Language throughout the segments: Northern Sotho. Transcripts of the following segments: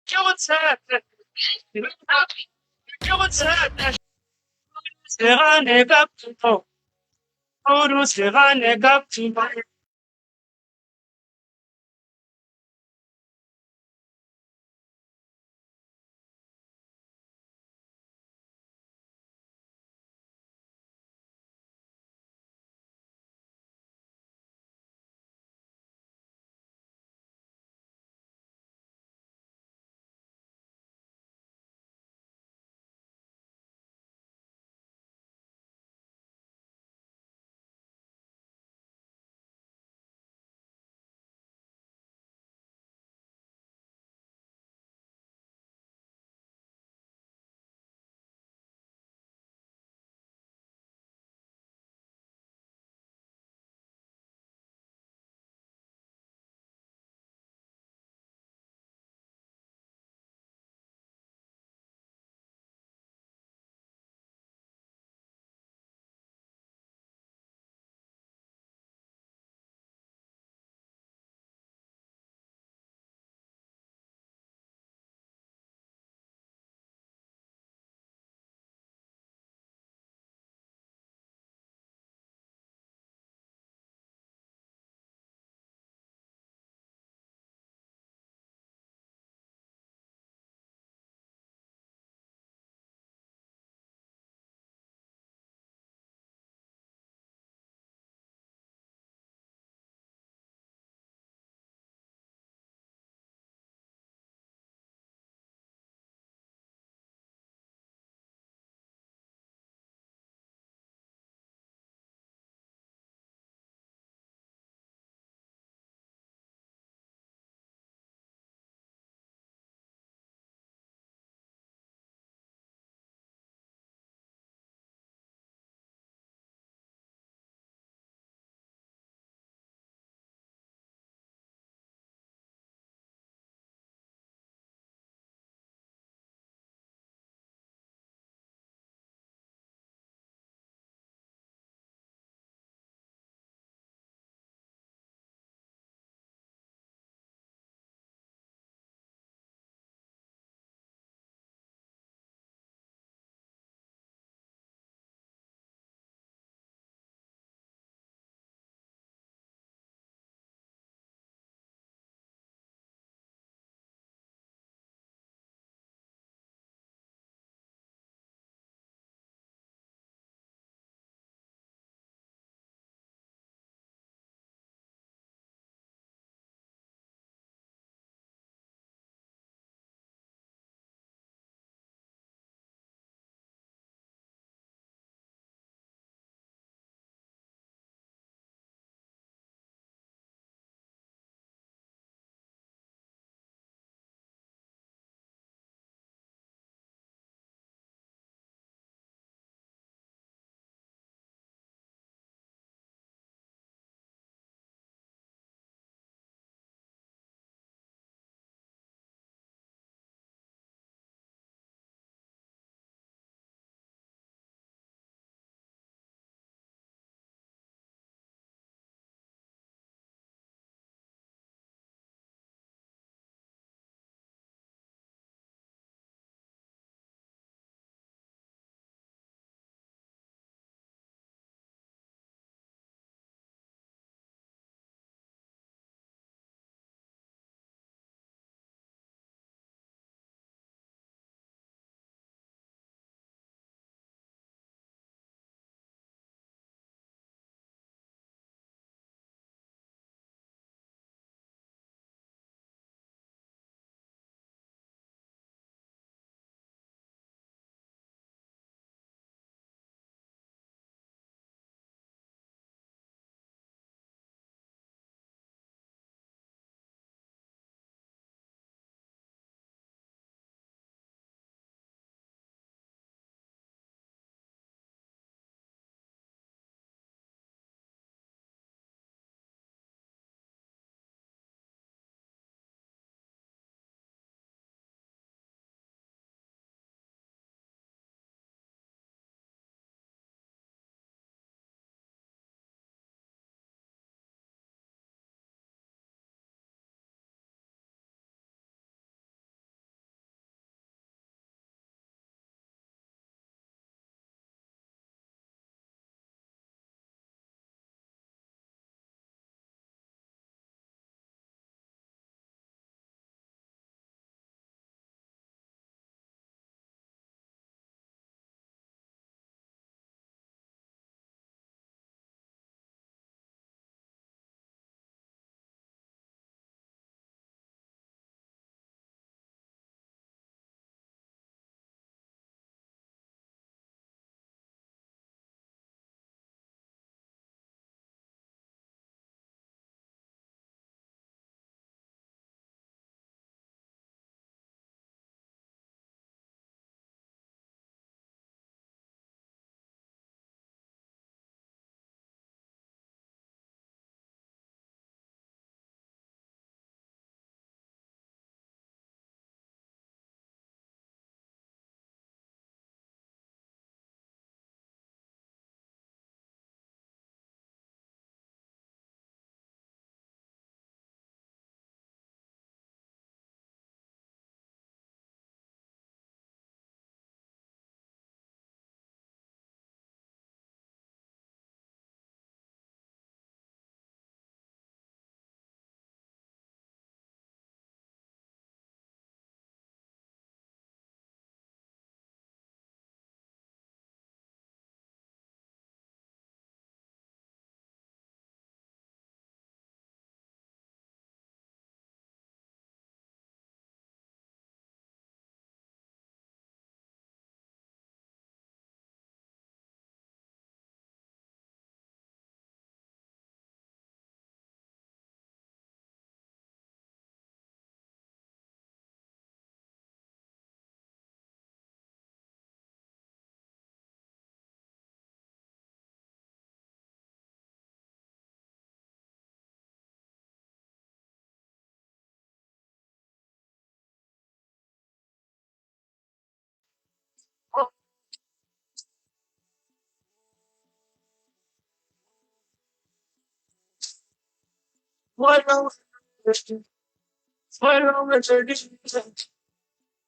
Ke go tshepe, ke go tshepe. Se gane ka khutšo, kudu se gane ka khutšo.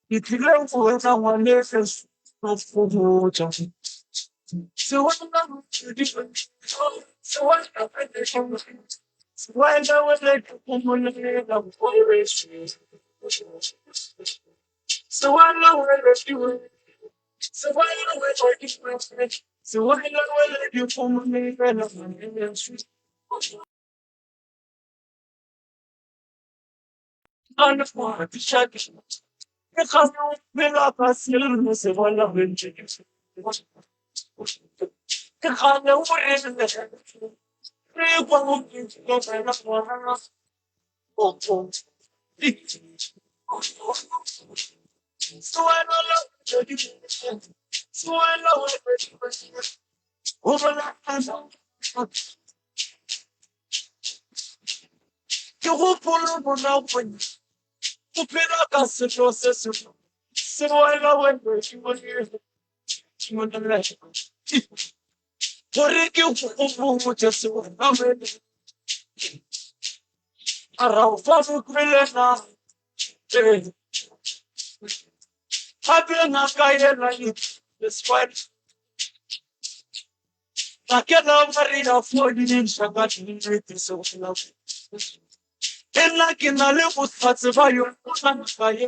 Ke tlile go wena ngwaneso go botša. Ke gopola morago o phela ka selo se sengwe se wela gore ke go botše se wena a ra o fa bokwele na gape ngaka yena e Nna ke na le bohlatse ba yona naga ye.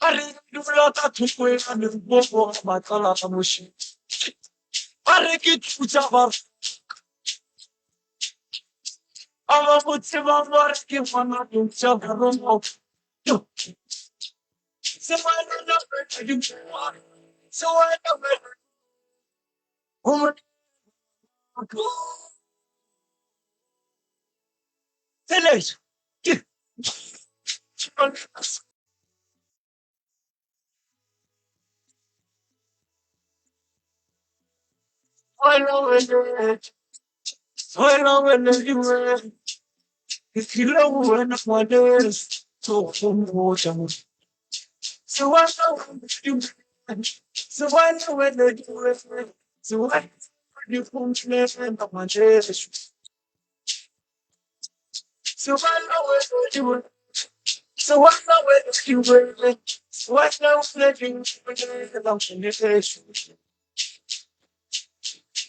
A re dula ka thoko ya Limpopo ga matlala a moši. A re ke thutša ba a ba mo tsebang ba re ke ngwana thutša ba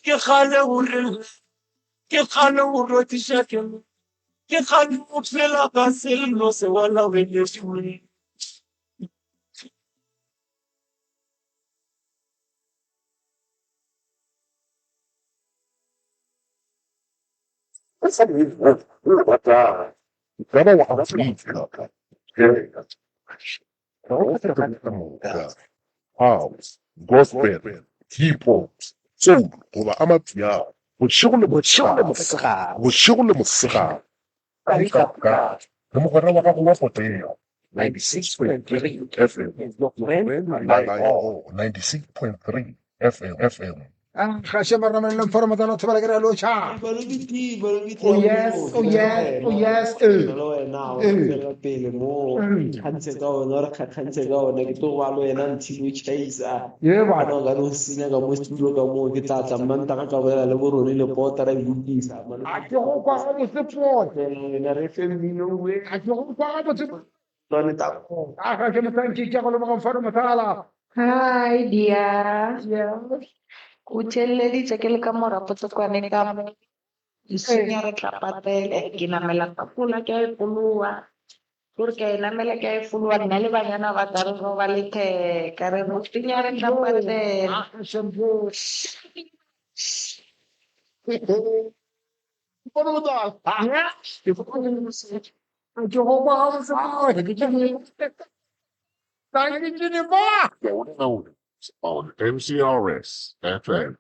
Ke kgale o re ke kgale o rotiša ke ke kgale o phela ka sello se wala welediwe. Ka ba wa Afrika, ka moka, house, gospel, hip hop, soul goba amapiano, bošego le mosegare, bošego le mosegare, ka le mogwera wa gago wa potego. 96.3 FM, 96.3 FM, FM. Gaše maramalela mfara matala thobela ke re lotšha. Oh yes, oh yes, oh yes. Eh. Le wena o Eh. tswela pele mo kgantse ka ona re kgakgantse ka ona ke tlo ba le wena until o chaisa Ye bana. kana o ka no senya ka mo studio ka moo ke tla tla mmantaga ka bolela le borone le pota ra e lokisa A ke go kwa ga botse pote. wena re fe mmino we A ke go kwa ga botse. lwane ta A ga ke motsanki ke go leboga mfara matala. Hi dear. Yes. O theeleditše ke le ka morapo Tsekwane ka mo. Senya re tla patele. Ke namela tafola ke a e fologa. Gore ke a e namela ke a e fologa nna le banyana ba ka re roba letheka re re senya re tla patela. Ah, shampoo. Mfara matala. Yeah. A ke go kwa ga botse pote. Thank you Jennifer. On MCRS FM.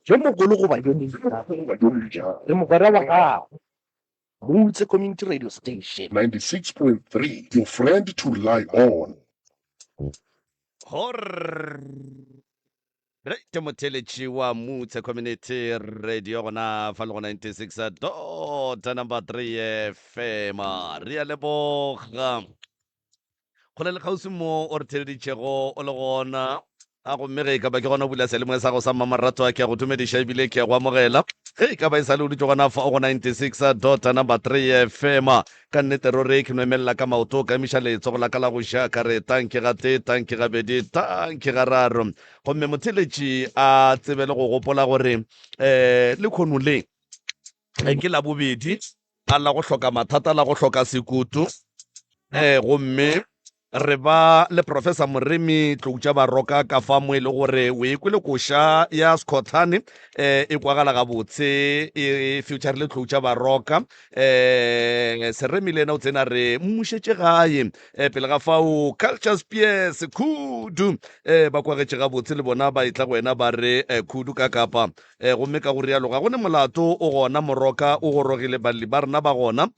Yo mogolo goba yo monnyane, re mogwera wa gago. Moutse Community Radio Station. 96.3, your friend to lie on. Re ke motheletši wa Moutse Community Radio gona fa le go 96 dot number 3 FM. Re a leboga. Kgole le kgauswi mo o re theleditšego o le gona. A gomme ge e ka ba ke gona o bula seyalemoya sa gago sa mmamoratwa, ke a go dumediša ebile ke a go amogela. Ge e ka ba e sa le o dutše gona fa go 96 dot number 3 FM. Ka nnete ruri ke no emelela ka maoto ka emiša letsogo la ka la go ja ka re tanki gatee, tanki gabedi, tanki gararo. Gomme motheeletši a tsebe le go gopola gore um lekhono le ke Labobedi a la go hloka mathata, la go hloka sekutu. Um gomme Re ba le Professor Moremi Tloutša Baroka ka fa mo e le gore o e kwele koša ya Skhothane eh, e kwagala gabotse e feature le Tloutša Baroka eh, Seremi le yena o tsena re mmušetše gae eh, pele ga fao Culture Spears Khudu eh, ba kwagetše gabotse le bona ba etla go wena ba re eh, Khudu ka kapa eh, gomme ka go rialo ga go ne molato o gona Moroka o gorogile balli ba rena ba gona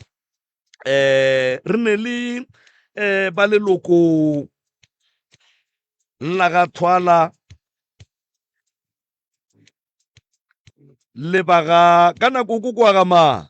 eh re ne le eh ba leloko la ga thwala le ba ga ka nako ko kwa ga mang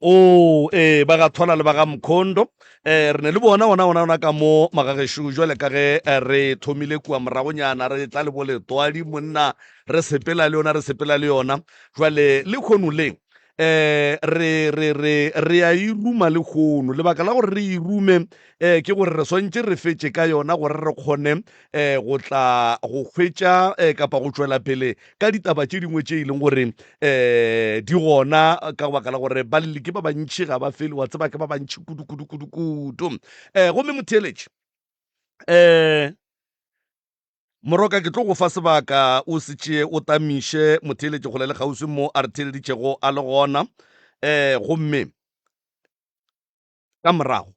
o ee ba ga thwala le ba ga mkhondo eh re ne le bona ona ona ona ka mo magagešo jwale ka ge eh, re thomile kua moragonyana re tla le bo letwadi monna re sepela le yona re sepela le yona jwale le kgono le eh re re re re a e ruma le kgono lebaka la gore re e rume eh ke gore re swantše re fetše ka yona gore re kgone eh go tla go hwetša eh, kapa go tšwela pele ka ditaba tše dingwe tše e leng gore um di gona ka baka la gore balli ke ba bantšhi ga ba fele wa tseba ke ba bantšhi kudu kudu kudu kudu um gomme motheeletši um moroka ke tlo go fa sebaka o se tšee o tamiše motheeletši kgole le kgauswi mo a re theeleditšego a le gona um gomme ka morago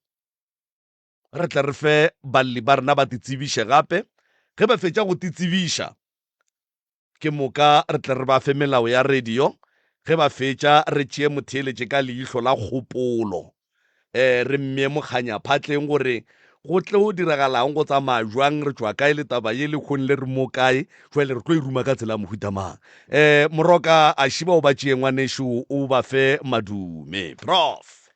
re tle re fe balli ba rena ba titsebiše gape ge ba fetša go titsebiša Ke moka re tle re ba fe melao ya radio. Ge ba fetša, re tšee motheeletše ka leihlo la kgopolo, e, re mmee mokganya phatleng gore go tlo diragalang, go tsamaya bjang, re tšwa kae le taba ye, lehono le re mo kae, jwale re tlo e ruma ka tsela ya mohuta mang. E, Moroka a šiba o ba tšee ngwanešu o ba fe madume. Prof.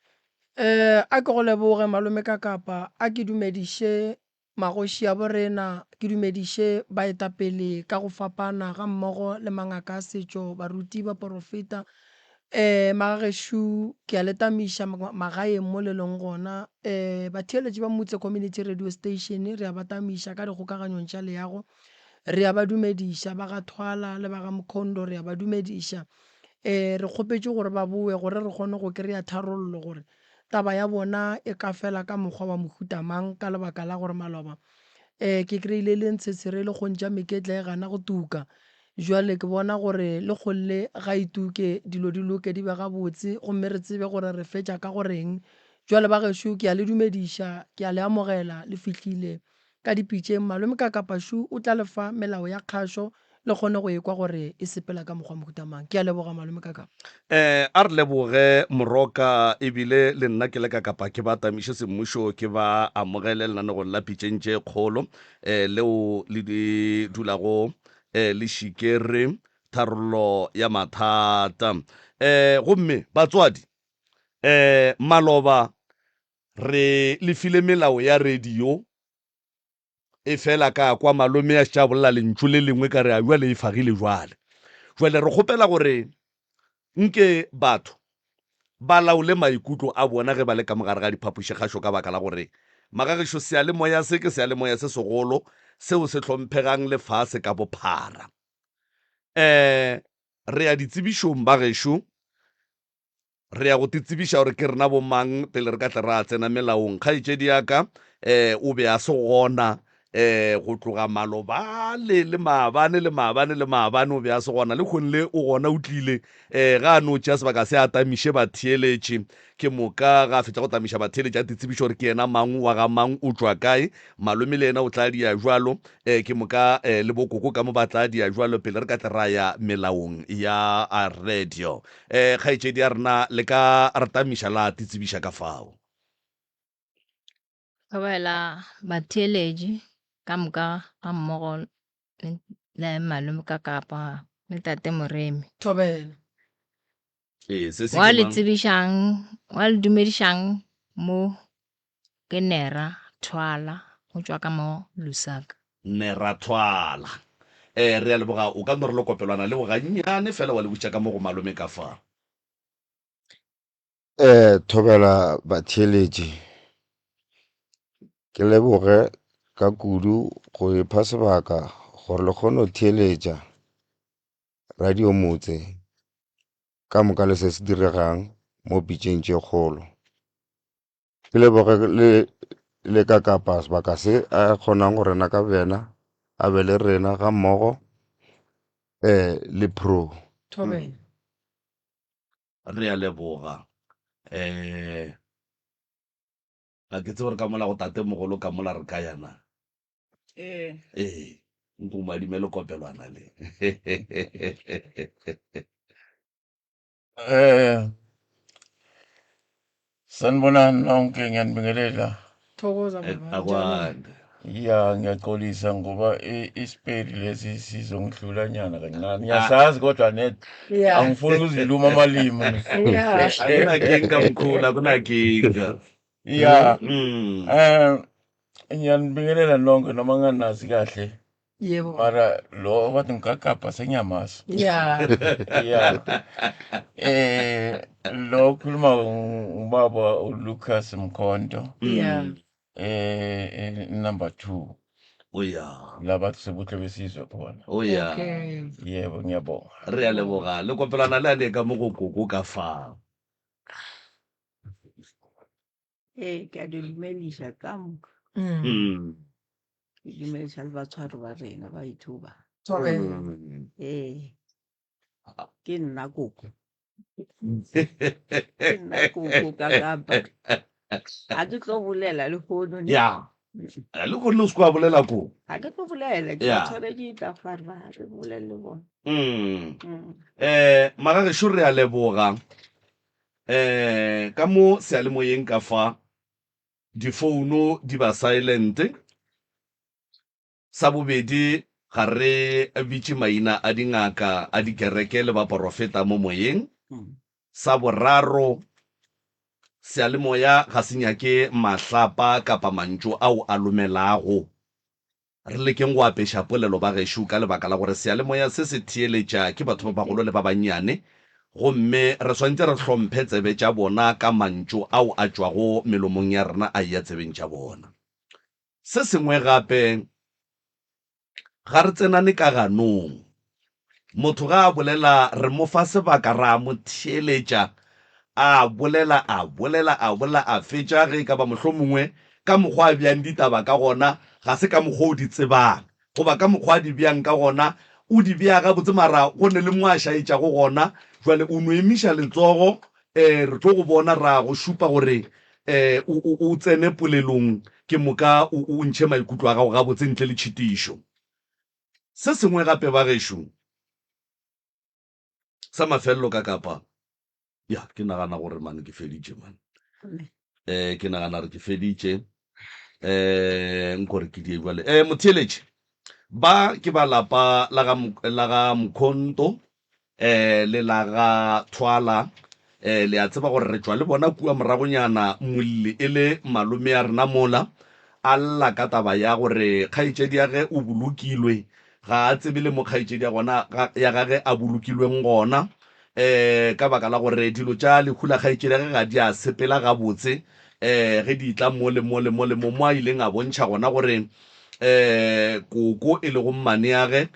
E, a ke go leboge malome Kakapa, a ke dumediše Magoši a borena, ke dumediše baetapele ka go fapana ga mmogo le mangaka a setšo, baruti, baporofeta, ee, magagešo ke a le tamiša magaeng mo le leng gona, ee, batheeletši ba Mutse Community Radio Station re a ba tamiša ka dikgokaganyong tša leago, re a ba dumediša, ba ga Thwala le ba ga Mkhondo re a ba dumediša, ee, re kgopetše gore ba bowe gore re kgone go kry-a tharollo gore Taba ya bona e ka fela ka mokgwa wa mohuta mang ka lebaka la gore maloba um ke kry-ile e le ntshetshere e le kgong tša meketla e gana go tuka. Jwale ke bona gore le kgong le ga e tuke dilo di loke di be gabotse gomme re tsebe gore re fetša ka go reng. Jwale ba gešo ke a le dumediša, ke a le amogela le fihlile ka dipitšeng. Malome Kakapašu o tla le fa melao ya kgašo le kgone go ekwa gore e sepela ka mokgwa mohuta mang. Ke a leboga Malome Kakapa. Eh, a re leboge Moroka, ebile le nna ke le Kakapa ke ba tamiše semmušo ke ba amogele lenanegong la Pitšeng tše Kgolo eh, leo le di dulago eh, le šikere tharollo ya mathata. Eh, gomme batswadi eh, maloba re le file melao ya radio Efela ka kwa malome a šetše a bolela lentšu le lengwe ka re a bjale e fagile jwale. Jwale re kgopela gore nke batho ba laole maikutlo a bona ge ba le ka mogare ga diphapošikgašo ka baka la gore magagešo seyalemoya se ke seyalemoya se segolo seo se hlomphegang lefase ka bophara. Um re ya ditsebišong bagešo. Re ya go te tsebiša gore ke rena bomang pele re ka tle ra tsena melaong. Kgaetšedi ya ka um o be a se gona um go tloga malobale le maabane le maabane le maabane o be a se gona. Lehono le o gona o tlile um ga a no tšea sebaka se a tamiše batheeletši. Ke moka ga a fetša go tamiša batheeletši a te tsebiša gore ke yena mang wa ga mang o tšwa kae. Malome le yena o tla dia bjalo um ke moka um le bokoko ka mo ba tla dia bjalo pele re ka tle ra ya melaong ya radio. Eh, kgaetšedi ya rena, le ka re tamiša la titsebiša ka fao. Thobela batheeletši ka moka ga mmogo le malome ka kapa le tate Moremi. Thobela. Ee, se se Wa ke le mang? tsebišang, wa le dumedišang mo Ke Nera Thwala go tšwa ka mo Lusaka. Nera Thwala. Um re a leboga, o ka no re lekopelwana leo gannyane fela wa le buša ka mo go malome ka fa. Eh, thobela batheeletši. Ke leboge ka kudu go ipha sebaka gore le kgone go theeletša radio motse ka moka le se se diregang mo pitšeng tše kgolo. Ke leboge le le ka kapa sebaka se a kgonang go rena ka bjena a be le rena ga mmogo eh le pro. Thobela. Re a leboga. Eh ga ke tsebe gore ka mola go tate mogolo ka mola re ka yana. Ee. Ee, nko mo adime lekopelwana le. Eh Sanibonani nonke ngiyanibingelela. Thokoza Eh, baba. Njani? Akwande. Ya ngiyaxolisa ngoba i- isipedi lesi sizongihlula nyana kancane. Ah. Ngiyasazi kodwa net Yeah. angifuni ukuziluma amalimi. Yeah. Akunakinga mkhulu, akunakinga. Ya Mm. eh ngiyanibingelela nonke noma nginganazi kahle. Yebo. Mara lo bathi ngigagabha sengiyamazi. Yeah. Ya. Eh lo okhuluma ubaba uLucas Mkhonto. Yeah. Mm. Eh eh, number 2 Oh yeah. la bathi sebuhle besizwe khona. Oh yeah. Okay. Yebo ngiyabonga. Re a leboga. Le kopelwana le a le ka mo go koko ka fa. Ee, ke a di dumediša ka moka. Mm. Mm. Ke dumediša le batshwari ba rena ba ithuba. Thobela. Mm. Ee, ke nna koko. Ke nna koko ka kapa. Ga ke tlo bolela lehono ne. Ya. Le gonne o se kwa bolela ko. Ga ke tlo bolela, ke Ya. ba tshwaretše tla fa re ba re bolele le bona. Mm. Mm. Eh, magagešo re a leboga. Eh, ka mo seyalemoyeng ka fa difouno di ba silent. Sa bobedi, ga re bitše maina a dingaka, a dikereke le baporofeta mo moyeng. Mm. Sa boraro, seyalemoya ga se nyake mahlapa kapa mantšu ao a lomelago. Re lekeng go apeša polelo ba gešo ka lebaka la gore seyalemoya se se theeletša ke batho ba bagolo le ba bannyane gomme re swanetše re hlomphe tsebe tša bona ka mantšu ao a tšwago melomong ya rena a eya tsebeng tša bona. Se sengwe gape, ga re tsenane ka ganong. Motho ga a bolela re mo fa sebaka ra mo theeletša a bolela a bolela a bolela a fetša ge e ka ba mohlomongwe ka mokgwa a beang ditaba ka gona ga se ka mokgwa o di tsebang goba ka mokgwa a di beang ka gona o di bea gabotse mara go ne le mo a šaetšago gona jwale o no emiša letsogo um re tlo go bona ra go šupa gore um o, o, o tsene polelong ke moka o, o ntšhe maikutlo a gago gabotse ntle le tšhitišo. Se sengwe gape bagešo, sa mafelelo ka kapa, ya, ke nagana gore man ke feditše man. Eh, ke nagana gore ke feditše. Eh, nko re ke die jwale. Eh, motheeletši, ba ke ba lapa la ga, la ga Mkhonto, eh, le la ga Thwala. Eh, le a tseba gore re tšwa le bona kua moragonyana molli e le malome ya rena mola a lla ka taba ya gore kgaetšedi ya ge o bolokilwe ga a tsebe le mo kgaetšedi ya gona ya gage a bolokilweng gona eh ka baka la gore dilo tša lehu la kgaetšedi ya ge ga di a sepela gabotse eh ge di tla mo le mo le mo le mo mo a ileng a bontšha gona gore eh koko e lego mmane ya ge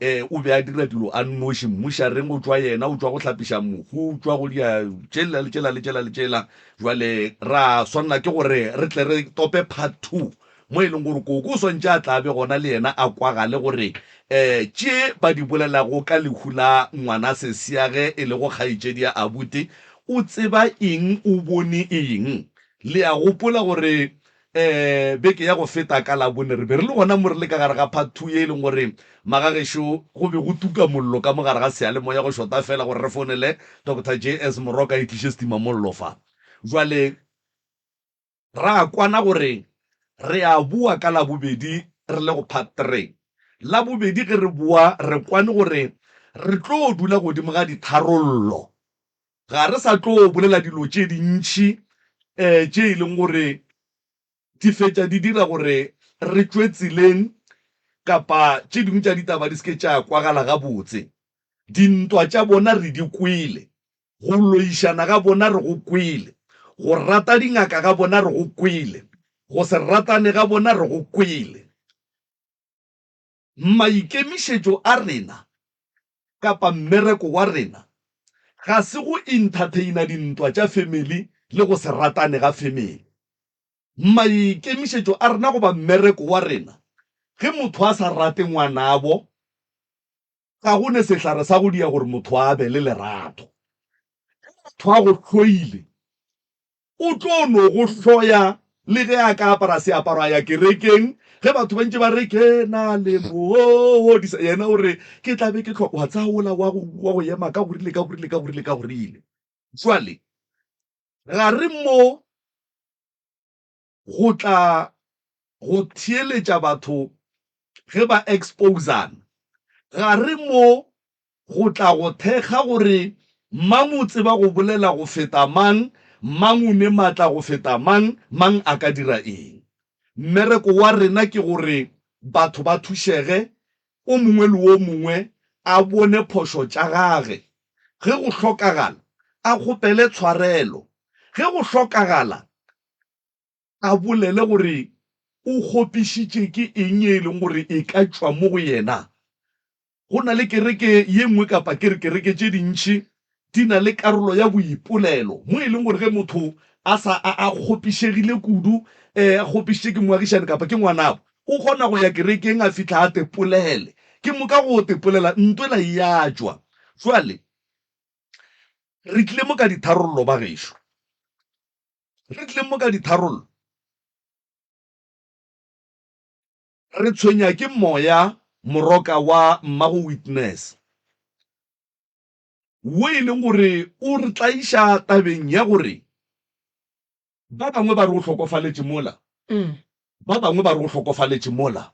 Ee, o be a dira dilo a nnoši. Mmušareng o tšwa yena, o tšwa go hlapiša mohu, o tšwa go dia tšela le tšela le tšela le tšela. Jwale ra swanela ke gore re tle re tope part two, mo e leng gore koko o swantše a tla be gona le yena a kwagale gore um tše ba di bolelago ka lehu la ngwana sesiage e lego kgaetšedi ya abuti, o tseba eng, o bone eng. Le a gopola gore Um beke ya go feta ka Labone re be re le gona mo re le ka gare ga part 2 ye e leng gore magagešo go be go tuka mollo ka mo gare ga seyalemoya go šota fela gore re founele Doctor JS Moroka e tliše setimamollo fa. Jwale ra kwana gore re a boa ka Labobedi re le go part 3. Labobedi ge re boa re kwane gore re tlo dula godimo ga ditharollo. Ga re sa tlo bolela dilo tše dintši um tše e leng gore di fetša di dira gore re tšwe tseleng. kapa tše dingwe tša ditaba di se ke tša kwagala gabotse. Dintwa tša bona re di kwele, go loišana ga bona re go kwele, go rata dingaka ga bona re go kwele, go se ratane ga bona re go kwele. Maikemišetšo a rena kapa mmereko wa rena ga se go inthatheina dintwa tša family le go se ratane ga family. Maikemišetšo a rena goba mmereko wa rena, ge motho a sa rate ngwanabo, ga go ne sehlare sa go dia gore motho a be le lerato. Ge motho a go hloile, o tlo no go hloya le ge a ka apara seaparo a ya kerekeng. Ge batho ba ntše ba re ke na le mohodisa, yena o re ke tla be ke hlo, wa tsaya wola wa go, wa go ema ka gorile, ka gorile, ka gorile, ka gorile. Jwale ga re mo go tla go theeletša batho ge ba exposana. Ga re mo go tla go thekga gore mang o tseba go bolela go feta mang, mang o ne matla go feta mang, mang a ka dira eng. Mmereko wa rena ke gore batho ba thušege, o mongwe le o mongwe a bone phošo tša gage. Ge go hlokagala, a kgopele tshwarelo. Ge go hlokagala, a bolele gore o kgopišitše ke eng ye e leng gore e ka tšwa mo go yena. Go na le kereke ye nngwe kapa ke re kereke tše dintši di na le karolo ya boipolelo mo e leng gore ge motho a sa a, a kgopišegile kudu, eh, a kgopišitše ke moagišani kapa ke ngwanabo, o kgona go ya kerekeng a fihla a tepolele. Ke moka go tepolela ntwa ela e a tšwa. Jwale re tlile mo ka ditharollo ba gešo. Re tlile mo ka ditharollo. Re tshwenya ke moya moroka wa mmago Witness wo e leng gore o re tlaiša tabeng ya gore ba bangwe ba re o hlokofaletše mola, ba bangwe ba re o hlokofaletše mola.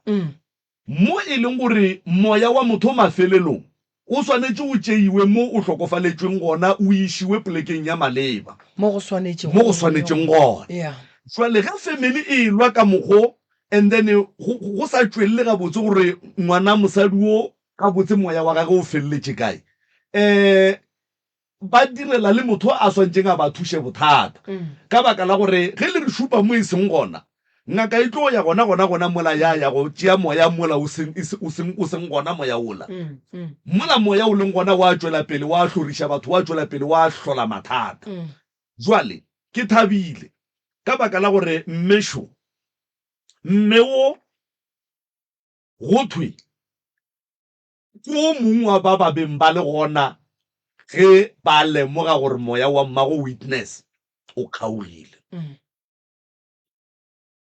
Mo e leng gore moya wa motho mafelelong o swanetše o tšeiwe mo o hlokofaletšweng gona o išiwe polekeng ya maleba. Mo go swanetšego Mo go swanetšeng gona. Yeah. Jwale ge family e elwa ka mokgo and then go, go sa tšwelele gabotse gore ngwana mosadi wo gabotse moya wa gagwe o feleletše kae, um ba direla le motho a swantšeng a ba thuše bothata. Ka baka la gore ge le re šupa mo e seng gona, ngaka e tlo ya gona gona gona mola ya ya go tšea moya mola o seng, e se, o seng, o seng gona moya wola. Mola moya o leng gona wa tšwela pele wa hloriša batho, wa tšwela pele wa hlola mathata. Jwale ke thabile ka baka la gore mme šo, mme wo go thwe Ke o mongwe wa ba ba beng ba le gona ge ba lemoga gore moya wa mmago Witness o kgaogile.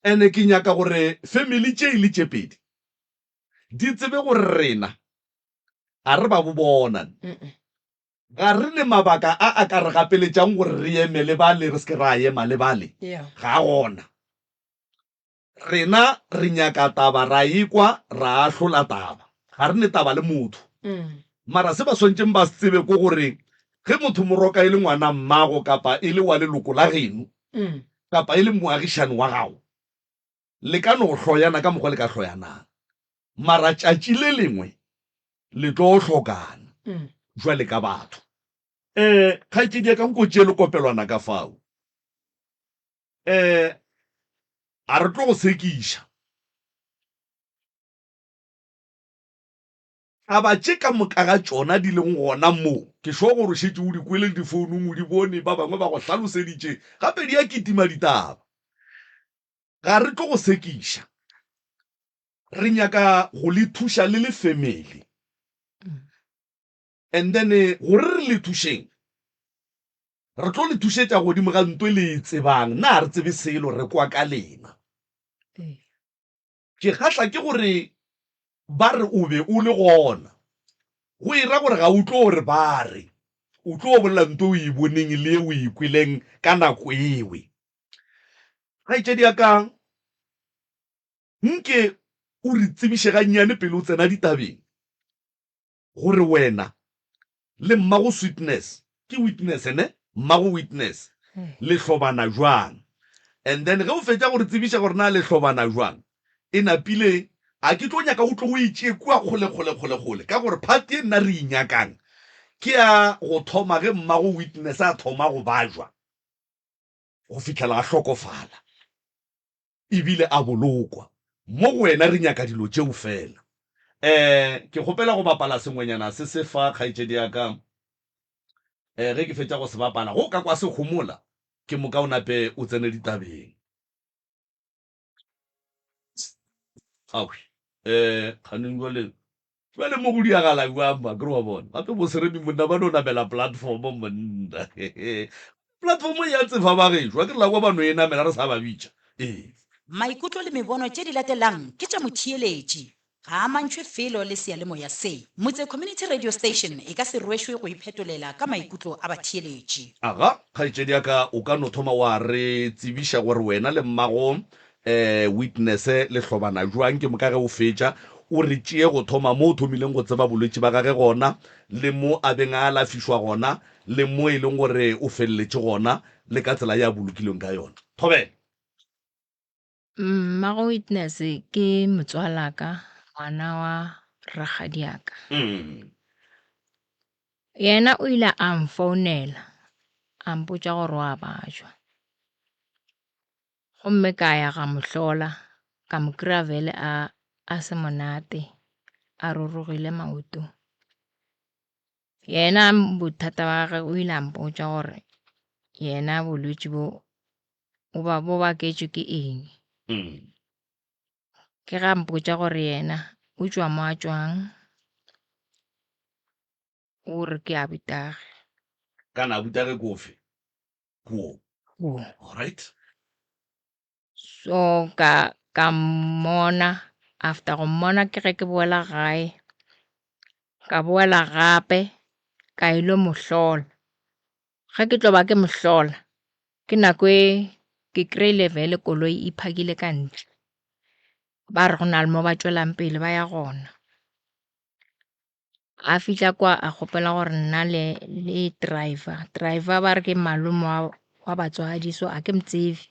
Ene ke nyaka gore family tše e le tše pedi di tsebe gore rena ga re ba bo bona. Ga re ne mabaka a a ka re gapeletšang gore re eme le bale re se ke ra ema le bale. Ga a gona. Rena re nyaka taba ra ekwa ra ahlola taba. Ga re ne taba le motho. Mara se ba swantšeng ba se tsebe ko gore ge motho moroka e le ngwana mmago kapa e le wa leloko la geno kapa e le moagišani wa gago, le ka no hloyana ka mokgwa le ka hloyanang. Mara tšatši le lengwe le tlo hlokana jwale ka batho. Um kgaetšedi ya ka nko tšee le kopelwana ka fao. Um a re tlo go sekiša. Taba tše ka moka ga tšona di leng gona mo, ke sure gore o šetše o di kwele le difounung, o di bone, ba bangwe ba go hlaloseditše, gape di a kitima ditaba. Ga re tlo go sekiša. Re nyaka go le thuša le le family. And then gore re le thušeng, Re tlo le thušetša godimo ga nto e le e tsebang. Na ga re tsebe selo, re kwa ka lena. Ke kgahla ke gore ba re o be o le gona. Go e ra gore ga o tlo re ba re. O tlo bolela nto o e boneng le ye o e kweleng ka nako ewe. Kgaetšedi ya ka, nke o re tsebiše gannyane pele o tsena ditabeng. Gore wena le mmago Sweetness, ke Witness ne? Mmago Witness, le hlobana jwang? And then ge o fetša go re tsebiša gore na le hlobana jwang, e napile A ke tlo nyaka o tlo o e tšee kua kgole kgole kgole kgole ka gore part ye nna re e nyakang ke ya go thoma ge mmago Witness a thoma go bajwa go fihlela a hlokofala ebile a bolokwa. Mo go wena re nyaka dilo tšeo fela. Um ke kgopela go bapala sengwenyana se se fa kgaetšedi ya ka. Um ge ke fetša go se bapala, ge o ka kwa se homola ke moka o nape o tsene ditabeng. Awi, eh, kganeng jwale, jwale mo go diagala jwang ma, ke re wa bona. Gape bo Seremi monna ba no namela platform monna. Platform ya tsefa ba gešo, a ke re la kwa ba no e namela re sa ba bitša. Ee. Maikutlo le mebono tše di latelang ke tša motheeletši. Ga a amantšhwe felo le seyalemoya se. Motse Community Radio Station e ka se rwešwe go iphetolela ka maikutlo a batheeletši. Aga, kgaetšedi ya ka, o ka no thoma wa re tsebiša gore wena le mmago Witness le hlobana bjang, ke moka ge o fetša o re tšee go thoma mo o thomileng go tseba bolwetši ba gage gona, le mo a beng a alafišwa gona, le mo e leng gore o feleletše gona, le ka tsela ye a bolokilweng ka yona. Thobela. Mmago Witness ke motswalaka, ngwana wa rakgadiaka. Yena o ile a mfounela a mpotša gore wa bajwa. Gomme ka ya ga mo hlola, ka mo kry-a vele a a se monate, a rurugile maoto. Yena bothata ba gagwe o ile a mpotša gore yena bolwetši bo o ba bo baketšwe ke eng. Ke ga mpotša gore yena o tšwa mo a tšwang, o re ke abutage. Kana abutage ke ofe? Kuo. Kuo. Alright. So ka ka mmona after go mmona ke ge ke boela gae, ka boela gape ka ilo mo hlola. Ge ke tlo ba ke mo hlola ke nako e ke kry-ile vele koloi e phakile ka ntle, ba re go na le mo ba tšwelang pele ba ya gona. A fihla kwa a kgopela gore nna le le driver, driver ba re ke malome wa wa batswadi so a ke mo tsebe.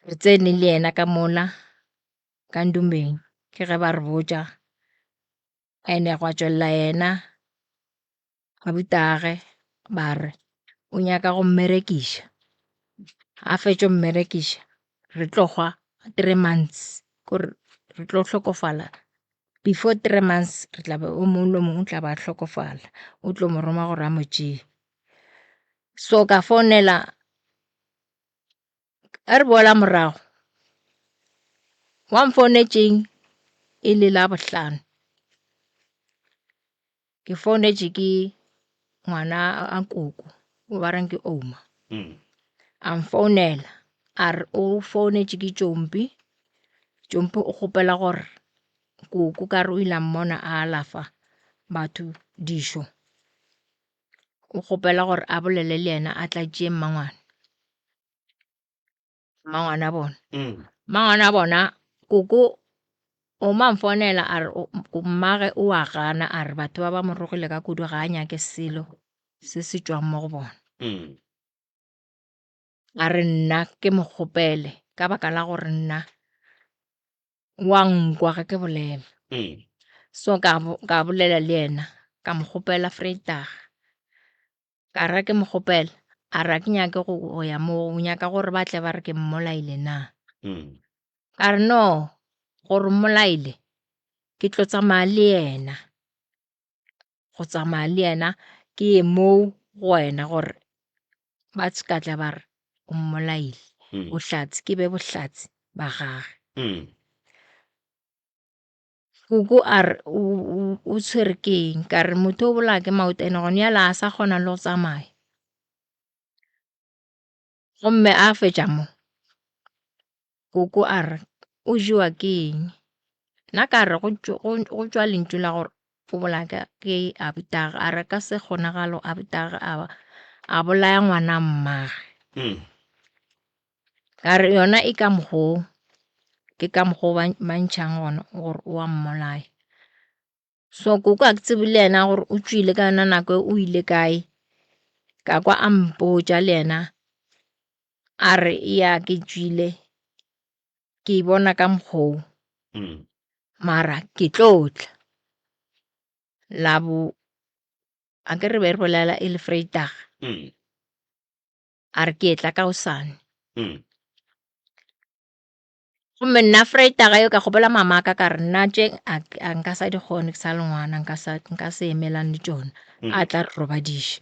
Re tsene le yena ka mola ka ndumbeng ke ge ba re botša and-e gwa tšwelela yena abuti ba re o nyaka go mmerekiša, a fetša go mmerekiša re tlo hwa three months kore re tlo hlokofala before three months re tla be o mongwe le o mongwe o tla ba a hlokofala o tlo mo roma gore a mo tšee. So ka founela a re boela morago wa mfounetšeng e le Labohlano. Ke founetše ke ngwana a koko o ba reng ke Ouma. A mfounela a re o founetše ke Tšompi, Tšompi o kgopela gore koko ka re o ile a mmona a alafa batho dišo. O kgopela gore a bolele le yena a tla tšee mmangwane. Mmangwana bona. Mmangwana bona koko o ma mfonela a re mmage o a gana a re batho ba ba mo rogile ka kudu ga a nyake selo se se tšwang mo go bona. A re nna ke mo kgopele ka baka la gore nna wa nkwa ge ke bolela. So ka ka bolela le yena ka mo kgopela Vrydag. Ka re ke mo kgopela a re a ke nyake go go ya moo o nyaka gore ba tle ba re ke mmolaile na. Ka re no gore mmolaile ke tlo tsamaya le yena, go tsamaya le yena ke ye moo go wena gore ba se ka tla ba re o mmolaile, bohlatse ke be bohlatse ba gage. Koko a re o tshwere ke eng, ka re motho o bolaya ke maoto ene gone bjale a sa kgona le go tsamaya. Gomme a fetša mo, koko a re o jewa ke eng, nna ka re go tšwa lentšu la gore o bolaya ke abutagwe, a re ka se kgonagale abutagwe a bolaya ngwana mmagwe. Ka re yona e ka mokgo, ke ka mokgo ba ntšhang gona gore o a mmolaya. So koko ga ke tsebe le yena gore o tšwile ka yona nako e o ile kae, ka kwa a mpotša le yena a re ya ke tšwile. Ke e bona ka mokgwa wo, mara ke tlo tla la bo, akere re be re bolela e le Vrydag, a re ke etla ka hosane. Gomme nna Vrydag eo ka kgopela mama ka ka re nna tše a nka sa di kgone ke sa le ngwana nka sa nka se emelane le tšona. A tla re robadiša,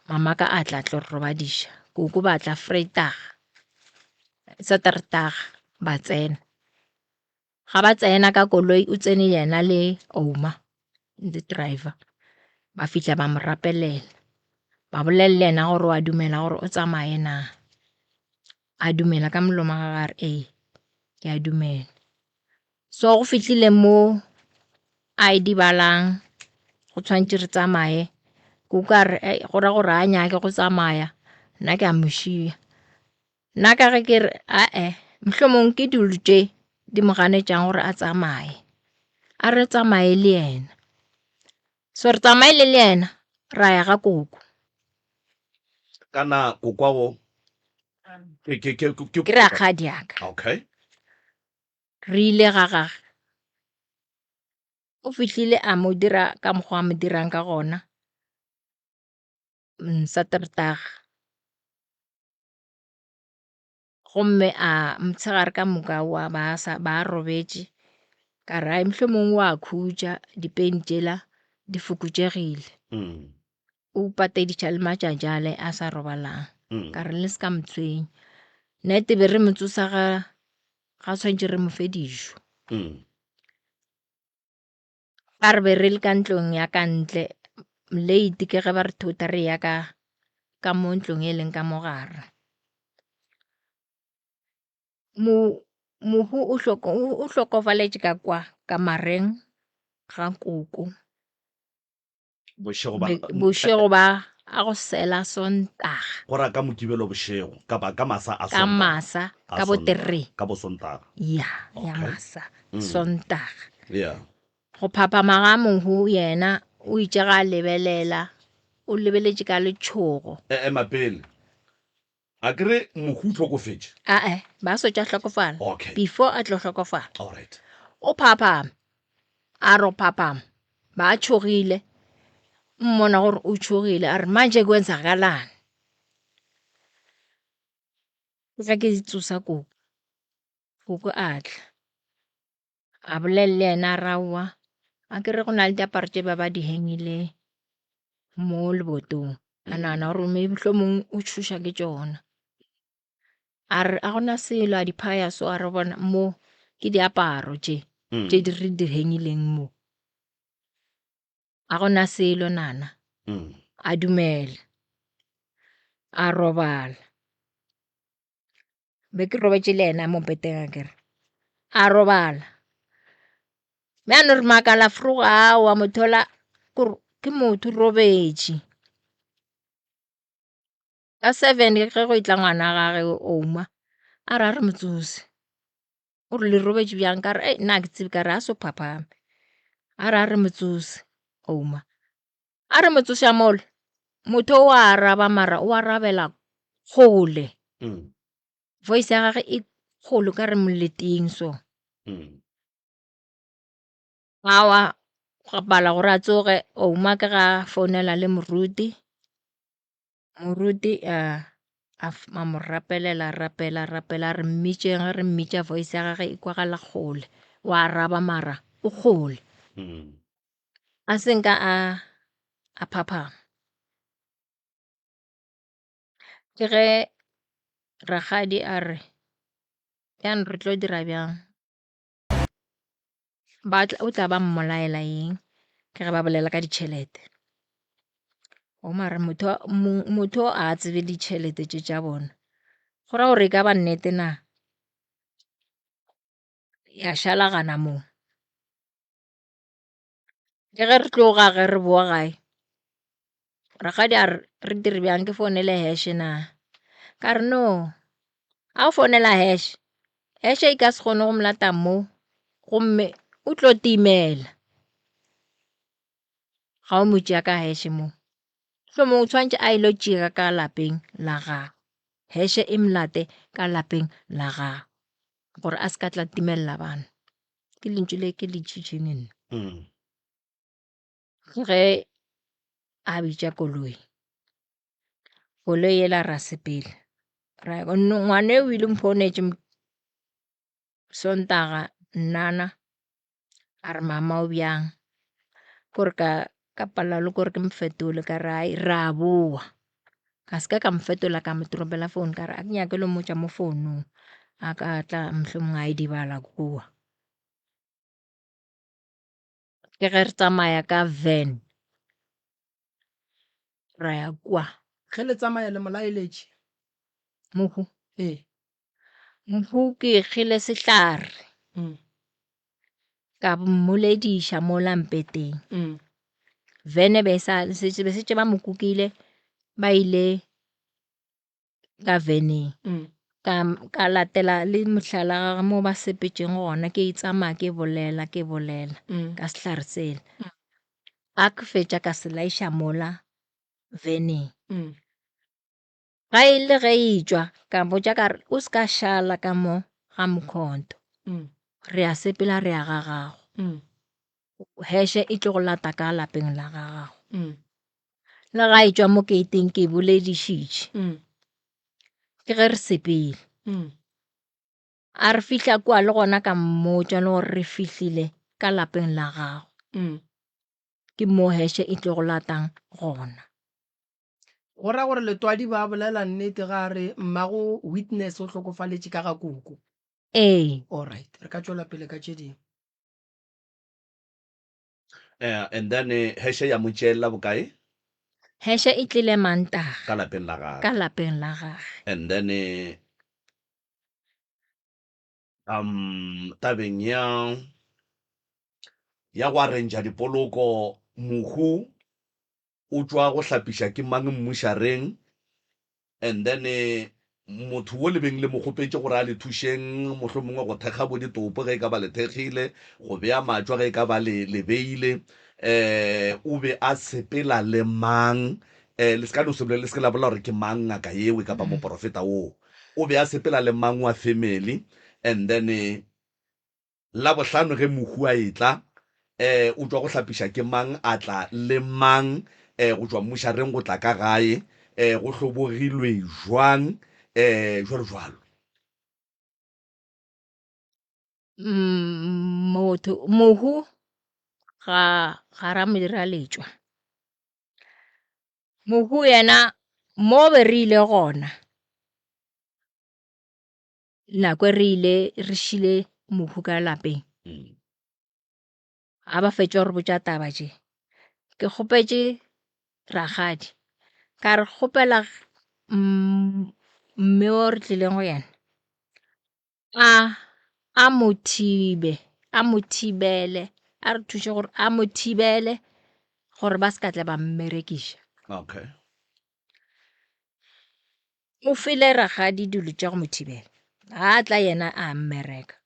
mama ka a tla tlo re robadiša, koko ba tla Vrydag, Saterdag ba tsena. Ga ba tsena ka koloi o tsene yena le Ouma the driver, ba fihla ba mo rapelela, ba bolela le yena gore wa dumela gore o tsamaye na. A dumela ka molomo wa gagwe a re ee ke a dumela. So go fihlile mo a e di balang go tshwanetse re tsamaye, koko a re go ra gore ga nyake go tsamaya nna ke a mo šia. Nna ka ge ke re ae mohlomong ke dilo tše di mo ganetšang gore a tsamaye, a re tsamaye le yena. So re tsamaile le yena ra ya ga koko. Kana kokwago ke ke ke ke Ke rakgadi ya ka. Okay. Re ile ga gage. O fihlile a mo dira ka mokgwa a mo dirang ka gona. Saterdag. Gomme a motshegare ka moka wa ba sa ba robetše, ka re ai mohlomongwe wa khutša di-pain tšela di fokotšegile. O patediša le matšatši ale a sa robalang, ka re le se ka mo tshwenya. Nnete be re mo tsosa ga ga tshwanetše re mo fe dijo. Ba re be re le ka ntlong ya ka ntle late ke ge ba re thota re ya ka ka mo ntlong e leng ka mo gare. Mo mohu o o hlokofaletše ka kwa kamareng ga koko. Bošego ba Bošego ba a go sela Sontaga. Go ra ka Mokibelo bošego kapa ka masa a Ka Sontaga. masa A ka bo Sontaga. teree. Ka bo Sontaga. Ya, ya Okay. masa Sontaga. Yeah. Go phaphama ga mohu yena o itše ga a lebelela o lebeletše ka letšhogo. E ema pele. A ke re mohu o hlokofetše? Ae, ba sotša hlokofala. Okay. Before a tlo hlokofala. All right. O phaphama. A re o phaphama. Ba tšhogile. Mmona gore o tšhogile a re manje kwenzakalani. Ke ge ke tsosa koko. Koko a tla. A bolela le yena a re aowa a ke re go na le diaparo tše ba ba di hengile mo lebotong, a nagana gore maybe mohlomong o tšhošwa ke tšona. A re a gona selo a di phaya so a re bona mo ke diaparo tše tše di re di hengileng mo, a gona selo nana. A dumela a robala. Be ke robetše le yena mo mpeteng akere, a robala. Bjano re makala vroeg aowa motho yola kore ke motho o robetše. Ka seven ge go etla ngwana wa gage Ouma a re a re mo tsose, o re le robetše bjang ka re nna ga ke tsebe ka re a so phaphame. A re a re mo tsose Ouma, a re mo tsoša mola motho o a araba mara o arabela kgole. Voice ya gage e kgolo ka re moleteng so. Aowa gwa pala gore a tsoge Ouma ke ga founela le moruti, moruti a a mo rapelela a rapela a rapela a re mmitšeng ge re mmitša voice ya gage e kwagala kgole, o araba mara o kgole. A se nka a a phaphama. Ke ge rakgadi a re bjang re tlo dira bjang, ba tla o tla ba mmolaela eng ke ge ba bolela ka ditšhelete. O mara motho motho a tsebe ditšhelete tše tša bona, go ra gore e ka ba nnete na? Ya šala gana moo. Ke ge re tloga ge re boa gae, rakgadi a re re dire bjang ke founele hash na? Ka re no, ga o founela hash, hash e ka se kgone go mo lata mo gomme o tlo timela ga o mo tšea ka hash mo. Mohlomongwe o tshwanetse a ile tšea ka lapeng la gagwe, hash e mo late ka lapeng la gagwe. Gore a se ka tla timelela bana. Ke lentšu le ke le tšitšeng nna. Ge a bitša koloi, koloi yela ra sepela. Ra ya, ngwana o ile mphounetše Sontaga nnana a re mama o bjang, ko re ka ka palelwa le kore ke mo fetole ka re ai re a boa. Ka se ka ka mo fetola ka mo toropela phone ka re a ke nyake le mmotša mo founung a ka tla mohlomongwe a idibala kua. Ke ge re tsamaya ka van ra ya kua. Ge le tsamaya le mo laeletše? Mohu. Ee. Mohu ke kgele sehlare. Ka mmolediša mola mpeteng. Van e be e sa be šetše ba mo kukile ba ile ka veneng. Ka, ka latela le mohlala wa gagwe mo ba sepetšeng gona ke tsamaya ke bolela ke bolela ka sehlare sela. A ke fetša ka se laiša mola veneng. Ga e le ge e tšwa ka botša ka re o se ka šala ka mo ga mokhonto. Re a sepela re ya ga gago. Heshe e tlo go lata ka lapeng la ga gago. Le ga e tšwa mo keiteng ke e boledišitše. Ke ge re sepele. A re fihla kua le gona ka mmotša le gore re fihlile ka lapeng la gago. Ke mo heshe e tlo go latang gona. Go ra gore Letwadi ba bolela nnete ga a re mmago Witness o hlokofaletše ka ga koko. Ee. Alright, re ka tšwela pele ka tše dingwe. Eh, and then heshe ya mo tšeella bokae? Heshe e tlile Mantaga. Ka lapeng la gage. Ka lapeng la gage. And then um tabeng ya ya go arrangea dipoloko mohu o tšwa go hlapiša ke mang mmušareng and then motho wo le beng le mo kgopetše gore a le thušeng mohlomongwe go thekga bo ditopo ge e ka ba le thekgile, go bea matšwa ge e ka ba le le beile, um o be a sepela le mang, um le se ka no se bolele, le se ke la bolela gore ke mang ngaka yeo e kapa moporofeta woo, o be a sepela le mang wa family and then Labohlano ge mohu a etla, e, o tšwa go hlapiša ke mang, a tla le mang, e, go tšwa mmušareng go tla ka gae, e, go hlobogilwe jwang, e, jwalo jwalo. Motho, mohu ga, ga ra mo dira letšwa. Mohu yena mo be re ile gona. Nako e re ile re šile mohu ka lapeng, ga ba fetša go re botša taba tše, ke kgopetše rakgadi ka re kgopela mme o re tlileng go yena a a mo thibe, a mo thibele, a re thuše gore a mo thibele gore ba se ka tla ba mmerekiša. Okay. O file rakgadi dilo tša go mo thibela. Ga a tla yena a mmereka.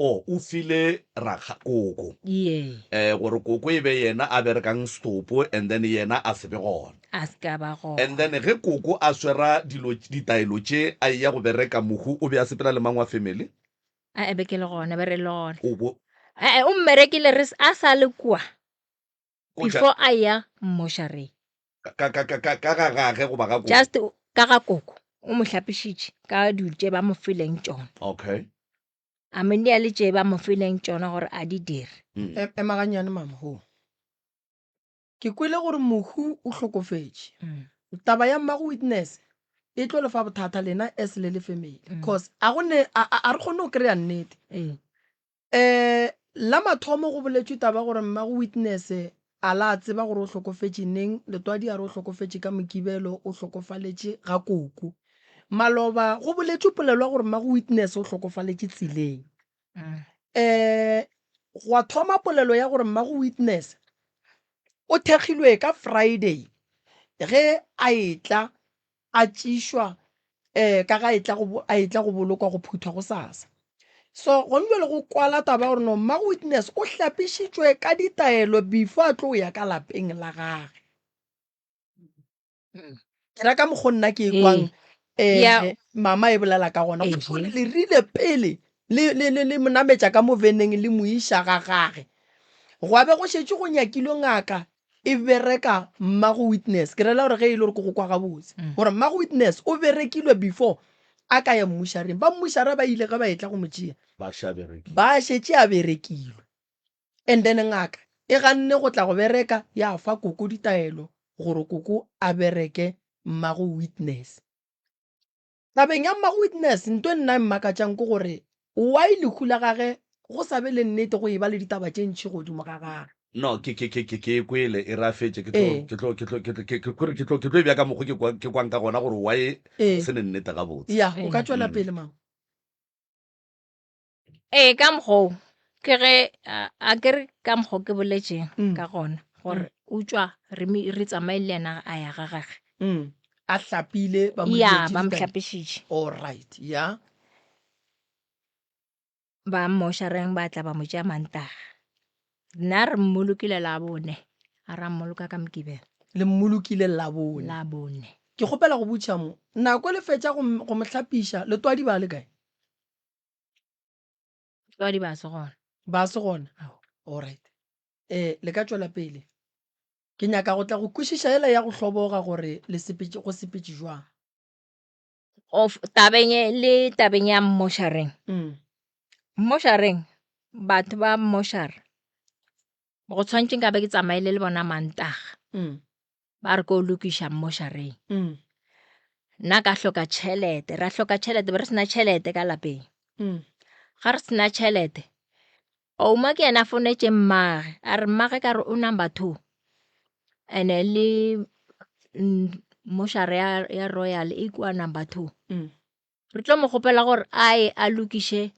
O, o file rakga, koko. Yee. Eh, gore koko e be yena a berekang setopo and then yena a se be gona. A se ka ba gona. And then ge koko a swera dilo, ditaelo tše a eya go bereka mohu o be a sepela le mang wa family? A be ke le gona, be re le gona. O bo. Eh, o mmerekile re, a sa le kua. O ja- Before a ya mmošareng. Ka, ka, ka, ka, ka ga gage goba ga koko? Just ka ga koko. O mo hlapišitše ka dilo tše ba mo fileng tšona. Okay. A mo nea le tše ba mo fileng tšona gore a di dire. E, ema gannyane mama ho. Ke kwele gore mohu o hlokofetše. Taba ya mmago witness e tlo le fa bothata lena as le le family. Cause a go ne a, a, a re kgone go kry-a nnete. Ee. Um La mathomo go boletšwe taba gore mmago Witness a la tseba gore o hlokofetše neng, Letwadi a re o hlokofetše ka Mokibelo, o hlokofaletše ga koko. Maloba go boletšwe polelo ya gore mmago Witness o hlokofaletše tseleng. Um Gwa thoma polelo ya gore mmago Witness o thekgilwe ka Friday ge a etla a tšišwa um ka ga etla go a etla go bolokwa go phuthwa gosasa. So gone jwale go kwala taba ya gore no mmago Witness o hlapišitšwe ka ditaelo before a tlo ya ka lapeng la gage. Ke ra ka mokgo nna ke e kwang Ee. Ya um mama e bolela ka gona. Go tšho le rile pele le, le, le, le mo nametša ka mo veneng le mo iša ga gage. Gwa be go šetše go nyakilwe ngaka e bereka mmago Witness. Ke rela gore ge e le gore ke go kwa gabotse, gore mmago Witness o berekilwe before a ka ya mmušareng. Ba mmušara ba ile ge ba etla go mo tšea, Ba še a berekilwe. ba šetše a berekilwe. And then ngaka e ganne go tla go bereka ya fa koko ditaelo gore koko a bereke mmago Witness. Tabeng ya mmago Witness nto e nna e mmakatšang ke gore why lehu la gage go sa be le nnete go eba le ditaba tše ntši godimo ga gage. No, ke, ke, ke, ke, ke e kwele, e re a fetše, ke tlo, Ee. ke tlo, ke tlo, ke tlo, ke, ke, kore ke tlo, ke tlo e bea ka mokgo ke kwa, ke kwang ka gona gore why Ee. se ne nnete gabotse. Ya, o ka tšwela Mm. pele mama. Ee, ka mokgwa o ke ge a a ke re ka mokgwa o ke boletšeng Mm. ka gona gore o tšwa re mi- re tsamaye le yena a ya ga gage. Mm. A hlapile ba mo Ya, diretše ba mo ditaba. hlapišitše. All right, ya. Ba mmošareng ba tla ba mo tšea Mantaga. Nna re mmolokile Labone, a ra mmoloka ka Mokibelo. Le mmolokile Labone. Labone. Ke kgopela go botšiša mo, nako le fetša go go mo hlapiša, letwadi ba le kae? Letwadi ba se gona. Ba se gona? Ao. All right. Eh, le ka tšwela pele. Ke nyaka go tla go kwešiša yela ya go hloboga gore le sepetše, go sepetše jwang. Of, tabeng e, le tabeng ya mmošareng. Mm. Mmošareng, batho ba mmošara, go tshwanetše nka be ke tsamaile le bona Mantaga. Mm. Ba re ko lokiša mmošareng. Mm. Nna ka hloka tšhelete, ra hloka tšhelete, be re sena tšhelete ka lapeng. Mm. Ga re sena tšhelete, Ouma ke yena a founetše mmage, a re mmage ka re o number 2. Ene le mmošara ya, ya Royal e kua number 2. Mm. Re tlo mo kgopela gore a ye a lokiše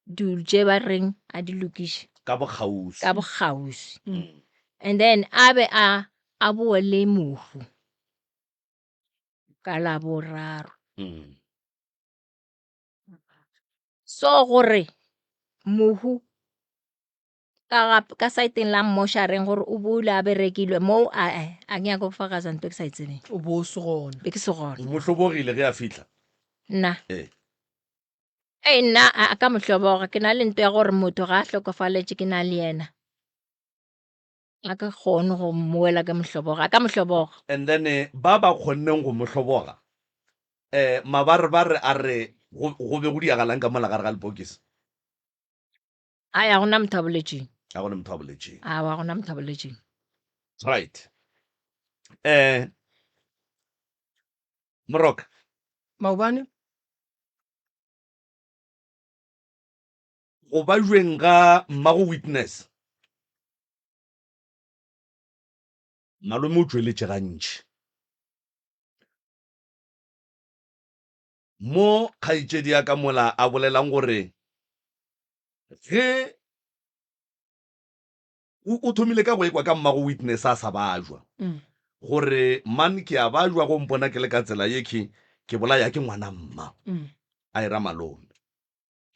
dilo tše ba reng a di lokiše. Ka bokgauswi. Ka bokgauswi. Mm. And then a be a a boe le mohu ka Laboraro. Mm. So gore mohu ka ga ka saeteng la mmošareng gore o boile a berekilwe moo a a a ke nyaka go fakaza ntho e ke sa e tsebeng. O bo o se gona. Be ke se gona. O mo hlobogile ge a fihla? Nna. Ee. Ee nna a ka mo hloboga ke na le nto ya gore motho ga a hlokofaletše ke na le yena. A ke kgone go mmoela ke mo hloboga, a ka mo hloboga. And then ba ba kgonneng go mo hloboga eh mabarebare a re go go be go diagalang ka mola gare ga lepokisi. Ai, a gona motho a boletšeng. A gona motho a boletšeng. Aowa, a gona motho a boletšeng. Right. Eh Moroka. Maobane. Go ba jweng ga mmago Witness? Malome o tšweletše gantši. Mo kgaetšedi ya ka mola a bolelang gore ge o, o thomile ka go ekwa ka mmago Witness a sa bajwa, gore man ke a bajwa go mpona ke le ka tsela ye ke, ke bolaya ke ngwana mma, a era malome.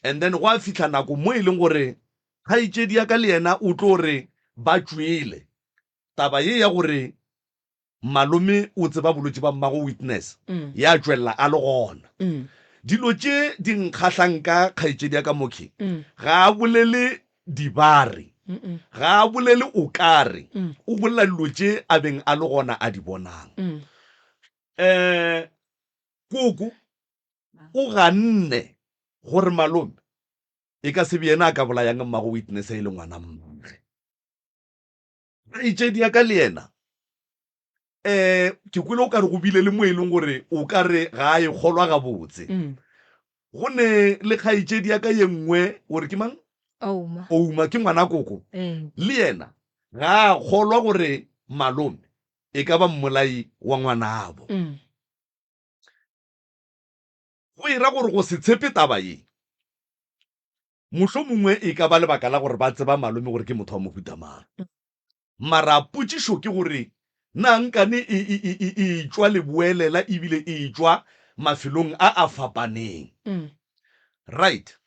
And then gwa fihla nako mo e leng gore kgaetšedi ya ka le yena o tlo re ba tšwele taba ye ya gore Malome o tseba bolwetši ba mmago Witness ya tšwelela a le gona. Dilo tše di nkgahlang ka kgaetšedi ya ka Moki, ga a bolele dibare, ga a bolele o kare, o bolela dilo tše a beng a le gona a di bonang. Um Koko o ganne gore malome e ka se be yena a ka bolayang mmago Witness e le ngwana mmage. Kgaetšedi ya ka le yena um ke kwele o kare go bile le mo e leng gore o ka re ga a e kgolwa gabotse. Go ne le kgaetšedi ya ka ye nngwe o re ke mang? Ouma. Ouma ke ngwana koko. Ee. Le yena ga a kgolwa gore malome e ka ba mmolai wa ngwanabo. Go e ra gore go se tshepe taba ye Mohlomongwe e ka ba lebaka la gore ba tseba malome gore ke motho wa mohuta mang. Mara potšišo ke gore, na nkane e, e, e, e, e etšwa leboelela ebile e etšwa mafelong a a fapaneng? Right.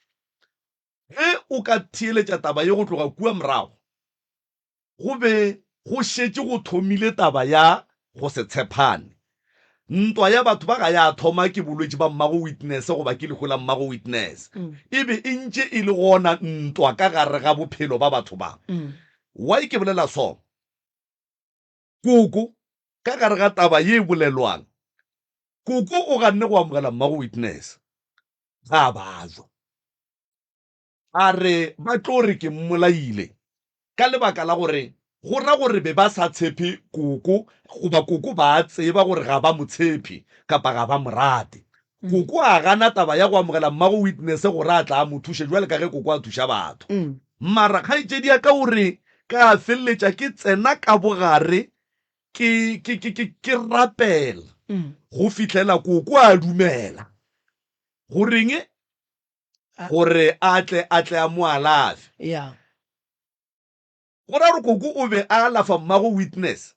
Ge o ka theeletša taba ye go tloga kua morago, go be go šetše go thomile taba ya go se tshepane. Ntwa ya batho ba ga ya thoma ke bolwetši ba mmago Witness goba ke lehu la mmago Witness. E be e ntše e le gona ntwa ka gare ga bophelo ba batho ba. Why ke bolela so? Koko, ka gare ga taba ye e bolelwang, Koko o ganne go amogela mmago Witness ga a bajwa. A re ba tlo re ke mmolaile ka lebaka la gore go ra gore be ba sa tshepe Koko goba Koko ba a tseba gore ga ba mo tshepe kapa ga ba mo rate. Koko a gana taba ya go amogela mmago Witness gore a tla a mo thuše bjale ka ge Koko a thuša batho. Mara kgaetšedi ya ka o re ka feleletša ke tsena ka bogare ke, ke, ke, ke, ke rapela go fihlela Koko a dumela. Go reng? Gore a tle a tle a mo alafe. Yeah. Go ra gore Koko o be a alafa mmago Witness.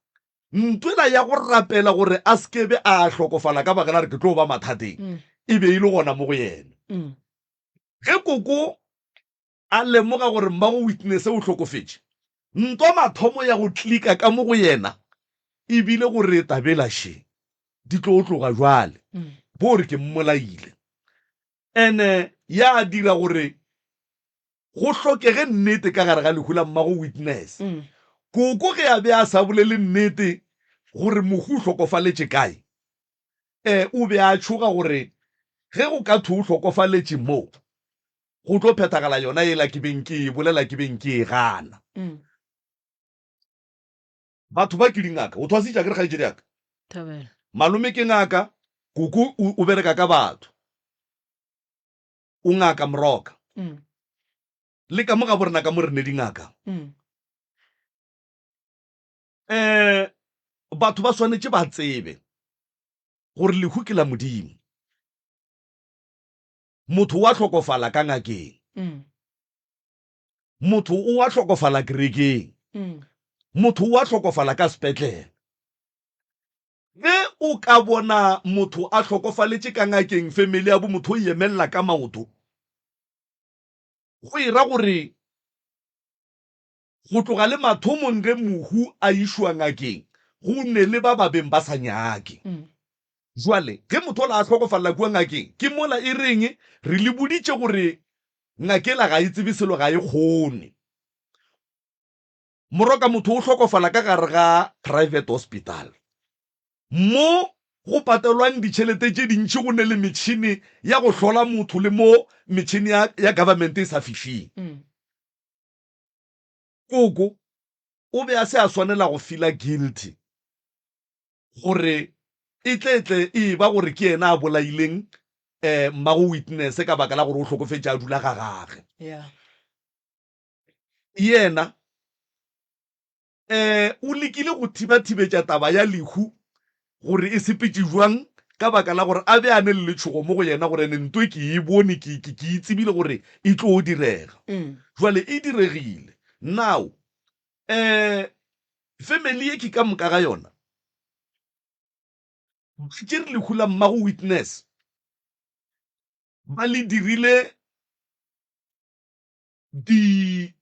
Ntwela ya go rapela gore a se ke be a hlokofala ka baka la gore ke tlo ba mathateng e be e le gona mo go yena. Ge Koko a lemoga gore mmago Witness o hlokofetše, ntwa mathomo ya go klika ka mo go yena e bile gore tabela še di tlo tloga bjale bo re ke mmolaile. Ene ya dira gore go hlokege nnete ka gare ga lehu la mmago Witness. Koko ge a be a sa bolele nnete gore mohu o hlokofaletše kae, e, o be a tšhoga gore ge go ka thwe o hlokofaletše mo, go tlo phethagala yona yela ke beng ke e bolela ke beng ke e gana. Batho ba ke dingaka. O thwasitše akere kgaetšedi ya ka? Thobela. Malome ke ngaka, koko o, o bereka ka batho. O ngaka Moroka. Le ka mo gabo rena ka mo re ne dingaka. Um batho ba swanetše ba tsebe gore lehu ke la Modimo. Motho wa hlokofala ka ngakeng. Motho o a hlokofala kerekeng. Motho o a hlokofala ka sepetlele. Ge o ka bona motho a hlokofaletše ka ngakeng, family ya bo motho o e emelela ka maoto, go e ra gore go tloga le mathomong ge mohu a išwa ngakeng, go ne le ba ba beng ba sa nyake. Jwale ge motho ola a hlokofalela kua ngakeng, ke mola e reng re le boditše gore ngakela ga e tsebe selo, ga e kgone. Moroka motho o hlokofala ka gare ga private hospital mo go patelwang ditšhelete tše dintši go ne le metšhene ya go hlola motho le mo metšhene ya, ya government e sa fihleng. Koko o be a se a swanela go feela guilty gore e tle tle e eba gore ke yena a bolaileng um mmago Witness ka baka la gore o hlokofetše a dula ga gage. Yeah. Yena um o lekile go thibathibetša taba ya lehu gore e sepetše bjang ka baka la gore a be a ne le letšhogo mo go yena gore ene ntwe ke e bone ke, ke, ke e tsebile gore e tlo direga. Jwale e diregile. Now um family ye ke ka moka ga yona ba tšere lehu la mmago Witness ba le dirile di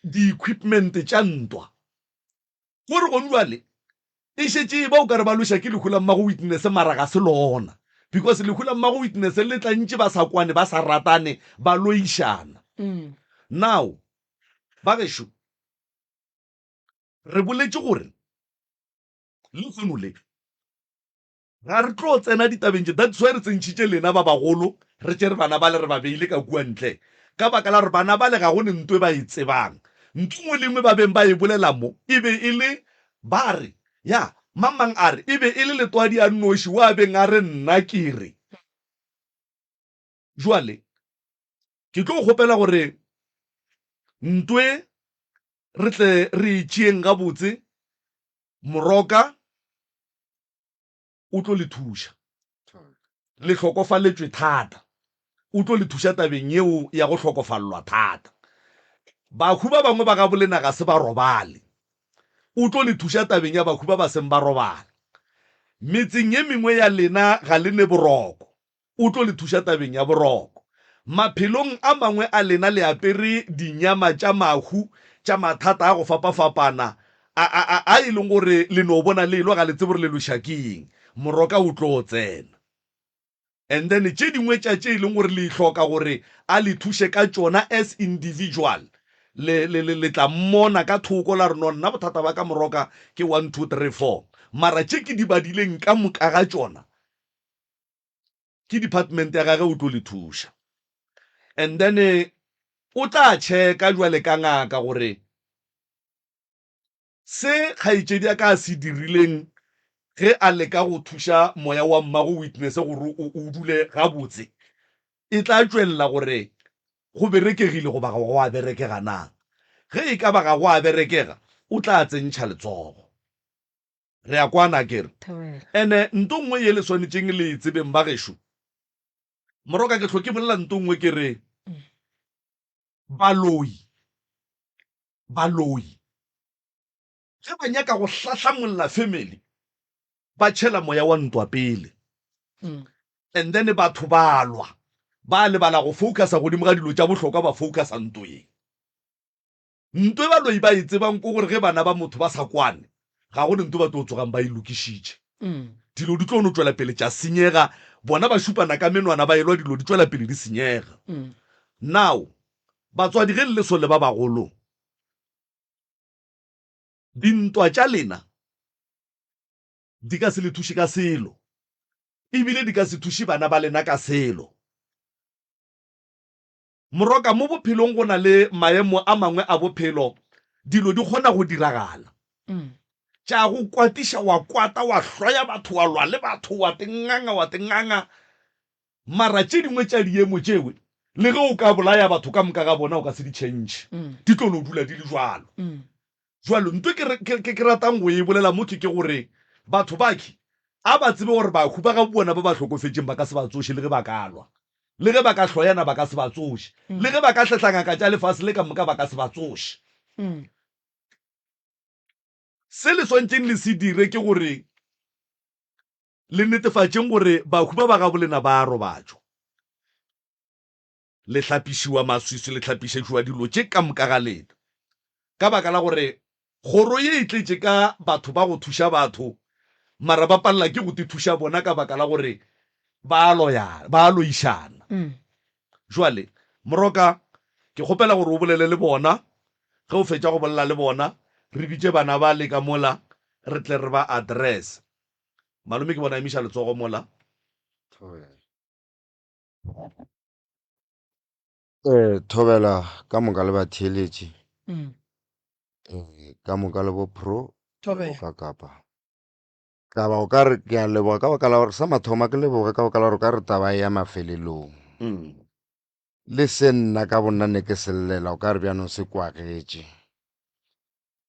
di-equipment tša ntwa. Ko re gone jwale e šetše e ba o ka re ba lweša ke lehu la mmago Witness mara ga se lona because lehu la mmago Witness le tla ntše ba sa kwane ba sa ratane ba loišana. Now ba gešo re boletše gore lehono le Ga re tlo tsena ditabeng tše, that's why re tsentšhitše lena ba bagolo, re tšere bana bale re ba beile ka kua ntle, ka baka la gore bana bale ga go ne nto e ba e tsebang. Nto nngwe le nngwe ba beng ba e bolela mo, e be e le, ba re, ya, mang mang a re, e be e le Letwadi a nnoši wa beng a re nna ke re. Jwale, ke tlo kgopela gore nto e re tle re e tšeeng gabotse, Moroka, o tlo le thuša. Le hlokofaletšwe thata, o tlo le thuša tabeng yeo ya go hlokofalelwa thata. Bahu ba bangwe ba gabolena ga se ba robale, o tlo le thuša tabeng ya bahu ba ba seng ba robala. Metseng ye mengwe ya lena ga le ne boroko, O tlo le thuša tabeng ya boroko. Maphelong a mangwe a lena le apere dinyama tša mahu tša mathata a go fapafapana a, a, a, a e leng gore le no bona le elwa ga le tsebe gore le lweša ke eng. Moroka o tlo tsena. And then tše dingwe tša tše e leng gore le hloka gore a le thuše ka tšona as individual, le, le, le, le tla mmona ka thoko la re, No, nna bothata ba ka Moroka ke one, two, three, four. Mara tše ke di badileng ka moka ga tšona, ke department ya gage o tlo le thuša. And then o tla checka jwale ka ngaka gore Se kgaetšedi ya ka a se dirileng ge a leka go thuša moya wa mmago Witness gore o, o dule gabotse, e tla tšwelela gore go berekegile goba ga go a berekega na. Ge e ka ba ga go a berekega, o tla tsentšha letsogo. Re a kwana akere? Ene nto nngwe ye le swanetšeng le e tsebeng ba gešo, Moroka ke hlo ke bolela nto nngwe ke re, baloi Baloi ge ba nyaka go hlahlamolla family ba tšhela moya wa ntwa pele and then batho ba lwa ba lebala go focusa godimo ga dilo tša bohlokwa ba focusa ntweng. Ntwe baloi ba e tsebang ko gore ge bana ba motho ba sa kwane ga go ne ntwe ba tlo tsogang ba e lokišitše. Dilo di tlo no tšwela pele tša senyega bona ba šupana ka menwana ba elwa dilo di tšwela pele di senyega. Now Batswadi, ge le le so le ba bagolo, dintwa tša lena di ka se le thuše ka selo, e bile di ka se thuše bana ba lena ka selo. Moroka, mo bophelong go na le maemo a mangwe a bophelo, dilo di kgona go diragala tša go kwatiša, wa kwata, wa hloya batho, wa lwa le batho, wa tenganga, wa tenganga. Mara tše dingwe tša diemo tšewe, le ge o ka bolaya batho ka moka ga bona, o ka se di tšhentšhe. Di tlo no dula di le bjalo. Bjalo, nto ke, ke, ke, ke ratang go e bolela mo ke, ke gore batho bakhi a ba tsebe gore bahu ba gabo bona ba ba hlokofetšeng ba ka se ba tsoše le ge ba ka lwa. Le ge ba ka hloyana ba ka se ba tsoše. Le ge ba ka hlehla ngaka tša lefase le ka moka ba ka se ba tsoše. Se le swantšeng le se dire ke gore Le netefatšeng gore bahu ba ba gabolena ba a robatšwa. Le hlapišiwa maswiswi, le hlapišetšwa dilo tše ka moka ga lena. Ka baka la gore kgoro ye e tletše ka batho ba go thuša batho, mara ba palela ke go tithuša bona ka baka la gore ba a loya, ba a loišana. Jwale, Moroka, ke kgopela gore o bolele le bona. Ge o fetša go bolela le bona, re bitše bana bale ka mola, re tle re ba address. Malome ke bona emiša letsogo mola. Eh, thobela ka moka le batheeletši. Mm. Eh, ka moka le bo pro. Thobela. Ka kapa. Taba o ka re ke a leboga ka baka la gore sa mathoma ke leboge ka baka la gore o ka re taba e ya mafelelong. Mm. Le se nna ka bonna ne ke se llela o ka re bjanong se kwagetše.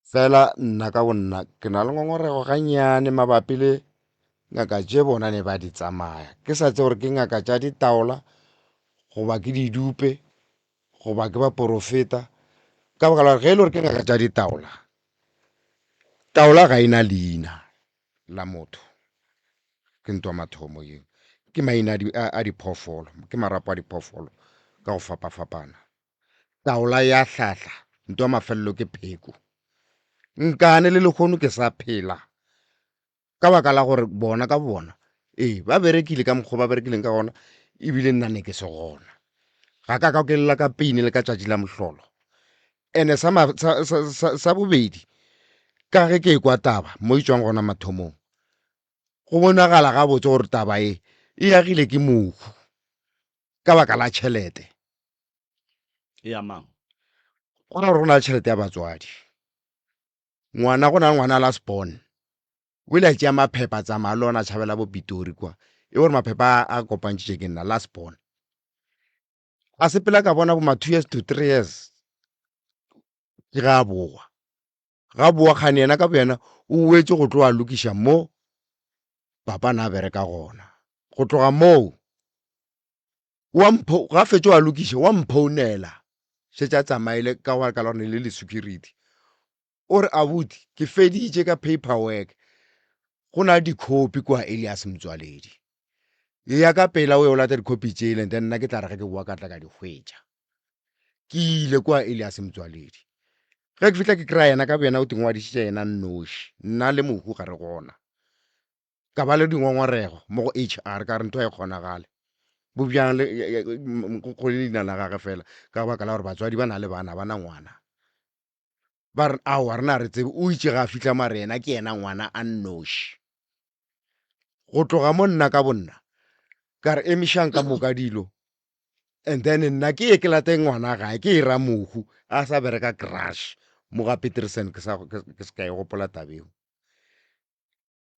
Fela nna ka bonna ke na le ngongorego gannyane mabapi le ngaka tše bona ne ba di tsamaya. Ke sa tsebe gore ke ngaka tša ditaola goba ke didupe goba ke baporofeta ka baka la gore ge e le gore ke ngaka tša ditaola, taola ga e na leina la motho. Ke ntwa mathomo yeo. Ke maina a diphoofolo, ke marapo a diphoofolo ka go fapafapana. Taola ya hlahla, ntwa mafelelo ke pheko. Nkane le lehono ke sa phela ka baka la gore bona ka bona ee ba berekile ka mokgwa ba berekileng ka gona ebile nna ne ke se gona ga ka ka ke lla ka peine le ka tšatši la mohlolo ene sa, sa, sa, sa, sa bobedi ka ge ke ekwa taba mo e tšwang gona mathomong go bonagala gabotse gore taba e e agile ke mohu ka baka la tšhelete ya mang go ra gore go na le tšhelete ya batswadi ngwana go na le ngwana last born o ile a tšea maphepha tsamaya le ona tšhabela bo pitori kwa e gore maphepha a kopantšitše ke nna last born a sepela ka bona bo ma two years to three years ke ga a boa ga boa kgane yena ka boyena o wetse go tlo a lokiša mo papa na bereka gona go tloga moo wa mpho ga fetše wa lokiša wa mphounela šetše a tsamaile ka gore ka lone le le security o re abuti ke feditše ka paperwork go na le dikhopi kwa Elias Mtswaledi e ya ka pela o ye o lata dikhopi tšele and then nna ke tla re ge ke boa ka tla ka di hwetša ke ile kwa Elias Mtswaledi ge ke fihla ke kry-a yena ka boyena o tingwadišitše yena nnoši nna le mohu ga re gona. Ka ba le dingongorego mo go HR ka re ntho ga e kgonagale. Bo bjang le go le leina la gage fela ka baka la gore batswadi ba na le bana ba na ngwana. Ba re aowa rena re tsebe o itše ga a fihla mare yena ke yena ngwana a nnoši. Go tloga mo nna ka bonna ka re emišang ka moka dilo and then nna ke ye ke late ngwana gae ke e ra mohu a sa bereka crush mo ga Peterson ke sa ke se ka e gopola tabeo.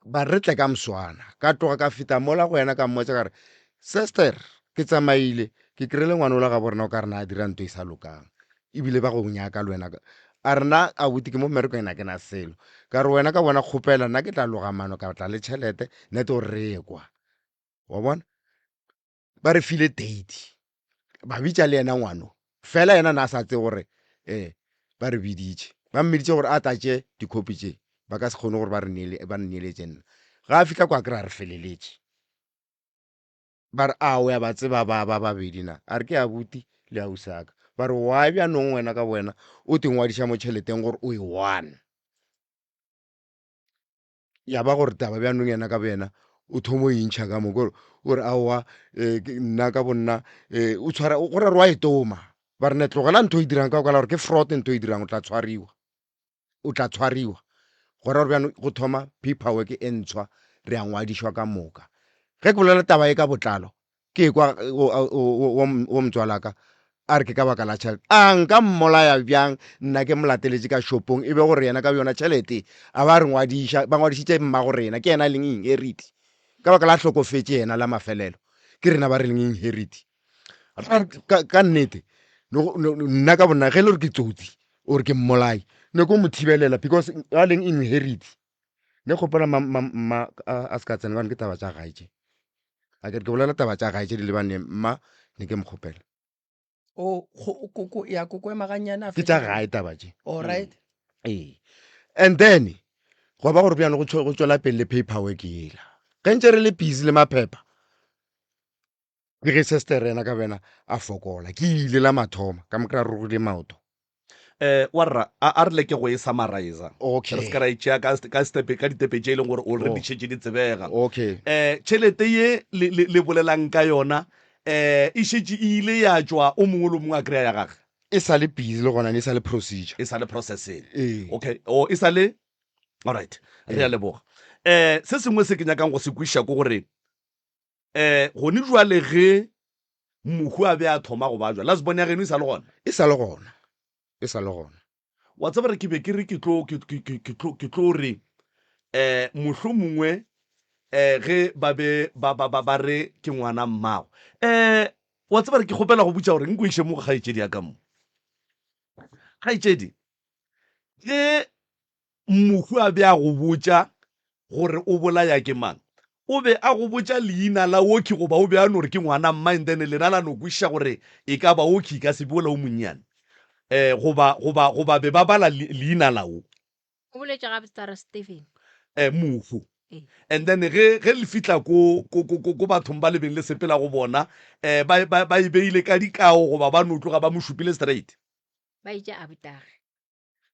Ba re tle ka moswana. Ka tloga ka feta mola go yena ka mmotsa ka re, Sester, ke tsamaile, ke kry-ile ngwana ola gabo rena o ka re na a dira ntho e sa lokang. Ebile ba go nyaka le wena. A re na abuti ke mo mmerekong ena ke na selo. Ka re wena ka bona kgopela nna ke tla loga maano ka tla le tšhelete nete gore re ye kwa. Wa bona? Ba re file date. Ba bitša le yena ngwano. Fela yena na sa tsebe gore eh ba re biditše. Ba mmiditše gore a tlatše dikhopi tše. Ba ka se kgone gore ba re neele ba nneeletše nna. Ga a fihla kwa kry-a re feleletše. Ba re a o ya ba tseba ba ba babedi na? A re ke abuti le ausaka. Ba re why bjanong wena ka bowena o te ngwadiša mo tšheleteng gore o e one. Ya ba gore taba bjanong yena ka boyena o thomo e intšha ka mo kore o re aowa um nna ka bonna um o tshwara go ra re wa e toma ba re ne tlogela ntho e dirang ka kwala gore ke fraud ntho e dirang o tla tshwariwa o tla tshwariwa go ra gore bjanong go thoma paperwork e ntshwa re a ngwadišwa ka moka ge ke bolela taba e ka botlalo Ke kwa wo motswalaka a re ke ka baka la tšhelete. A nka mmolaya bjang nna ke mo lateletše ka shopong e be gore yena ka yona tšhelete a ba re ngwadiša, ba ngwadišitše mmago rena, ke yena a leng inherit. Ka baka la hlokofetše yena la mafelelo, ke rena ba re leng inherit. Ka, ka nnete, nna ka bonna ge e le gore ke tsotsi or ke mmolai, ne ko mo thibelela because a leng inherit. Ne kgopela mma a se ka tsena gobane ke taba tša gae tše. A ke re ke bolela taba tša gae tše di lebaneng mma ne ke mo kgopela. O go koko ya koko ema gannyane a Ke tša gae taba tše. All right. Ee. And then gwa ba gore bjano go go tšwela pele le paperwork yela. Ge ntše re le busy le maphepha ke ge sister yena ka bena a fokola. Ke ile la mathomo ka mo kry-a rogile maoto. Eh, warra a a re leke go e summarizer Okay. re se ka ra e tšea ka ka step ka ditepe tše e leng gore already Oh. di šetše di tsebega Okay. eh tšhelete ye le, le, le bolelang ka yona eh e šetše e ile ya tšwa o mongwe le o mongwe a kry-a ya gage E sa le busy le gona e sa le procedure. e sa le processing Ee. okay o e sa le alright re a leboga eh se sengwe se ke nyakang go se kwešiša ke gore eh gone jwale ge mohu a be a thoma go bajwa last born ya geno e sa le gona E sa le gona. E sa le gona. Wa tseba re ke be ke re ke tlo ke ke ke ke tlo ke tlo re eh mohlomongwe eh ge ba be ba ba ba ba re ke ngwana mmago. Eh wa tseba re ke kgopela go botša gore nko iše mo go kgaetšedi ya ka mo. Kgaetšedi ge Mohu a be a go botša gore o bolaya ke mang? O be a go botša leina la Oki goba o be a no re ke ngwana mma and then lena la no kwešiša gore e ka ba Oki e ka se be wola o monnyane? Eh, goba, goba, goba be ba bala leina la wo? O boletše gabotse a re Stephen. Eh, mohu. Ee. And then ge, ge le fihla ko, ko, ko, ko, ko bathong ba le beng le sepela go bona, eh, ba, ba, ba e beile ka dikao goba ba no tloga ba mo šupile straight? Ba itše abutage.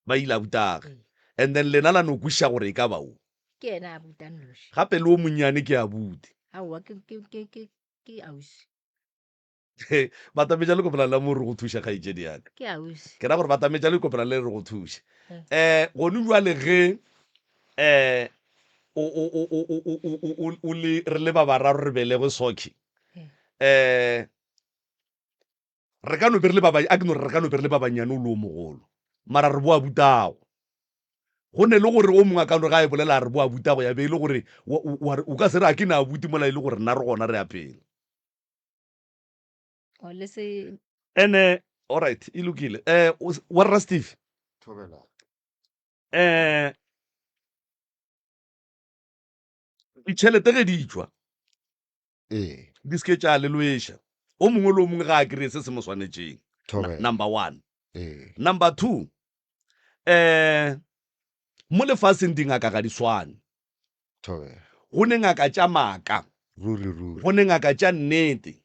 Ba ile abutage. And then lena la no kwešiša gore e ka ba o. Ke yena abuta nnoši. Gape le o monnyane ke abuti. Aowa ke ke ke ke ke ausi. Batametša lekopela la mo re go thuša kgaetšedi ya ka. Ke ausi. Ke ra gore batametša lekopela le re go thuše. Eh gone jwale ge eh o o o o o o o o o le re le ba bararo re belegwe Socky. Eh Re ka no be re le ba ba, a ke no re re ka no be re le ba bannyane o le o mogolo, mara re boa butago. Go ne le gore o mongwe a ka no re ga a e bolela a re boa butago ya be e le gore wa, wa re, o ka se re a ke na abuti mola e le gore nna re gona re a phela. O le se. Ene, alright, e lokile. Eh, wa rra Steve? Thobela. Eh, ditšhelete ge di tšwa, Ee. Di se ke tša le lweša. O mongwe le o mongwe ga a kry-e se se mo swanetšeng. Thobela. Number one. Ee. Number two, um mo lefaseng dingaka ga di swane. Thobela. Go ne ngaka tša maaka. Ruri, ruri. Go ne ngaka tša nnete.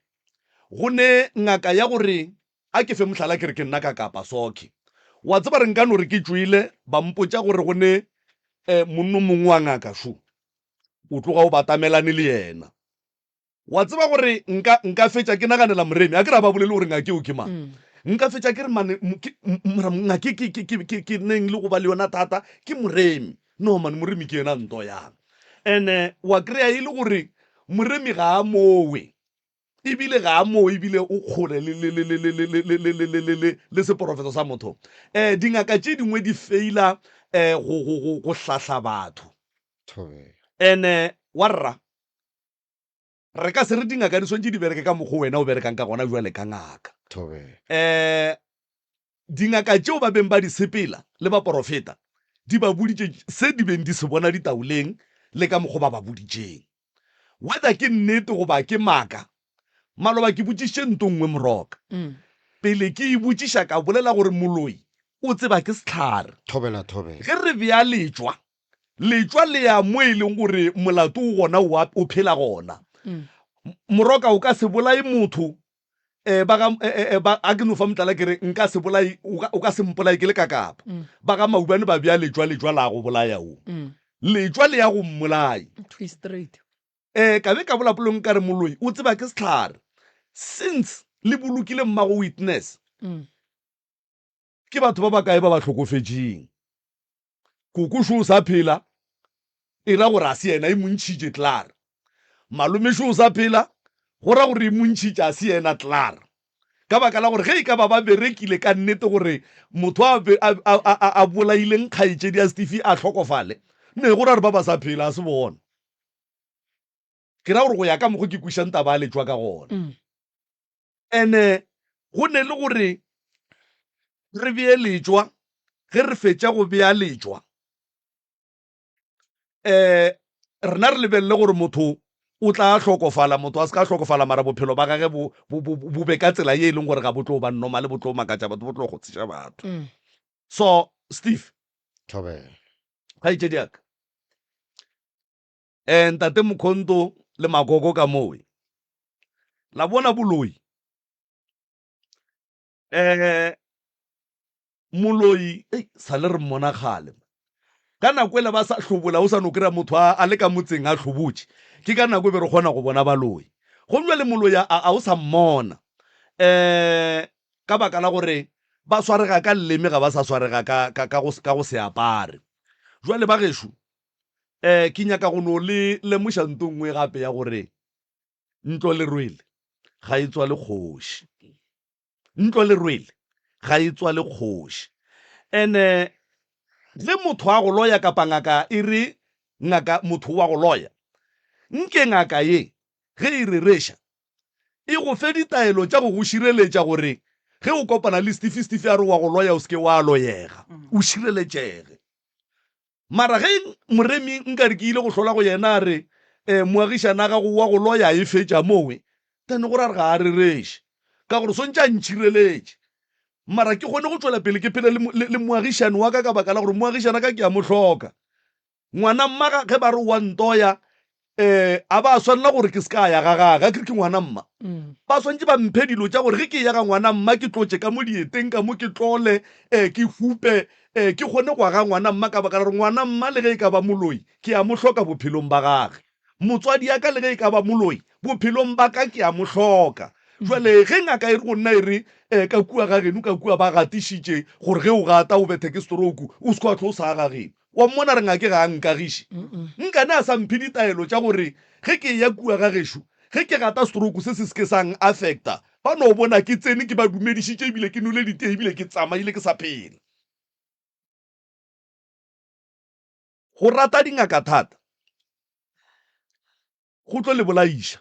Go ne ngaka ya gore, a ke fe mohlala ke re ke nna ka Kapa Soke. Wa tseba re nka no re ke tšwele ba mpotša gore go ne um monno mongwe wa ngaka šo. O tloga o batamelane le yena. Wa tseba gore nka, nka fetša ke naganela Moremi, a ke re a ba bolele gore ngake o ke mang. Nka fetša ke re mane, ke, mara ngake ke, ke, ke, ke, ke neng le go ba le yona thata, ke Moremi. No man, Moremi ke yena nto yang. Ene wa kry-a e le gore Moremi ga a mowe, ebile ga a mowe, ebile o kgole le, le, le, le, le, le, le, le, le, le, le, le, le, le seporofeto sa motho. Um dingaka tše dingwe di feila um go, go, go, go hlahla batho. Thobela. Ene wa rra, Re ka se re dingaka di swantše di bereke ka mokgwa wena o berekang ka gona bjale ka ngaka. Thobela. Um dingaka tšeo ba beng ba di sepela le baporofeta di ba boditše se di beng di se bona ditaoleng le ka mokgwa ba ba boditšeng. Whether ke nnete goba ke maaka, maloba ke botšišitše nto nngwe Moroka. Pele ke e botšiša ka bolela gore moloi o tseba ke sehlare. Thobela, thobela. Ge re bea letšwa Letšwa le ya mo e leng gore molato o gona o a, o phela gona. Moroka o ka se bolaye motho eh, ba ga eh, eh, ba, a ke no fa motlala ke re nka se bolaye o ka, o ka se mpolaye ke le ka kapa. Ba ga Maubane ba bea letšwa letšwa la go bolaya o. Letšwa le ya go mmolaya. Thwi straight. Eh, ka be ka bola polong ka re moloi o tseba ke sehlare. Since le bolokile mmago witness, ke batho ba bakae ba ba hlokofetšeng? Koko šo o sa phela, e ra gore a se yena e mo ntšhitše klaar. Malome šo o sa phela, go ra gore e mo ntšhitše a se yena klaar. Ka baka la gore ge e ka ba ba berekile ka nnete gore motho a be a, a, a, a bolaileng kgaetšedi ya Steve a hlokofale, ne go ra gore ba ba sa phela, a se bona. Ke ra gore go ya ka mokgo ke kwišang taba ya letšwa ka gona. Ene go ne le gore re bee letšwa, ge re fetša go bea letšwa, um rena re lebelele gore motho o tla hlokofala, motho a se ka hlokofala, mara bophelo ba gage bo, bo, bo, bo be ka tsela ye e leng gore ga bo tlo ba normal, bo tlo makatša batho, bo tlo kgotsiša batho. So, Steve. Thobela. Kgaetšedi ya ka. Eh, ntate Mkhonto le Makoko ka mowe. La bona boloi. Eh, moloi, ei, sa le re mmona kgale. Ka nako ele ba sa hlobola, o sa no kry-a motho a, a le ka motseng a hlobotše. Ke ka nako e be re kgona go bona baloi. Gomme jwale moloi a, a o sa mmona. Eh, ka baka la gore ba swarega ka leleme ga ba sa swarega ka, ka, ka, go, ka go se apare. Jwale ba gešo, um ke nyaka go no le lemoša nto nngwe gape ya gore ntlo lerwele ga e tswale kgoši. Ntlo lerwele ga e tswale kgoši. Ene ge motho a go loya kapa ngaka e re ngaka motho wa go loya, nke ngaka ye ge e rereša e go fe ditaelo tša go go šireletša gore ge o kopana le Steve, Steve a re wa go loya o se ke wa loyega, o šireletšege. Mara ge Moremi nka re ke ile go hlola go yena a re, Eh, moagišana gago wa go loya e fetša mowe, then go ra re ga a rereše. Ka gore swantše a ntšhireletše. Mara ke kgone go tšwela pele ke phele le, le, le moagišane wa ka ka baka la gore moagišana ka ke a mo hloka. Ngwana mma ga, ge ba re wa ntoya, eh, a ba swanela gore ke se ka ya ga gage, a ke re ke ngwana mma. Ba swantše ba mphe dilo tša gore ge ke eya ga ngwana mma ke tlotše ka mo dieteng ka mo ke tlole, eh, ke hupe, eh, ke kgone go aga ngwana mma ka baka la gore ngwana mma le ge e ka ba moloi ke a mo hloka bophelong ba gage. Motswadi ya ka le ge e ka ba moloi bophelong ba ka ke a mo hloka. Jwale ge ngaka e re go nna e re, eh, ka kua ga geno ka kua ba gatišitše gore ge o gata o bethe ke stroke o se ke wa hlo o sa aga geno. Wa mmona re ngake ga a nkagiše. Nkane a sa mphe ditaelo tša gore ge ke eya kua ga gešo, ge ke gata stroke se se se ke sa n-affecta. Ba no bona ke tsene ke ba dumedišitše ebile ke nwele ditee ebile ke tsamaile ke sa phela. Go rata dingaka thata go tlo le bolaiša.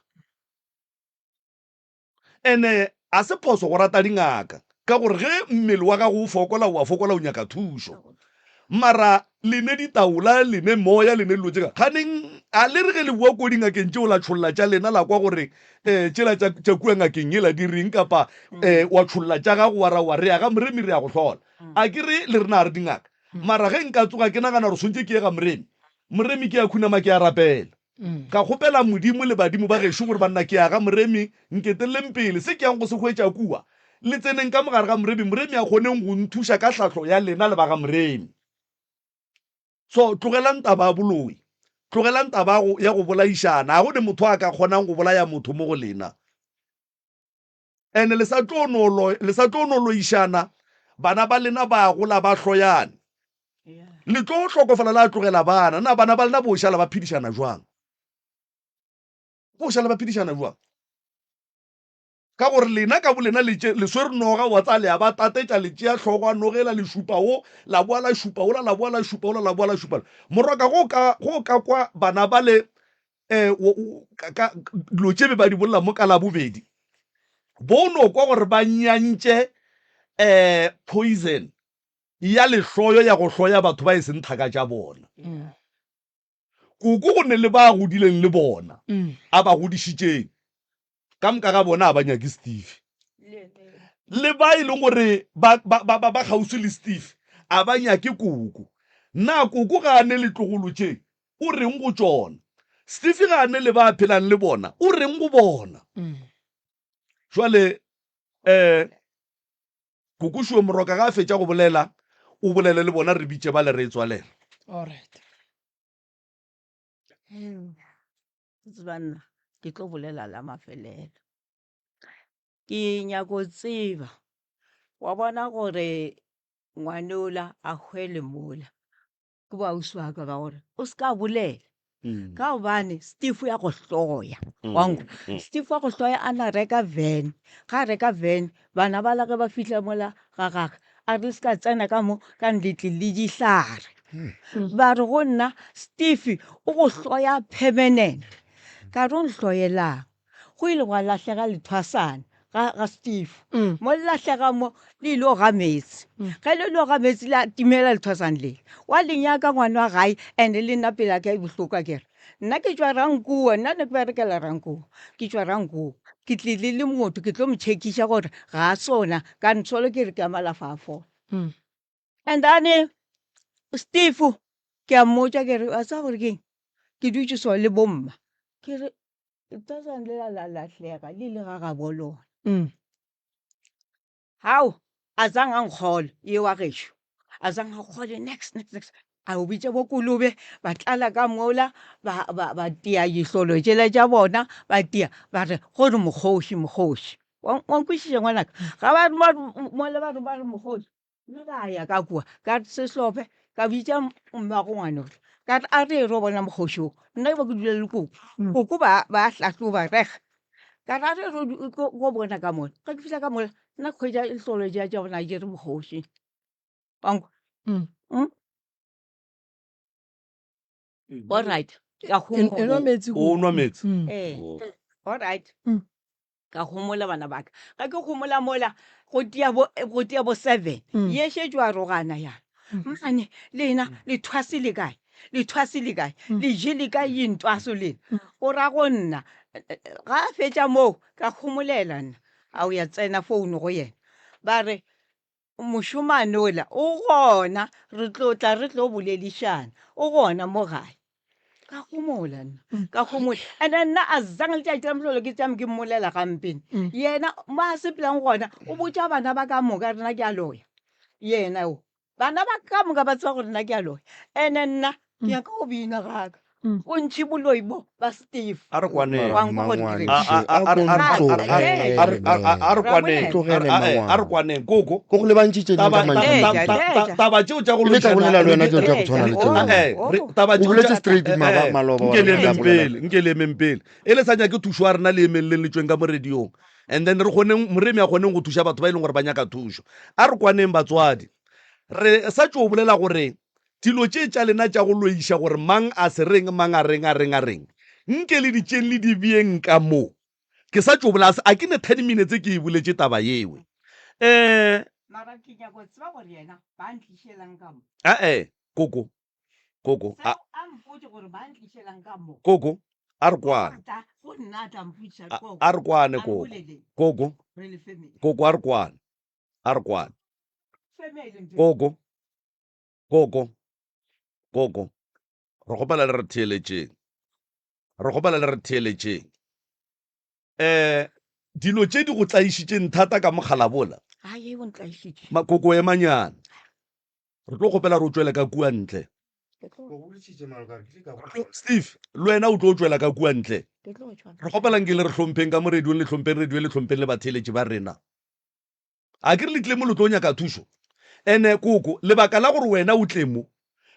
Ene a se phoso go rata dingaka ka gore ge mmele wa gago o fokola o a fokola o nyaka thušo. Mara le ne ditaola, le ne moya, le ne dilo tše ka ganeng a le re ge le boa ko dingakeng tšeo la tšholla tša lena la kwa gore um tšela tša tša kua ngakeng yela di reng kapa um wa tšholla tša gago wa ra wa re ya ga Moremi re ya go hlola. A ke re le rena ga re dingaka. Mara ge nka tsoga ke nagana gore swantše ke ye ga Moremi, Moremi ke ya khunama ke ya rapela. Ka kgopela Modimo le badimo ba gešo gore banna ke ya ga Moremi, nketeleleng pele. Se ke yang go se hwetša kua, le tseneng ka mo gare ga Moremi, Moremi a kgoneng go nthuša ka hlahlo ya lena le ba ga Moremi. So tlogelang taba ya boloi. Tlogelang taba ya go bolaišana. Ga go ne motho a ka kgonang go bolaya motho mo go lena. And le sa tlo no le sa tlo no loišana, bana ba lena ba gola ba hloyane. Le tlo hlokofala la tlogela bana. Na bana ba lena bo šala ba phedišana jwang? Bo šala ba phedišana jwang? Ka gore lena ka bolena le tše, le swere noga, wa tsaya le a ba tatetša, le tšea hlogo a nogela, le šupa wo, la boa la šupa wola, la boa la šupa wola, la boa la šupa. Morwaka, go ka, go ka kwa bana ba le eh, ka, ka, dilo tše be ba di bolela mo ka Labobedi, bo no kwa gore ba nyantše eh, poison ya lehloyo ya go hloya batho ba e seng thaka tša bona. Koko go ne le ba a godileng le bona, a ba godišitšeng. Ka moka ga bona a ba nyake Steve. Le ba e leng gore ba, ba, ba, ba, ba kgauswi le Steve, a ba nyake koko. Na koko ga a ne le tlogolo tše, o reng go tšona? Steve ga a ne le ba a phelang le bona, o reng go bona? Jwale, um Koko Shuwe Moroka ga a fetša go bolela, o bolele le bona re bitše bale re e tswalela. Alright. Tseba nna ke tlo bolela la mafelelo. Ke nyako tseba wa bona gore ngwanola a hwele mola ke boausi ba ka ba gore o se ka bolela mm. ka gobane steve ya go hloya mm. wanko mm. steve wa go hloya a na reka van ga a reka van bana ba la ge ba fihla mola ga gage a re se ka tsena ka mo ka nletle le dihlare ba re go nna steve o go hloya permanent ka re o nhloyelang Go ile gwa lahlega lethwasana ga, ga Steve. Mm. Mo le lahlega mo, le ile ga meetse. Mm. Ge le ile ga meetse la timela lethwasana le. Wa le nyaka ngwana wa gae and le nna pele ya ka e bohloko akere. Nna ke tšwa Rankuwa, nna ne ke berekela Rankuwa. Ke tšwa Rankuwa. Ke tlile le motho ke tlo mo checkisha gore ga a sona ka ntsholo ke re ke a malafa a fola. Mm. And then Steve ke a mmotša ke re wa tseba gore keng ke dutše so le bomma ke re Lethwasana lela la lahlega le ile ga gabo lona. Mm. Hao, a zang a nkgole ye wa gešo. A zang a kgole next next next. A o bitša bo kolobe ba tlala ka mola ba ba ba tia dihlolo tšela tša bona ba tia ba re gore mokgoši mokgoši. Wa wa nkwešiša ngwanaka? Ga ba re mola ba re ba re mokgoši. Nna ka ya ka kua ka re sehlope ka bitša mmago ngwanola ka re a re ye ro bona mokgoši wo nna ke be ke dula le koko mm. koko ba ba hlahloba reg ka re a re ro go bona ka mola ge ke fihla ka mola nna ke hwetša hlolo tša tša bona ke re mokgoši wankwa mm. mm? all right ka homola o nwa metsi eh all right Ka homola bana ba ka. Ge ke homola mola go tia bo go tia bo 7. Mm. Ye šetšo a rogana yana. Mm. Mane lena mm. le thwase le kae? Le thwase le kae? Mm. Le je le kae yintwaso lena? Mm. O ra go nna. Ga a fetša moo ka homolela nna. A o ya tsena founu go yena. Ba re mošomane ola o gona re tlo tla re tlo boledišana o gona mo gae ka homola nna mm. ka homola and nna a zang letšatši la mohlolo ke tšame ke mmolela gampene mm. yena mo a sepelang gona o botša bana ba ka moka rena ke a loya yena o bana ba ka moka ba tseba gore nna ke a loya and-e nna ke mm. nyaka go bina gaka mm. o ntšhe boloi bo ba steve a re kwaneng Wa nkwa gore ke reng? A- a- a- a- a- a re kwaneng a a- a re kwaneng Tlogele, A- a- Mangwane. a re kwaneng koko Ko go lebantšitše taba tša mantšu. Ee, ta- ta- ta- Tša. taba tšeo tša go Ke ile ka bolela le wena tšeo tša go tshwana le tšeo. Eh, re- taba O tšeo boletse tša- straight eh, maba- eh, maloba wa nke le re tla emeng bolela. pele nke le emeng pele e le sa nyake thušo ya rena le emeng leng le tšweng ka mo radiong and then re kgoneng moremi a kgoneng go thuša batho ba e leng gore ba nyaka thušo a re kwaneng batswadi re sa tšo bolela gore Dilo tše tša lena tša go loiša gore mang a se reng, mang a reng, a reng, a reng, nke le di tšeng le di beeng ka mo. Ke sa tšo bolela, a ke ne ten minutes ke e boletše taba yewe. Eh. Mara ke nyaka go tseba gore yena ba ntlišelang ka mo. A-e, koko, koko, a. Seo a mpotše gore ba ntlišelang ka mo. Koko, a re kwane. A tla go nna a tla mpotšiša, koko. A re kwane, A re koko, boleleng. koko, Re le family. koko, a re kwane, a re kwane. Family ntho e. Koko. Koko, koko, re kgopela le re theeletšeng. Re kgopela le re theeletšeng. Eh, dilo tše di go tlaišitšeng thata ka mokgalabola. Ai, o ntlaišitše. Makoko emanyana. Re tlo kgopela re o tšwele ka kua ntle. Steve, le wena o tlo tšwela ka kua ntle. Re kgopela nke le re hlompheng ka mo radiong, le hlompheng radio, le hlompheng le batheeletši ba rena. A ke re le tlile mo le tlo nyaka thušo? Ene koko, lebaka la gore wena o tle mo,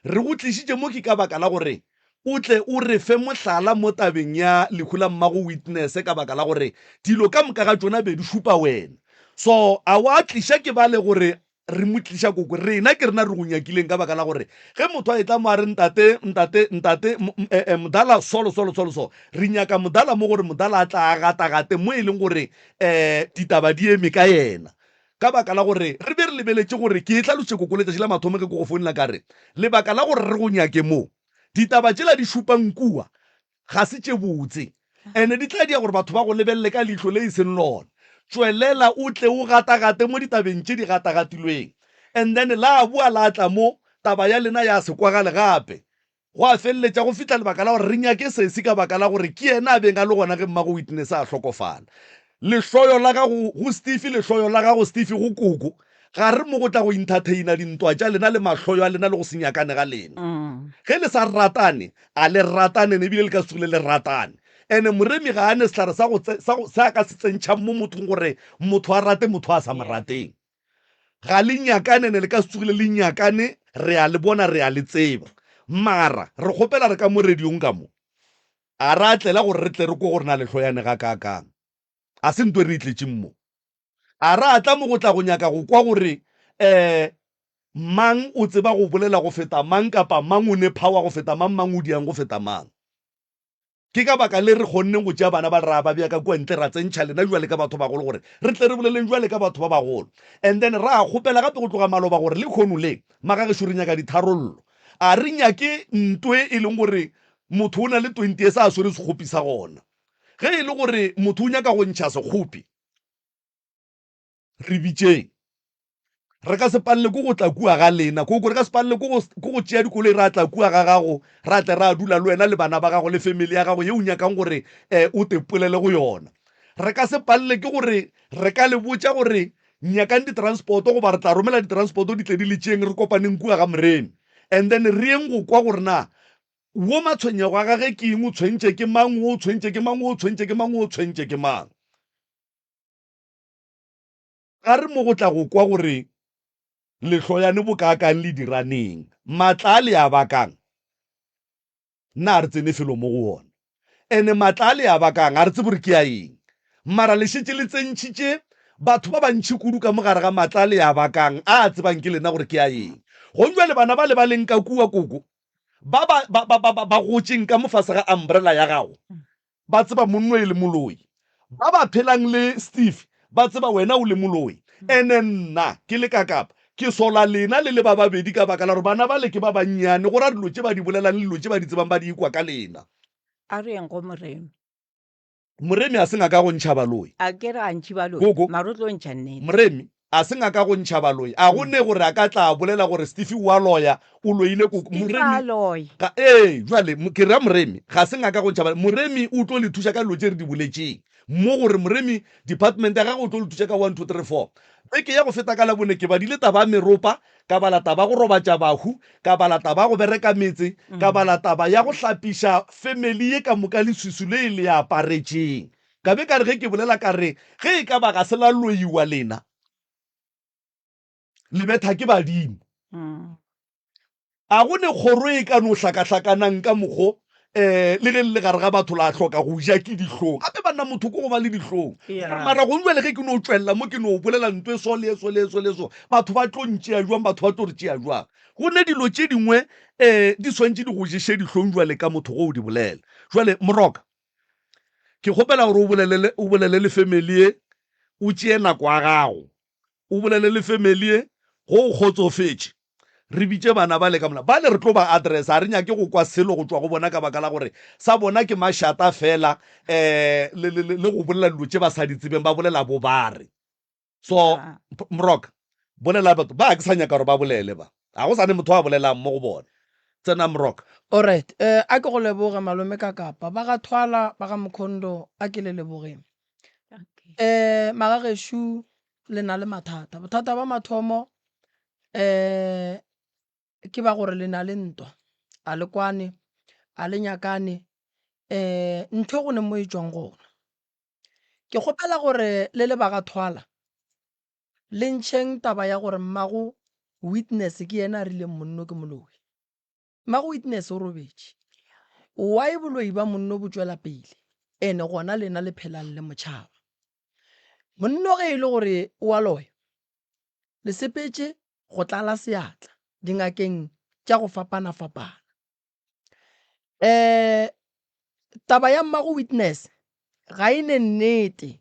re go tlišitše mo ke ka baka la gore o tle o re fe mohlala mo tabeng ya lehu la mmago Witness ka baka la gore dilo ka moka ga tšona be di šupa wena. So a wa tliša ke bale gore re mo tliša koko, rena ke rena re go nyakileng ka baka la gore ge motho a etla mo a re ntate, ntate, ntate, eh, eh, modala solo solo solo so, re nyaka modala mo gore modala a tla a gatagate mo e leng gore um ditaba di eme ka yena. Ka baka la gore re be re lebeletše gore ke e hlalošitše koko letšatši la mathomo ge ke go founela ka re lebaka la gore re go nyake mo, ditaba tšela di šupang kua ga se tše botse ene di tla dia gore batho ba go lebelele ka leihlo le e seng lona. Tšwelela o tle o gatagate mo ditabeng tše di gatagatilweng and then la boa la tla mo taba ya lena ya se kwagale gape. Gwa feleletša go fihla lebaka la gore re nyake sesi ka baka la gore ke yena a beng a le gona ge mmago Witness a hlokofala. Lehloyo la gago go Steve, lehloyo la gago Steve go koko, ga re mo go tla go entertaina dintwa tša lena le mahloyo a lena le go se nyakane ga lena. Ge le sa ratane, a le ratane ene ebile le ka se tsogile le ratane. Ene Moremi ga a ne sehlare sa go sa go se a ka se tsentšhang mo mothong gore motho a rate motho a sa mo rateng. Ga le nyakane ene le ka se tsogile le nyakane, re a le bona re a le tseba. Mara re kgopela re ka mo radiong ka mo A ra tlela gore re tle re kwe gore na le hloyane gakaakang. A se nto e re e tletšeng mo. A ra tla mo go tla go nyaka go kwa gore um mang o tseba go bolela go feta mang kapa mang o ne power go feta mang, mang o diang go feta mang. Ke ka baka le re kgonneng go tšea bana ba ra ba bea ka kua ntle ra tsentšha lena jwale ka batho bagolo gore re tle re boleleng jwale ka batho ba bagolo. And then ra kgopela gape go tloga maloba gore lehono le magagešo re nyaka ditharollo. A re nyake ntwe e leng gore motho o na le 20 years a swere sekgopi sa gona. Ge e le gore motho o nyaka go ntšha sekgopi, re bitšeng. Re ka se palele ke go tla kua ga lena, koko, re ka se palele ke go, ke go tšea dikoloi ra tla kua ga gago, ra tle ra dula le wena le bana ba gago le family ya gago ye o nyakang gore um o te polele go yona. Re ka se palele ke gore re ka le botša gore nyakang ditransporto goba re tla romela ditransporto di tle di le tšeeng re kopaneng kua ga Moremi and then re yeng go kwa gore na Wo matshwenyego a gage ke eng, o tshwentše ke mang, wo o tshwentše ke mang, wo o tshwentše ke mang, wo o tshwentše ke mang. Ga re mo go tla go kwa gore lehloyane bokaakang le diraneng, matla a le a bakang, nna a re tsene felo mo go wona. Ene matla a le a bakang a re tsebe gore ke a eng. Mara le šetše le tsentšhitše batho ba bantši kudu ka mo gare ga matla a le a bakang a a tsebang ke lena gore ke a eng. Gong bjale bana bale ba leng ka kua koko ba ba ba ba ba ba gotšeng ka mo fase ga umbrella ya gago ba tseba monno e le moloi. Ba ba phelang le Steve ba tseba wena o le moloi. Ene nna ke le ka kapa ke sola lena le le ba babedi ka baka la gore bana bale ke ba bannyane go ra dilo tše ba di bolelang le dilo tše ba di tsebang ba di ikwa ka lena. A re yeng go Moremi. Moremi a se ngaka go ntšha baloi. A ke re a ntšhi baloi. Koko. Mara o tlo ntšha nnete. Moremi a se ngaka go ntšha baloi. A go ne gore a ka tla a bolela gore Steffi o a loya, o loile koko. Steffi a Moremi loye. ga ee, jwale ke ra Moremi ga se ngaka go ntšha baloi. Moremi o tlo le thuša ka dilo tše re di boletšeng mo gore Moremi department ya gagwe o tlo le thuša ka 1 2 3 4. Beke ya go feta ka Labone ke badile taba ya meropa, ka bala taba ya go robatša bahu, ka bala taba ya go bereka metse, ka bala taba ya go hlapiša family ye ka moka leswiswi le e le aparetšeng. Ka be ka re ge ke bolela ka re ge e ka ba ga se la loiwa lena, le betha ke badimo. A go ne kgoro e ka no hlakahlakanang ka mokgo um le ge le le gare ga batho la hloka go ja ke dihlong. Gape banna motho ke go ba le dihlong. Yeah. Mara gong jwale ge ke no tšwelela mo ke no bolela nto e so le e so le e so le e so, batho ba tlo ntšea jwang, batho ba tlo re tšea jwang. Go ne dilo tše dingwe um di swantše di go ješe dihlong jwale ka motho ge o di bolela. Jwale Moroka, ke kgopela gore o bolele o bolele le family ye, o tšee nako ya gago o bolele le family ye go o kgotsofetše. Re bitše bana bale ka mola. Bale re tlo ba addressa, ga re nyake go kwa selo go tšwa go bona ka baka la gore sa bona ke mašata fela um le, le, le, le go bolela dilo tše ba sa di tsebeng, ba bolela bo ba re. So, Moroka, bolela batho ba, ke sa nyaka gore ba bolele ba. Ga go sa ne motho a bolelang mo go bona. Tsena Moroka. Alright, eh, a ke go leboge malome ka kapa. Ba ga Thwala, ba ga Mkhondo, a ke le lebogeng. Eh, magagešo le na le mathata. Bothata ba mathomo eh ke ba gore le na le ntwa. A le kwane, a le nyakane, um ntho e go ne mo e tšwang gona. Ke kgopela gore le le ba ga Thwala le ntšheng taba ya gore mmago Witness ke yena a rileng monno ke moloi. Mmago Witness o robetše. Why boloi ba monno bo tšwela pele ene gona lena le phelang le motšhaba? Monno ge e le gore o a loya, le sepetše go tlala seatla dingakeng tša go fapana-fapana. Um taba ya mmago Witness ga e ne nnete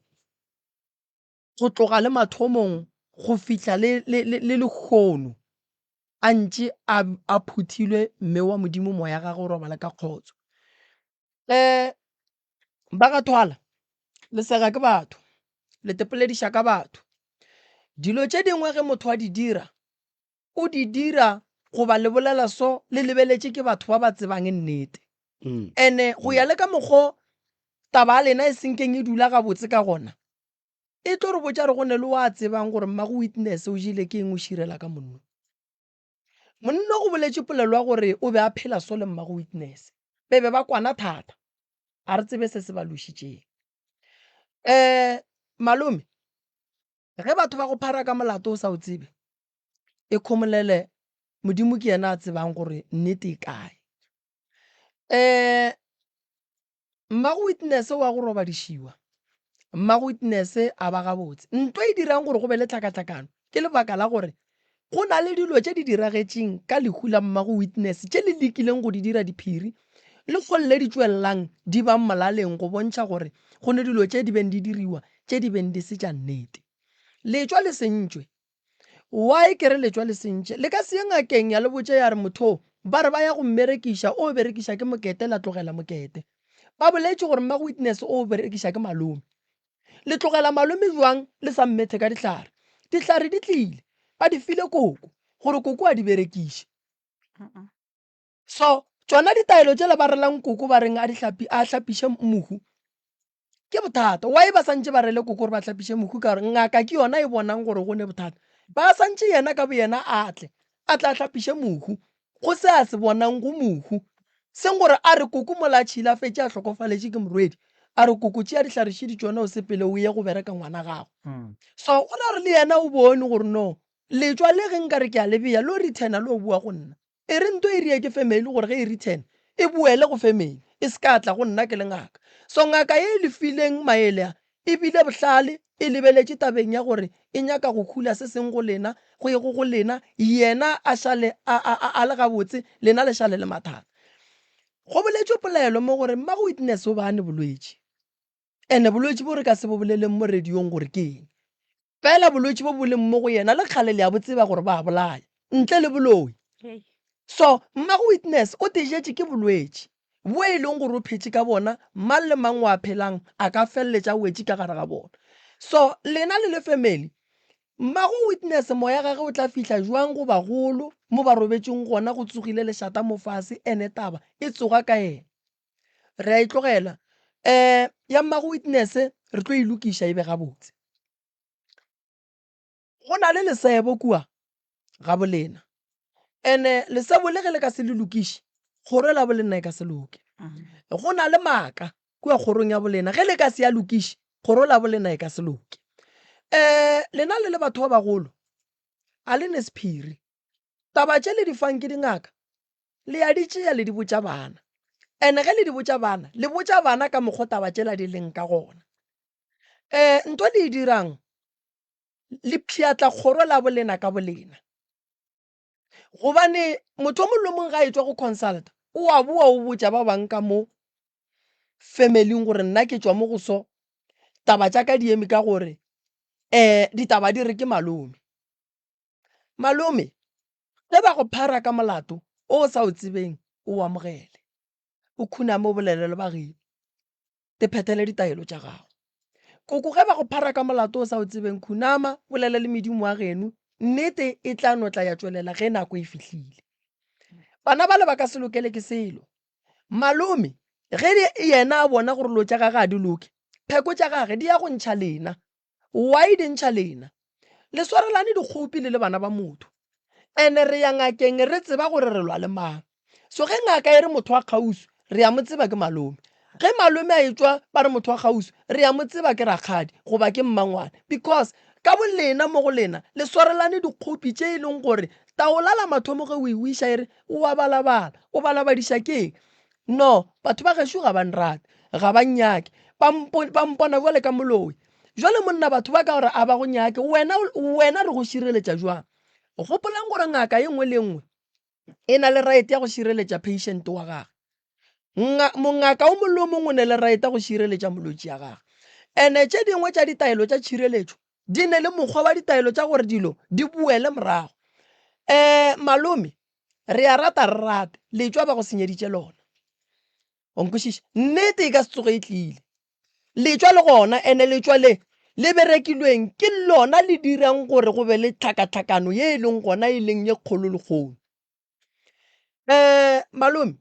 go tloga le mathomong go fihla le, le, le, le lehono a ntše a, a phuthilwe mme wa Modimo moya gagwe o robale ka kgotso. Um ba ga Thwala le sega ke batho, le tepolediša ka batho. Dilo tše dingwe ge motho a di dira o di dira goba le bolela so le lebeletše ke batho ba ba tsebang nnete. Ene go ya le ka mokgo taba ya lena e senkeng e dula gabotse ka gona, e tlo re botša re go ne le wa tsebang gore mmago Witness o jele ke eng o širela ka monno. Monno go boletše polelo ya gore o be a phela so le mmago Witness. Be be ba kwana thata. A re tsebe se se ba lošitšeng. Um malome, ge batho ba go phara ka molato o sa o tsebe, e khomolele Modimo ke yena a tsebang gore nnete e kae. Um mmago Witness wa go robadišiwa, mmago Witness a ba gabotse. Nto e dirang gore go be le tlhakatlhakano ke lebaka la gore go na le dilo tše di diragetšeng ka lehu la mmago Witness tše le lekileng go di dira diphiri le kgolle di tšwelelang di bang molaleng go bontšha gore go ne dilo tše di beng di diriwa tše di beng di se tša nnete. Letšwa le sentšwe Why ke re letšwa le sentše? Le ka se ye ngakeng ya le botša ya re motho o ba re ba ya go mmerekiša o berekiša ke mokete la tlogela mokete. Ba boletše gore mmago Witness o berekiša ke malome. Le tlogela malome jwang le sa mmethe ka dihlare? Dihlare di tlile ba di file koko gore koko a di berekiše. So tšona ditaelo tšela ba relang koko ba reng a di hlapi a hlapiše mohu ke bothata. Why ba santše ba rele koko gore ba hlapiše mohu ka gore ngaka ke yona e bonang gore go ne bothata. Ba santše yena ka boyena a tle a tla hlapiše mohu go se a se bonang go mohu. Seng gore a re koko mola a tšhile a fetše a hlokofaletše ke morwedi a re koko tšea dihlare šidi tšona o sepele o ye go bereka ngwana gago. So go ra gore le yena o bone gore no letšwa le ge nkare ke a le bea lo returna lo boa go nna. E re nto e rie ke family gore ge e return e boele go family e se ka tla go nna ke le ngaka. So ngaka ye e le fileng maele a e bile bohlale e lebeletše tabeng ya gore e nyaka go hula se seng go lena go ye go go lena yena a šale a, a, a, a le gabotse lena le šale le mathata. Go boletšwe polelo mo gore mmago Witness o ba a ne bolwetši. Ene bolwetši bo re ka se bo boleleng mo radiong gore ke eng. Fela bolwetši bo bo leng mo go yena le kgale le a bo tseba gore ba bolaya ntle le boloi. So mmago Witness o tejetše ke bolwetši bo e leng gore o phetše ka bona, mang le mang wa phelang a ka feleletša a wetše ka gare ga bona. So lena le le family, mmago Witness moya gage o tla fihla jwang go bagolo mo ba robetšeng gona go tsogile lešata mo fase ene taba e tsoga ka yena. Re a e tlogela um ya mmago Witness re tlo e lokiša e be gabotse. Go na le lesebo kua ga bolena ene lesebo le ge le ka se le lokiše kgoro la bolena e ka se loke. Go na le maaka kua kgorong ya bolena ge le ka se ya lokiše kgoro la bolena e ka se loke. Um lena le le batho ba bagolo a le ne sephiri taba tše le di fang ke dingaka le ya di tšea le di botša bana ene ge le di botša bana le botša bana ka mokgwa taba tšela di leng ka gona. Um nto le e dirang le pšhatla kgoro la bolena ka bolena gobane motho o mongwe le mongwe ga e tšwa go consulta o a boa o botša ba bang ka mo family-ing gore nna ke tšwa mo go so taba tša ka di eme ka gore um ditaba di re ke malome. Malome ge ba go phara ka molato o o sa o tsebeng o amogele o khuname o bolele le ba geno. Te phethele ditaelo tša gago. Koko ge ba go phara ka molato o sa o tsebeng, khunama, bolela le medimo wa geno, nnete e tla no tla ya tšwelela ge nako e fihlile. Bana bale ba ka se lokele ke selo. Malome ge yena a bona gore lo tša gage ga di loke, pheko tša gage di ya go ntšha lena. Why di ntšha lena? Le swarelane dikgopi le le bana ba motho. Ene re ya ngakeng re tseba gore re lwa le mang. So ge ngaka e re motho wa kgauswi, re a mo tseba ke malome. Ge malome a etšwa ba re motho wa kgauswi, re a mo tseba ke rakgadi goba ke mmangwane. Because ka bolena mo go lena le swarelane dikgopi tše e leng gore taola la mathomo ge o e wiša e re o a balabala, o balabadiša ke eng? No, batho ba gešo ga ba nrate, ga ba nnyake, ba mpo, ba mpona bjale ka moloi. Jwale monna batho ba ka gore a ba go nyake, wena, wena re go šireletša jwang? Gopolang gore ngaka ye nngwe le ye nngwe e na le right ya go šireletša patient wa gagwe. Nga, mongaka o mongwe le o mongwe o ne le right ya go šireletša molwetši ya gagwe. Ene tše dingwe tša ditaelo tša tšhireletšo di ne le mokgwa wa ditaelo tša gore dilo di boele morago. Um malome, re a rata re rate, letšwa ba go senyeditše lona. O nkwešiša? Nnete e ka se tsoge e tlile. Letšwa le gona, ene letšwa le le berekilweng ke lona le dirang gore go be le tlhakatlhakano ye e leng gona e leng ye kgolo lekgono. Um malome,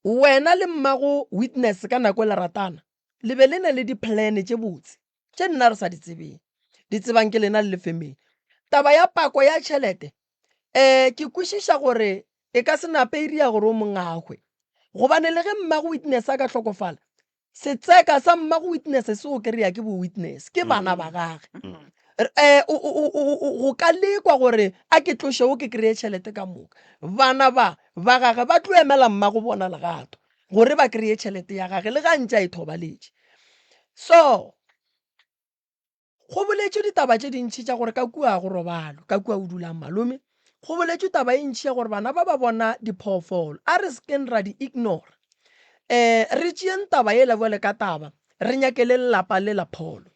wena le mmago Witness ka nako e le ratana, le be le na le di-plan tše botse tše nna re sa di tsebeng, di tsebang ke lena le le family. Taba ya pako ya tšhelete, um ke kwešiša gore e ka se nape e ria gore o mongwe a hwe, gobane le ge mmago Witness a ka hlokofala, setseka sa mmago Witness se o kry-a ke bo Witness, ke bana ba gage. Um go ka lekwa gore a ke tloše o ke kry-e tšhelete ka moka, bana ba ba gage ba tlo emela mmago bona legato gore ba kry-e tšhelete ya gage le ga ntše a e thobaletše. So Go boletšwe ditaba tše dintši tša gore ka kua go robalwe, ka kua o dulang malome. Go boletšwe taba e ntši ya gore bana ba ba bona diphoofolo. A re se keng ra di ignora. Um re tšeeng taba yela bjale ka taba, re nyakele lelapa le la pholo.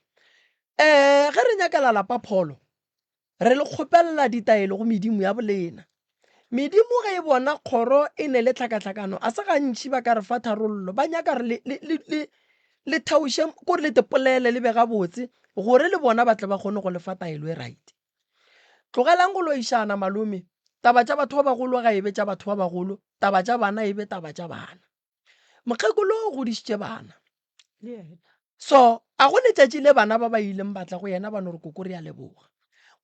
Um ge re nyakela lapa pholo, Re le kgopelela ditaelo go medimo ya bolena. Medimo ge e bona kgoro e ne le tlhakatlhakano, a se gantši ba ka re fa tharollo. Ba nyaka re le, le, le, le, le theoše, kore le tepolele le be gabotse, gore le bona ba tle ba kgone go le fa taelo e right. Tlogelang go loišana, malome. Taba tša batho ba bagolo ga e be tša batho ba bagolo, taba tša bana e be taba tša bana. Mokgekolo o godišitše bana. So a go letšatši le bana ba ba ileng ba tla go yena ba no re koko re a leboga.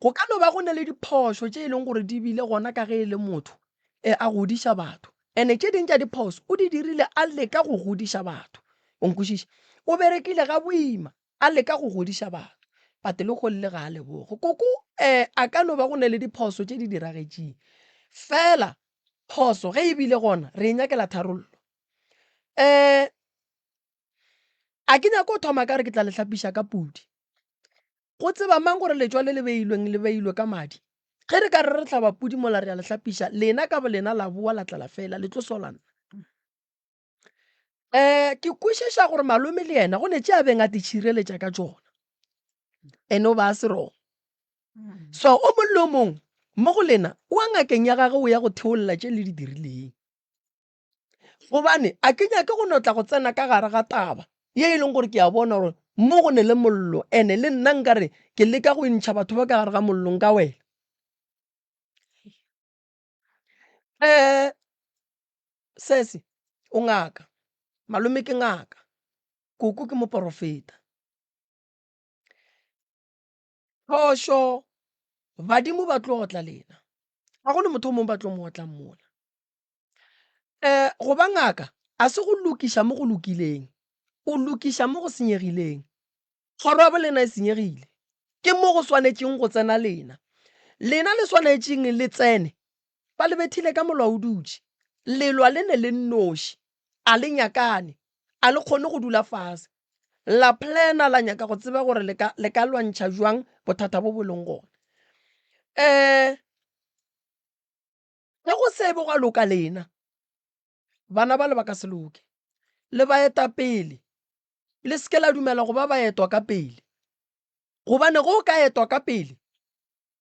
Go ka no ba go ne le diphošo tše e leng gore di bile gona ka ge e le motho e a godiša batho. Ene tše ding tša diphoso o di dirile a leka go godiša batho. O nkwešiša? O berekile ga boima a leka go godiša batho. But le go le ga a leboge. Koko um a ka no ba go ne le diphoso tše di diragetšeng. Fela phoso ge e bile gona re e nyakela tharollo. Um A ke nyake go thoma ka re ke tla le hlapiša ka pudi. Go tseba mang gore letšwa le le beilweng le beilwe ka madi? Ge re ka re re hlaba pudi mola re a le hlapiša, lena ka bolena la boa la tla la fela, le tlo sola nna. Um ke kwešiša gore malome le yena go ne tše a beng a titšhireletša ka tšona, ene o ba a se wrong. So o mong le o mong mo go lena o a ngakeng ya gagwe o ya go theolla tše le di dirileng. Gobane a ke nyake go no tla go tsena ka gare ga taba ye e leng gore ke a bona gore mo go ne le mollo, ene le nna nkare ke leka go ntšha batho ba ka gare ga mollo nka wela. Um sesi o ngaka, malome ke ngaka, koko ke moporofeta. Phošo, badimo ba tlo otla lena, ga go le motho o mongwe ba tlo mo otlang mola. Um go ba ngaka a se go lokiša mo go lokileng, o lokiša mo go senyegileng. Kgoro ya bolena e senyegile, ke mo go swanetšeng go tsena lena. Lena le swanetšeng le tsene, ba le bethile ka molwa o dutše, le lwa le ne le nnoši, a le nyakane, a le kgone go dula fase la plana la nyaka go tseba gore le ka, le ka lwantšha jwang bothata bo bo leng gona. Um Ge go se be gwa loka lena, bana bale ba ka se loke. Le baetapele, le se ke la dumela go ba baetwa ka pele. Gobane ge o ka etwa ka pele,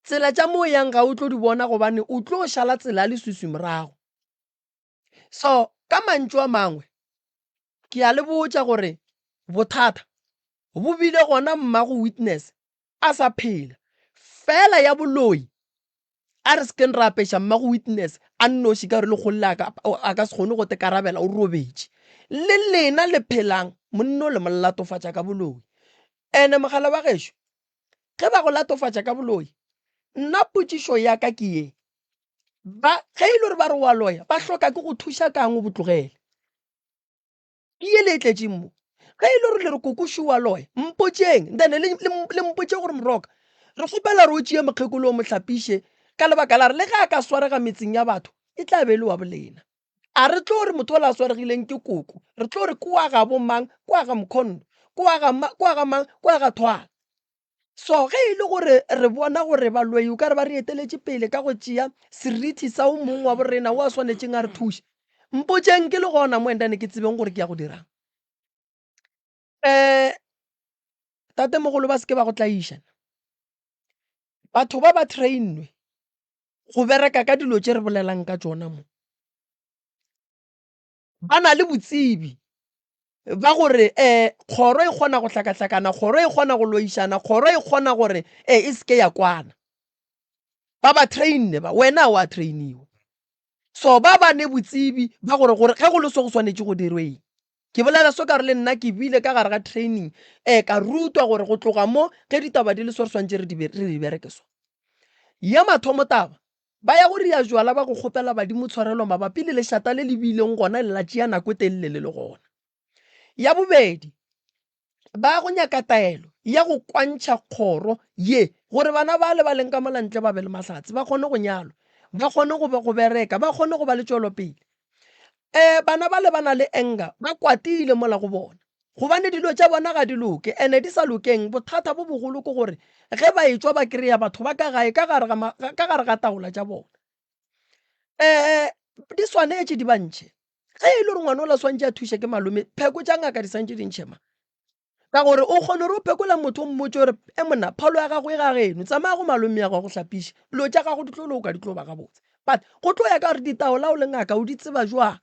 tsela tša mo o yang ga o tlo di bona gobane o tlo šala tsela ya leswiswi morago. So ka mantšu a mangwe, ke a le botša gore bothata bo bile gona mmago Witness a sa phela. Fela ya boloi a re sekeng ra apeša mmago Witness a nnoši ka gore lekgolo le a ka se kgone go tekarabela o robetše. Le lena le phelang monno le mo latofatša ka boloi. Ene mogala wa gešo ge ba go latofatša ka boloi nna potšišo ya ka ke ye. Ba, ge e le gore ba re wa loya, ba hloka ke go thuša kang o bo tlogele. Ke ye le e tletšeng mo. Ge e le gore le re kokoši wa loya, mpotšeng, then le, le, le mpotše gore moroka, re kgopela re o tšee mokgekolo o mo hlapiše ka lebaka la re le ge a ka swarega metseng ya batho, e tla be e le wa bolena. A re tlo re motho ola a swaregileng ke koko, re tlo re ke wa gabo mang, ke wa ga Mkhondo, ke wa ga ma, ke wa ga mang, ke wa ga Thwala. So ge e le gore re bona gore baloi o ka re ba re eteletše pele ka go tšea seriti sa o mongwe wa borena o a swanetšeng a re thuše, mpotšeng ke le gona mo endane ke tsebeng gore ke ya go dirang. Um tatemogolo ba se ke ba go tlaiša. Batho ba ba train-nwe go bereka ka dilo tše re bolelang ka tšona mo. Ba na le botsebi ba gore um kgoro e kgona go hlakahlakana, kgoro e kgona go loišana, kgoro e kgona gore um e se ke ya kwana. Ba ba trainne ba, wena wa trainiwa. So ba ba ne botsebi ba gore gore ge go le so go swanetše go dirwe eng. Ke bolela so ka gore le nna ke bile ka gare ga training um ka rutwa gore go tloga mo ge ditaba di le so re swanetše re di bereke so. Ya mathomo taba, Ba ya go ria jwala ba go kgopela badimo tshwarelo mabapi le lešata le le bileng gona le la tšea nako e telele le le gona. Ya bobedi, ba ya go nyaka taelo ya go kwantšha kgoro ye gore bana bale ba leng ka mola ntle ba be le mahlatse, ba kgone go nyalwa, ba kgone go, go bereka, ba kgone go ba le tšwelopele. Um bana bale ba na le anger, ba kwatile mola go bona. Gobane dilo tša bona ga di loke, ene di sa lokeng, bothata bo bogolo ke gore ge ba etšwa ba kry-a batho ba ka gae ka gare ga, ka gare ga taola tša bona. Um di swanetše di ba ntšhe. Ge e le gore ngwana ola swantše a thuše ke malome, pheko tša ngaka di swantše di ntšhe ma. Ka gore o kgone gore o phekola motho o mmotše gore e monna pholo ya gago e ga geno, tsamaya go malome ya gago go hlapiše, dilo tša gago di tlo loka, di tlo ba gabotse. But go tlo ya ka gore ditaola o le ngaka o di tseba jwang.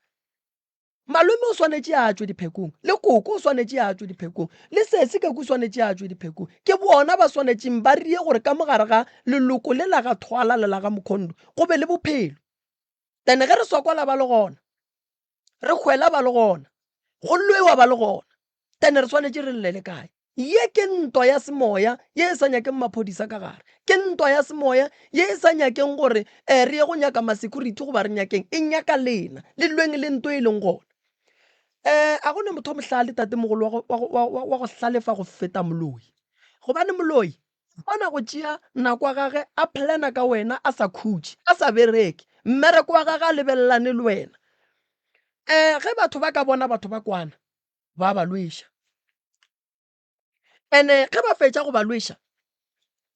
Malome o swanetše a tšwe diphekong, le koko o swanetše a tšwe diphekong, le sesi ka ku swanetše a tšwe diphekong. Ke bona ba swanetšeng ba rie gore ka mo gare ga leloko le la ga Thwala le la ga Mokhondo go be le bophelo. Then ge re sokola ba le gona, re hwela ba le gona, go lwewa ba le gona, then re swanetše re llele kae? Ye ke ntwa ya semoya ye e sa nyakeng maphodisa ka gare. Ke ntwa ya semoya ye e sa nyakeng gore um re ye go nyaka ma-security goba re nyakeng. E nyaka lena le lweng le nto e leng gona. Um a go ne motho o mohlale tatemogolo wa go hlalefa go feta moloi. Gobane moloi o kgona go tšea nako ya gage a plana ka wena a sa khutše, a sa bereke. Mmereko wa gage a lebelelane le wena. Um ge batho ba ka bona batho ba kwana, ba ba lweša. Ene ge ba fetša go ba lweša,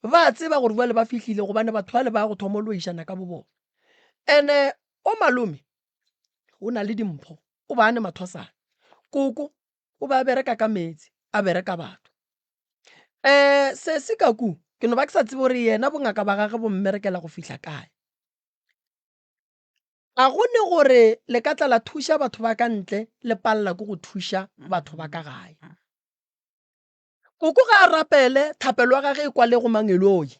ba tseba gore bjale ba fihlile gobane batho bale ba go thoma loišana ka bo bona. Ene o malome o na le dimpho, o ba ne mathwasana. Koko o ba bereka ka meetse, a bereka batho. Um sesi ka ku ke no ba ke sa tsebe gore yena bongaka ba gage bo mmerekela go fihla kae. A go ne gore le ka tla la thuša batho ba ka ntle le palela ke go thuša batho ba ka gae. Koko ga a rapele, thapelo ya gage e kwale go mangeloi.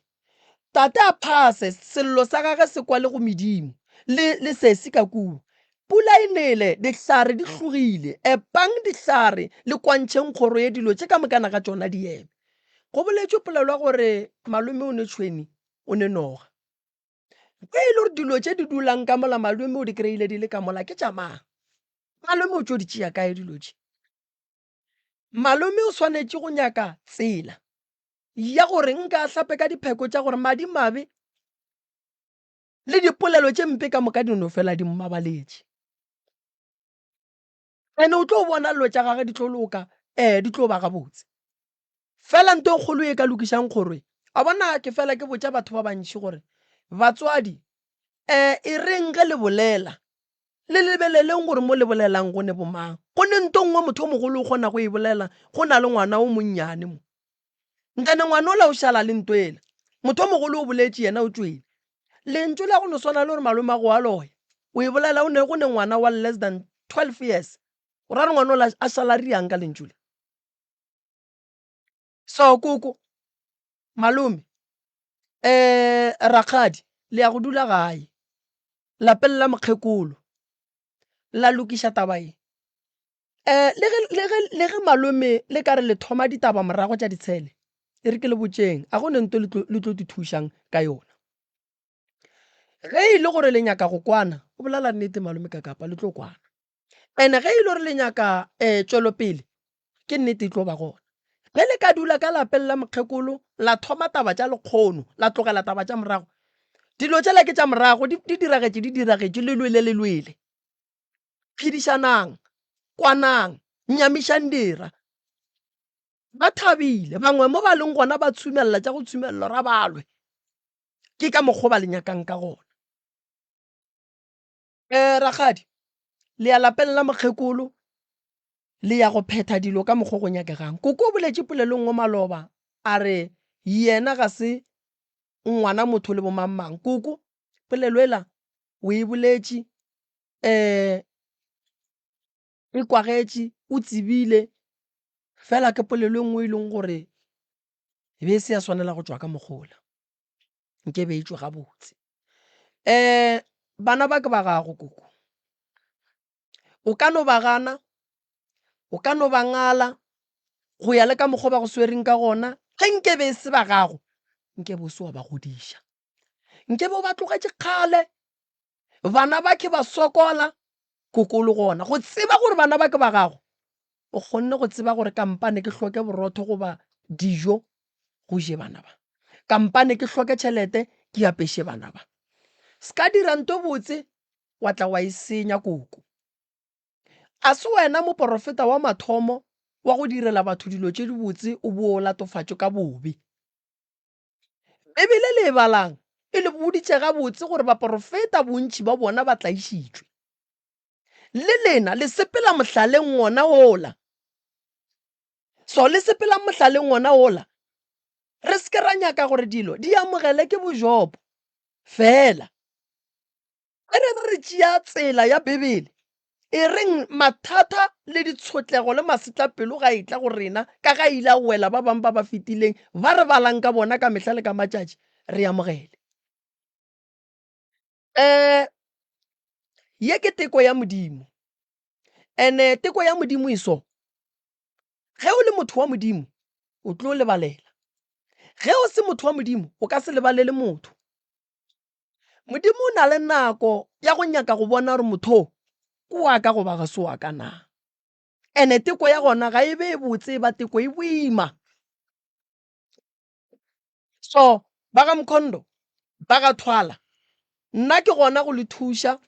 Tate a phase, sello sa gage se kwale go medimo, le, le sesi ka kua. Pula e nele, dihlare di hlogile. Epang dihlare, le kwantšheng kgoro ye dilo tše ka mokana ga tšona di eme. Go boletšwe polelo ya gore malome o ne tšhweni, o ne noga. Ge e le gore dilo tše di dulang ka mola malome o di kry-ile di le ka mola ke tša mang? Malome o tšo di tšea kae dilo tše? Malome o swanetše go nyaka tsela ya gore nka a hlape ka dipheko tša gore madimabe le dipolelo tše mpe ka moka di no fela di mmabaletše. Ene o tlo bona dilo tša gage di tlo loka, um di tlo ba gabotse. Fela nto e kgolo e ka lokišang kgoro e, a bona ke fela ke botša batho ba bantši gore batswadi um e reng ge le bolela le lebeleleng gore mo le bolelang go ne bomang. Go ne nto nngwe motho o mogolo o kgona go e bolela go na le ngwana o monnyane mo. Nkane ngwana ola o šala le nto ela. Motho o mogolo o boletše yena o tšwele. Lentšu la go no swana le gore malomago wa loya o e bolela o ne go ne ngwana wa less than 12 years. O ra re ngwana ola a šala riang ka lentšu le. So koko, malome, eh rakgadi le ya go dula gae lapeng la mokgekolo la lokiša taba ye. Eh le ge le ge le ge malome le ka re le thoma ditaba morago tša ditshele, e re ke le botšeng a go ne nto le tlo le tlo di thušang ka yona. Ge e le gore le nyaka go kwana, o bolela nnete malome Kakapa, le tlo kwana. And-e ge e le gore le nyaka um tšwelopele, ke nnete e tlo ba gona. Ge le ka dula ka lapeng la mokgekolo la thoma taba tša lekgono, la tlogela taba tša morago, dilo tšela ke tša morago, di di diragetše di diragetše, le lwele le lwele. Phedišanang, kwanang, nyamišang dira. Ba thabile, bangwe mo ba leng gona ba tshumelela tša go tshumelela ra ba lwe. Ke ka mokgwa ba le nyakang ka gona. Um rakgadi, le ya lapeng la mokgekolo, le ya go phetha dilo ka mokgwa go nyakegang. Koko o boletše polelo nngwe maloba a re yena ga se ngwana motho le bomangmang. Koko, polelo ela o e boletše um e kwagetše, o tsebile fela ke polelo e nngwe e leng gore e be e se ya swanela go tšwa ka mokgola. Nke be e tšwe gabotse. Um bana ba ke ba gago koko, o ka no ba gana, o ka no ba ngala go ya le ka mokgwa ba go swereng ka gona. Ge nke be e se ba gago, nke be o se wa ba godiša, nke be o ba tlogetše kgale. Bana ba ke ba sokola, koko o le gona. Go tseba gore bana ba ke ba gago, o kgonne go tseba gore kampane ke hloke borotho goba dijo go je bana ba, kampane ke hloke tšhelete ke apeše bana ba. Se ka dira nto botse wa tla wa e senya koko. A se wena moporofeta wa mathomo wa go direla batho dilo tše dibotse o bo o latofatšwe ka bobe. Bibele le e balang e le boditše gabotse gore baporofeta bontši ba bona ba tlaišitšwe. Le lena le sepela mohlaleng wona wola. So le sepelang mohlaleng wona wola. Re se ke ra nyaka gore dilo di amogele ke boJobo feela. Ge re re tšea tsela ya Bibele, e reng mathata le ditshotlego le masetlapelo ga etla go rena ka ga ile a wela ba bangwe ba ba fetileng ba re balang ka bona ka mehla le ka matšatši, re amogele. Um ye ke teko ya Modimo. Ene teko ya Modimo e so. Ge o le motho wa Modimo, o tlo lebalela. Ge o se motho wa Modimo, o ka se lebalele motho. Modimo o na le nako ya go nyaka go bona gore motho o ke wa ka goba ga se wa ka na. Ene teko ya gona ga e be e botse e ba teko e boima. So ba ga Mkhondo, ba ga Thwala, nna ke gona go le thuša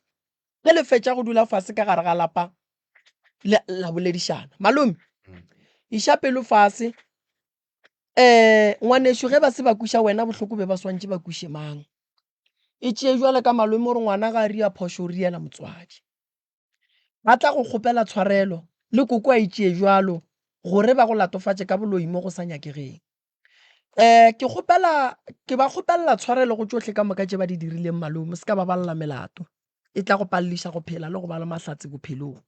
ge le fetša go dula fase ka gare ga lapa la boledišana. Malome, iša pelo fase. Um ngwanešu ge ba se ba kweša wena bohloko be ba swantše ba kweše mang? E tšee jwale ka malome gore ngwana ga a ria phošo o riela motswadi. Ba tla go kgopela tshwarelo le koko a e tšee jwalo gore ba go latofatše ka boloi mo go sa nyakegeng. Um ke kgopela ke ba kgopelela tshwarelo go tšohle ka moka tše ba di dirileng malome, se ka ba balela melato e tla go paleliša go phela le go ba le mahlatse bophelong.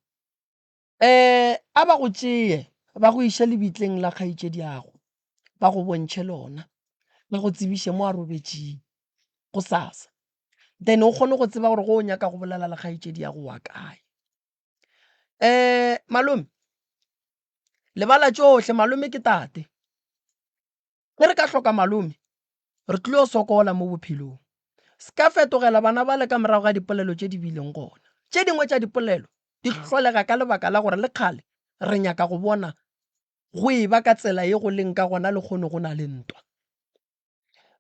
Um a ba go tšee ba go iše lebitleng la kgaetšediago, ba go bontšhe lona, ba go tsebiše mo a robetšeng gosasa. Then o kgone go tseba gore go o nyaka go bolela le kgaetšediago wa kae. Um malome, lebala tšohle, malome ke tate. Ge re ka hloka malome, re tlilo sokola mo bophelong. Se ka fetogela bana bale ka morago ga dipolelo tše di bileng gona. Tše dingwe tša dipolelo di hlolega ka lebaka la gore le kgale re nyaka go bona go e ba ka tsela ye go leng ka gona lehono go na le ntwa.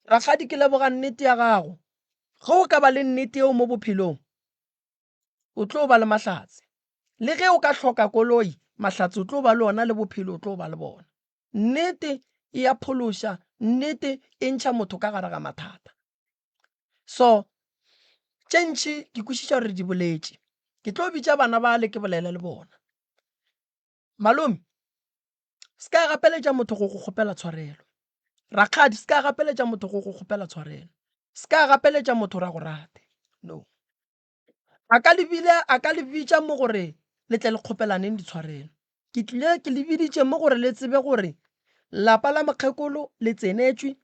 Rakgadi ke leboga nnete ya gago. Ge o ka ba le nnete yeo mo bophelong, o tlo ba le mahlatse. Le ge o ka hloka koloi, mahlatse o tlo ba le ona le bophelo o tlo ba le bona. Nnete e a phološa, nnete e ntšha motho ka gare ga mathata. So tše ntši ke kwešiša gore di boletše. Ke tlo bitša bana bale ke bolele le bona. Malome, se ka gapeletša motho go go kgopela tshwarelo. Rakgadi, se ka gapeletša motho go go kgopela tshwarelo. Se ka gapeletša motho ra go rate. No. A ka le bile a ka le bitša mo gore le tle le kgopelaneng ditshwarelo. Ke tlile ke le biditše mo gore le tsebe gore lapa la mokgekolo le tsenetšwe,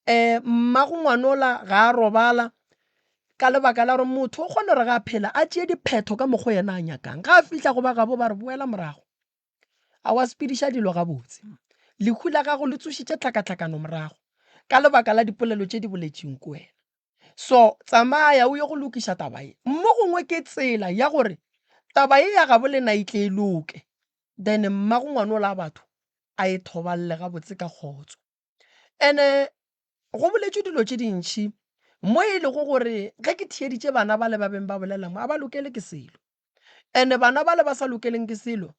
um mmago ngwanola ga a robala ka lebaka la gore motho o kgona gore ga a phela a tšee diphetho ka mokgwa yena a nyakang. Ga a fihla go ba gabo ba re boela morago, a wa sepediša dilo gabotse. Lehu la gago le tsošitše tlhakatlhakano morago ka lebaka la dipolelo tše di boletšweng ke wena. So tsamaya o ye go lokiša taba ye. Mo gongwe ke tsela ya gore taba ye ya gabo lena e tle e loke, then mmago ngwana ola batho a e thoballe gabotse ka kgotso. Ene go boletšwe dilo tše dintši mo e lego gore ge ke theeditše bana bale ba beng ba bolela mo, a ba lokele ke selo. Ene bana bale ba sa lokeleng ke selo,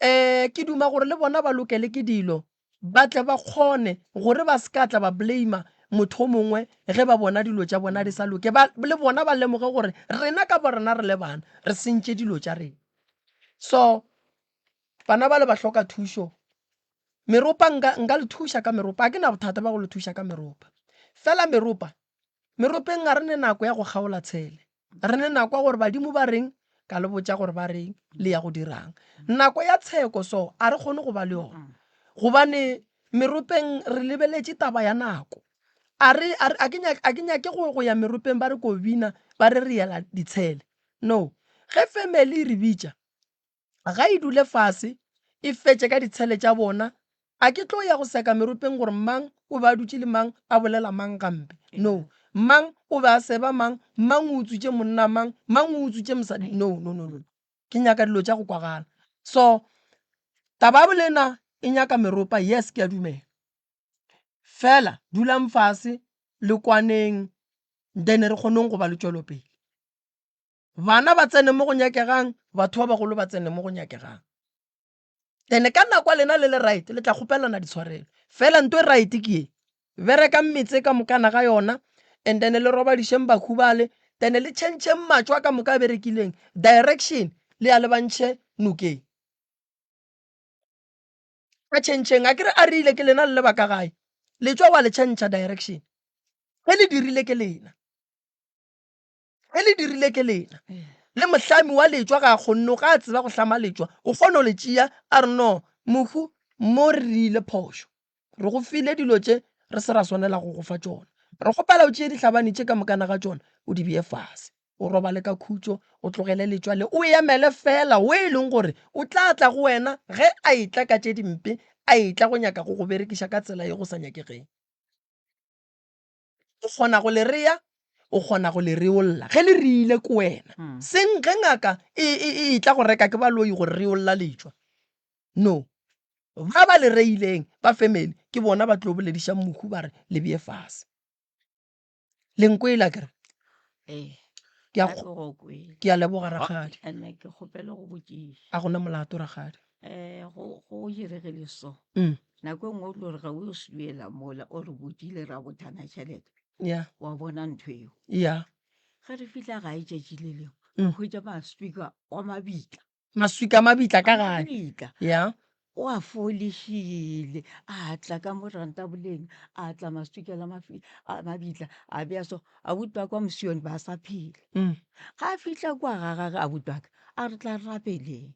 um ke duma gore le bona ba lokele ke dilo, ba tle ba kgone gore ba se ka tla ba blame motho o mongwe ge ba bona dilo tša bona di sa loke. Ba, le bona ba lemoge gore rena ka borena re le bana re sentše dilo tša rena. So bana bale ba hloka thušo. Meropa nka, nka le thuša ka meropa, ga ke na bothata ba go le thuša ka meropa. Fela meropa, meropeng ga re ne nako ya go kgaola tshele. Re ne nako ya gore badimo ba reng, ka le botša gore ba reng, le ya go dirang. Nako ya tsheko so a re kgone go ba le yona, gobane meropeng re lebeletše taba ya nako. A re, a re, a ke nyake, a ke nyake go, go ya meropeng ba re ko bina, ba re re yela ditshele. No. Ge family e re bitša, ga e dule fase e fetše ka ditshele tša bona. A ke tlo ya go seka meropeng gore mang o be a dutše le mang a bolela mang gampe. No. Mang o be a seba mang, mang o utswitše monna mang, mang o utswitše mosadi. No, no, no, no. Ke nyaka dilo tša go kwagala. So, taba ya bolena e nyaka meropa, yes, ke a dumela. Fela dulang fase le kwaneng then re kgoneng go ba le tšwelopele. Bana ba tsene mo go nyakegang, batho ba bagolo ba tsene mo go nyakegang. Then ka nako ya lena le le right, le tla kgopelana ditshwarelo. Fela nto e right ke ye, berekang metse ka mokana ga yona and then le robadišeng bahu bale, then le tšhentšheng matšo a ka moka a berekileng, direction le ya lebantšhe nokeng. A tšhentšheng, a ke re a rile ke lena le leba ka gae, le tšwa wa le tšhentšha direction. Ge le dirile ke lena. Ge le dirile ke lena. Le mohlami wa letšwa ga a kgonne, ga a tseba go hlama letšwa, o kgona go le tšea a re no, mohu mo re rile phošo. Re go file dilo tše re se ra swanela go go fa tšona. Re kgopela o tšee dihlabani tše ka mokana ga tšona o di bee fase. O robale ka khutšo, o tlogele letšwa le, o emele feela wo e leng gore o tla tla go wena ge a etla ka tše dimpe, a etla go nyaka go go berekiša ka tsela ye go sa nyakegeng. O kgona go le rea, o kgona go le reolla. Ge le reile ke wena. Hmm. Seng ge ngaka e, e, e tla go reka ke baloi go reolla letšwa. No. Ba ba le reileng ba family ke bona ba tlo bolediša mohu ba re le bee fase. Le nkwele akere? Ee. Ke a Nna ke go kwele. Ke a leboga rakgadi. And ke kgopela go botšiša. A gona molato rakgadi. Um go go diregile so. Mm. Nako e nngwe o tlo re ga o yo swiela mola o re botile ra bothana tšhelete. Yeah. Wa bona ntho eo. Yeah. Ge re fihla gae tšatši le lengwe, Mm. re hwetša maswika wa mabitla. Maswika a mabitla ka gae. Mabitla. Yeah. O a folišile, a tla ka mo rantaboleng, a tla maswika la mafi, a mabitla, a bea so, abuti wa kwa Mosione ba sa phela. Mm. Ga a fihla kwa ga gage abuti wa ka, a re tla re rapeleng.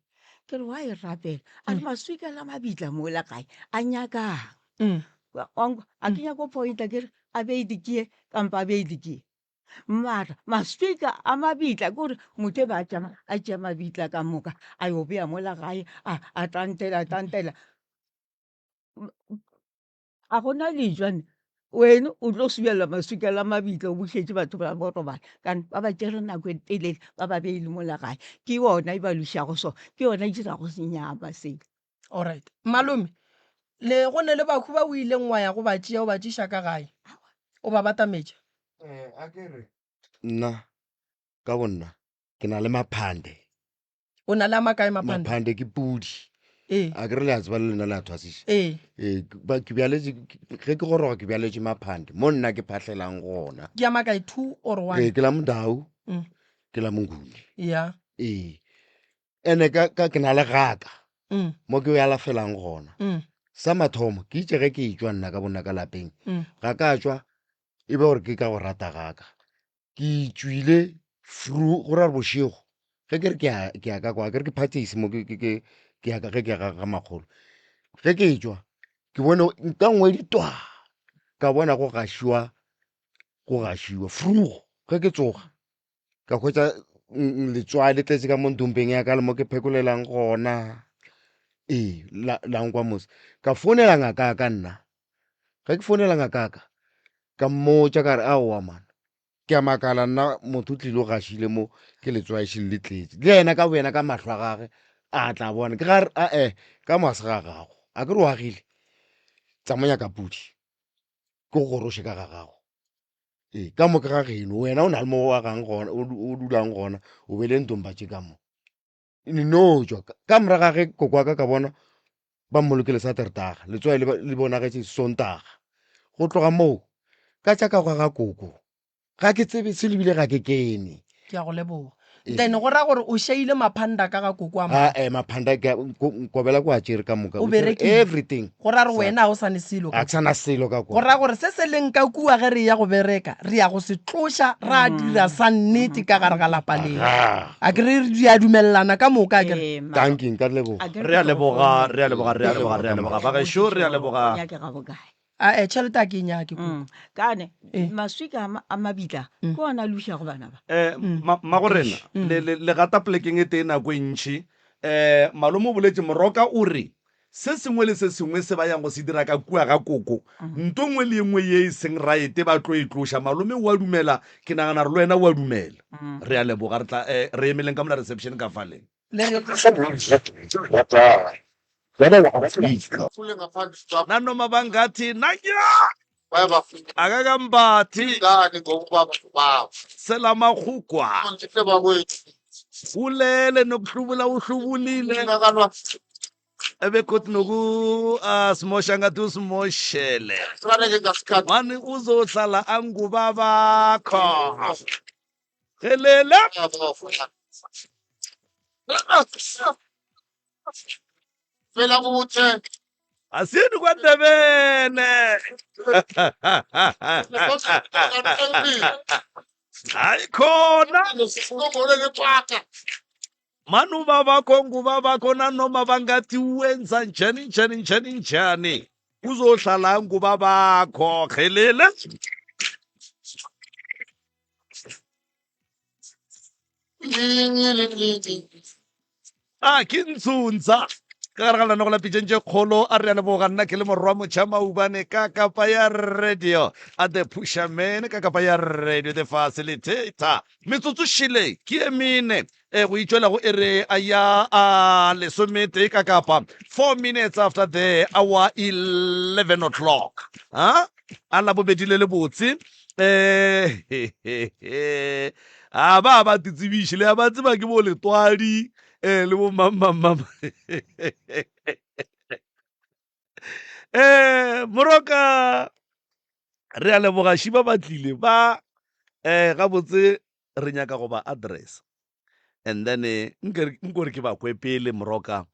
Ke re wa e rapela, a re maswika la mabitla mola gae, a nyakang. Mm. Wa nkwa, a ke nyako pointa ke re a be dikie kampa a be dikie. Mara maswika a mabitla ke gore motho e be a tšama a tšea mabitla ka moka a yo bea mola gae a a tantela tantela a gona lejwane wena o tlo subelela maswika la mabitla o bušetše batho ba bo robala kane ba ba tšere nako e telele ba ba beile mola gae ke yona e ba lwešago so ke yona e dirago senyama seo. Alright. Malome, le go ne le bahu ba o ileng wa ya go ba tšea o ba tšiša ka gae? O ba batametša? Eh, a ke re. Nna, ka bonna, ke na le maphande. O na le a makae maphande? Maphande ke pudi. Ee. A ke re le a tseba le lena le a thwasiša. Ee. Ee, ke bjaletše, ge ke goroga ke bjaletše maphande, mo nna ke phahlelang gona. Ke a makae, two or one? Ee, ke la Modau, Mm. ke la Monguni. Yeah. Ee. Ene ka, ka ke na le gaka Mm. mo ke o alafelang gona. Mm. Sa mathomo ke itše ge ke etšwa nna ka bonna ka lapeng, Mm. ga ka tšwa e be gore ke ka go rata gaka. Ke tšwile fru go ra gore bošego ge ke re ke ya ke ya ka kwa ke re ke phathisi mo ke ke ke ke ya ka ge ke ya ga ga makgolo. Ge ke etšwa ke bone nka nngwe ditwa ka bona go gašiwa go gašiwa frugo ge ke tsoga ka hwetša letswai le tletse ka mo ntompeng ya ka le mo ke phekolelang gona ee la, la nkwa mose ka founela ngaka ya ka nna ge ke founela ngaka ya ka ka mmotša ka re aowa man Ke a makala nna motho o tlile o gašile mo ke letswai šele le tletše. Le yena ka boyena ka mahlo a gage a tla bona. Ke ga re ae ka mo a se ga gago. A ke re o agile. Tsamaya ka pudi. Ke go goroše ka ga gago. Ee, ka mo ke ga geno. Wena o na le mo o agang gona, o dulang gona. O be le ntomba tše ka mo. No tšwa ka morago ga ge koko wa ka ka bona ba mmolokele Saterdaga, letswai le bonagetše Sontaga. Go tloga moo ka tša ka gwa ga koko ga ke tsebe se lebile ga ke kene. Ke a go leboga. Then go ra gore o šeile maphanda ka ga koko a mang? Ae, maphanda ke Nkobela ko a tšere ka moka. O berekile. Everything. Go ra gore wena ga o sa ne selo ka. Ga ke sa na selo ka kwa. Go ra gore se se leng ka kua ge re eya go bereka, re ya go se tloša ra dira sa nnete ka gare ga lapa leo. A ke re re a dumelelana ka moka a ke re? Dankie, nka leboga. Re a leboga, re a leboga, re a leboga, re a leboga. Bagešo, re a leboga. Ae, tšhelete a ke e nyake koko. Kane, maswika a mabitla ke ona a lušago bana ba. Mmagorena, le gata polekeng e tee nako e ntši. Malome o boletše, Moroka o re, Se sengwe le se sengwe se ba yang go se dira ka kua ga koko, nto nngwe le ye nngwe ye e seng raete ba tlo e tloša. Malome o a dumela, ke nagana gore le wena o a dumela. Re a leboga. Re tla, re emeleng ka mola reception ka fale. Nanoma bangathi nanya akakambathi selamakgukwa ulele nokuhlubula uhlubulile ebegodu noku ah, simosha ngathi usimoshele mani uzohlala angubabakho helele asiyeni kwandebele hayi khona mani ubabakho ngubabakho nanoma bangathi wenza njani njani njani njani uzohlala ngubabakho khelele a ke ntshuntsha ka gare ga lenago la pitšeng tše kgolo a re a leboga nna ke le morwa motšha maubane ka kapa ya radio a the pusherman ka kapa ya radio the facilitator metsotso šile ke e mene e go itšwela go ere a ya a lesometee ka kapa 4 minutes after the hour 11 o'clock a a labobedi le lebotse um a ba ba titsebiše le a ba tseba ke bo letwadi um le bo mamamama um moroka re a leboga šiba ba tlile ba um gabotse re nyaka go ba address and then eh, nke nkore ke ba kwe pele moroka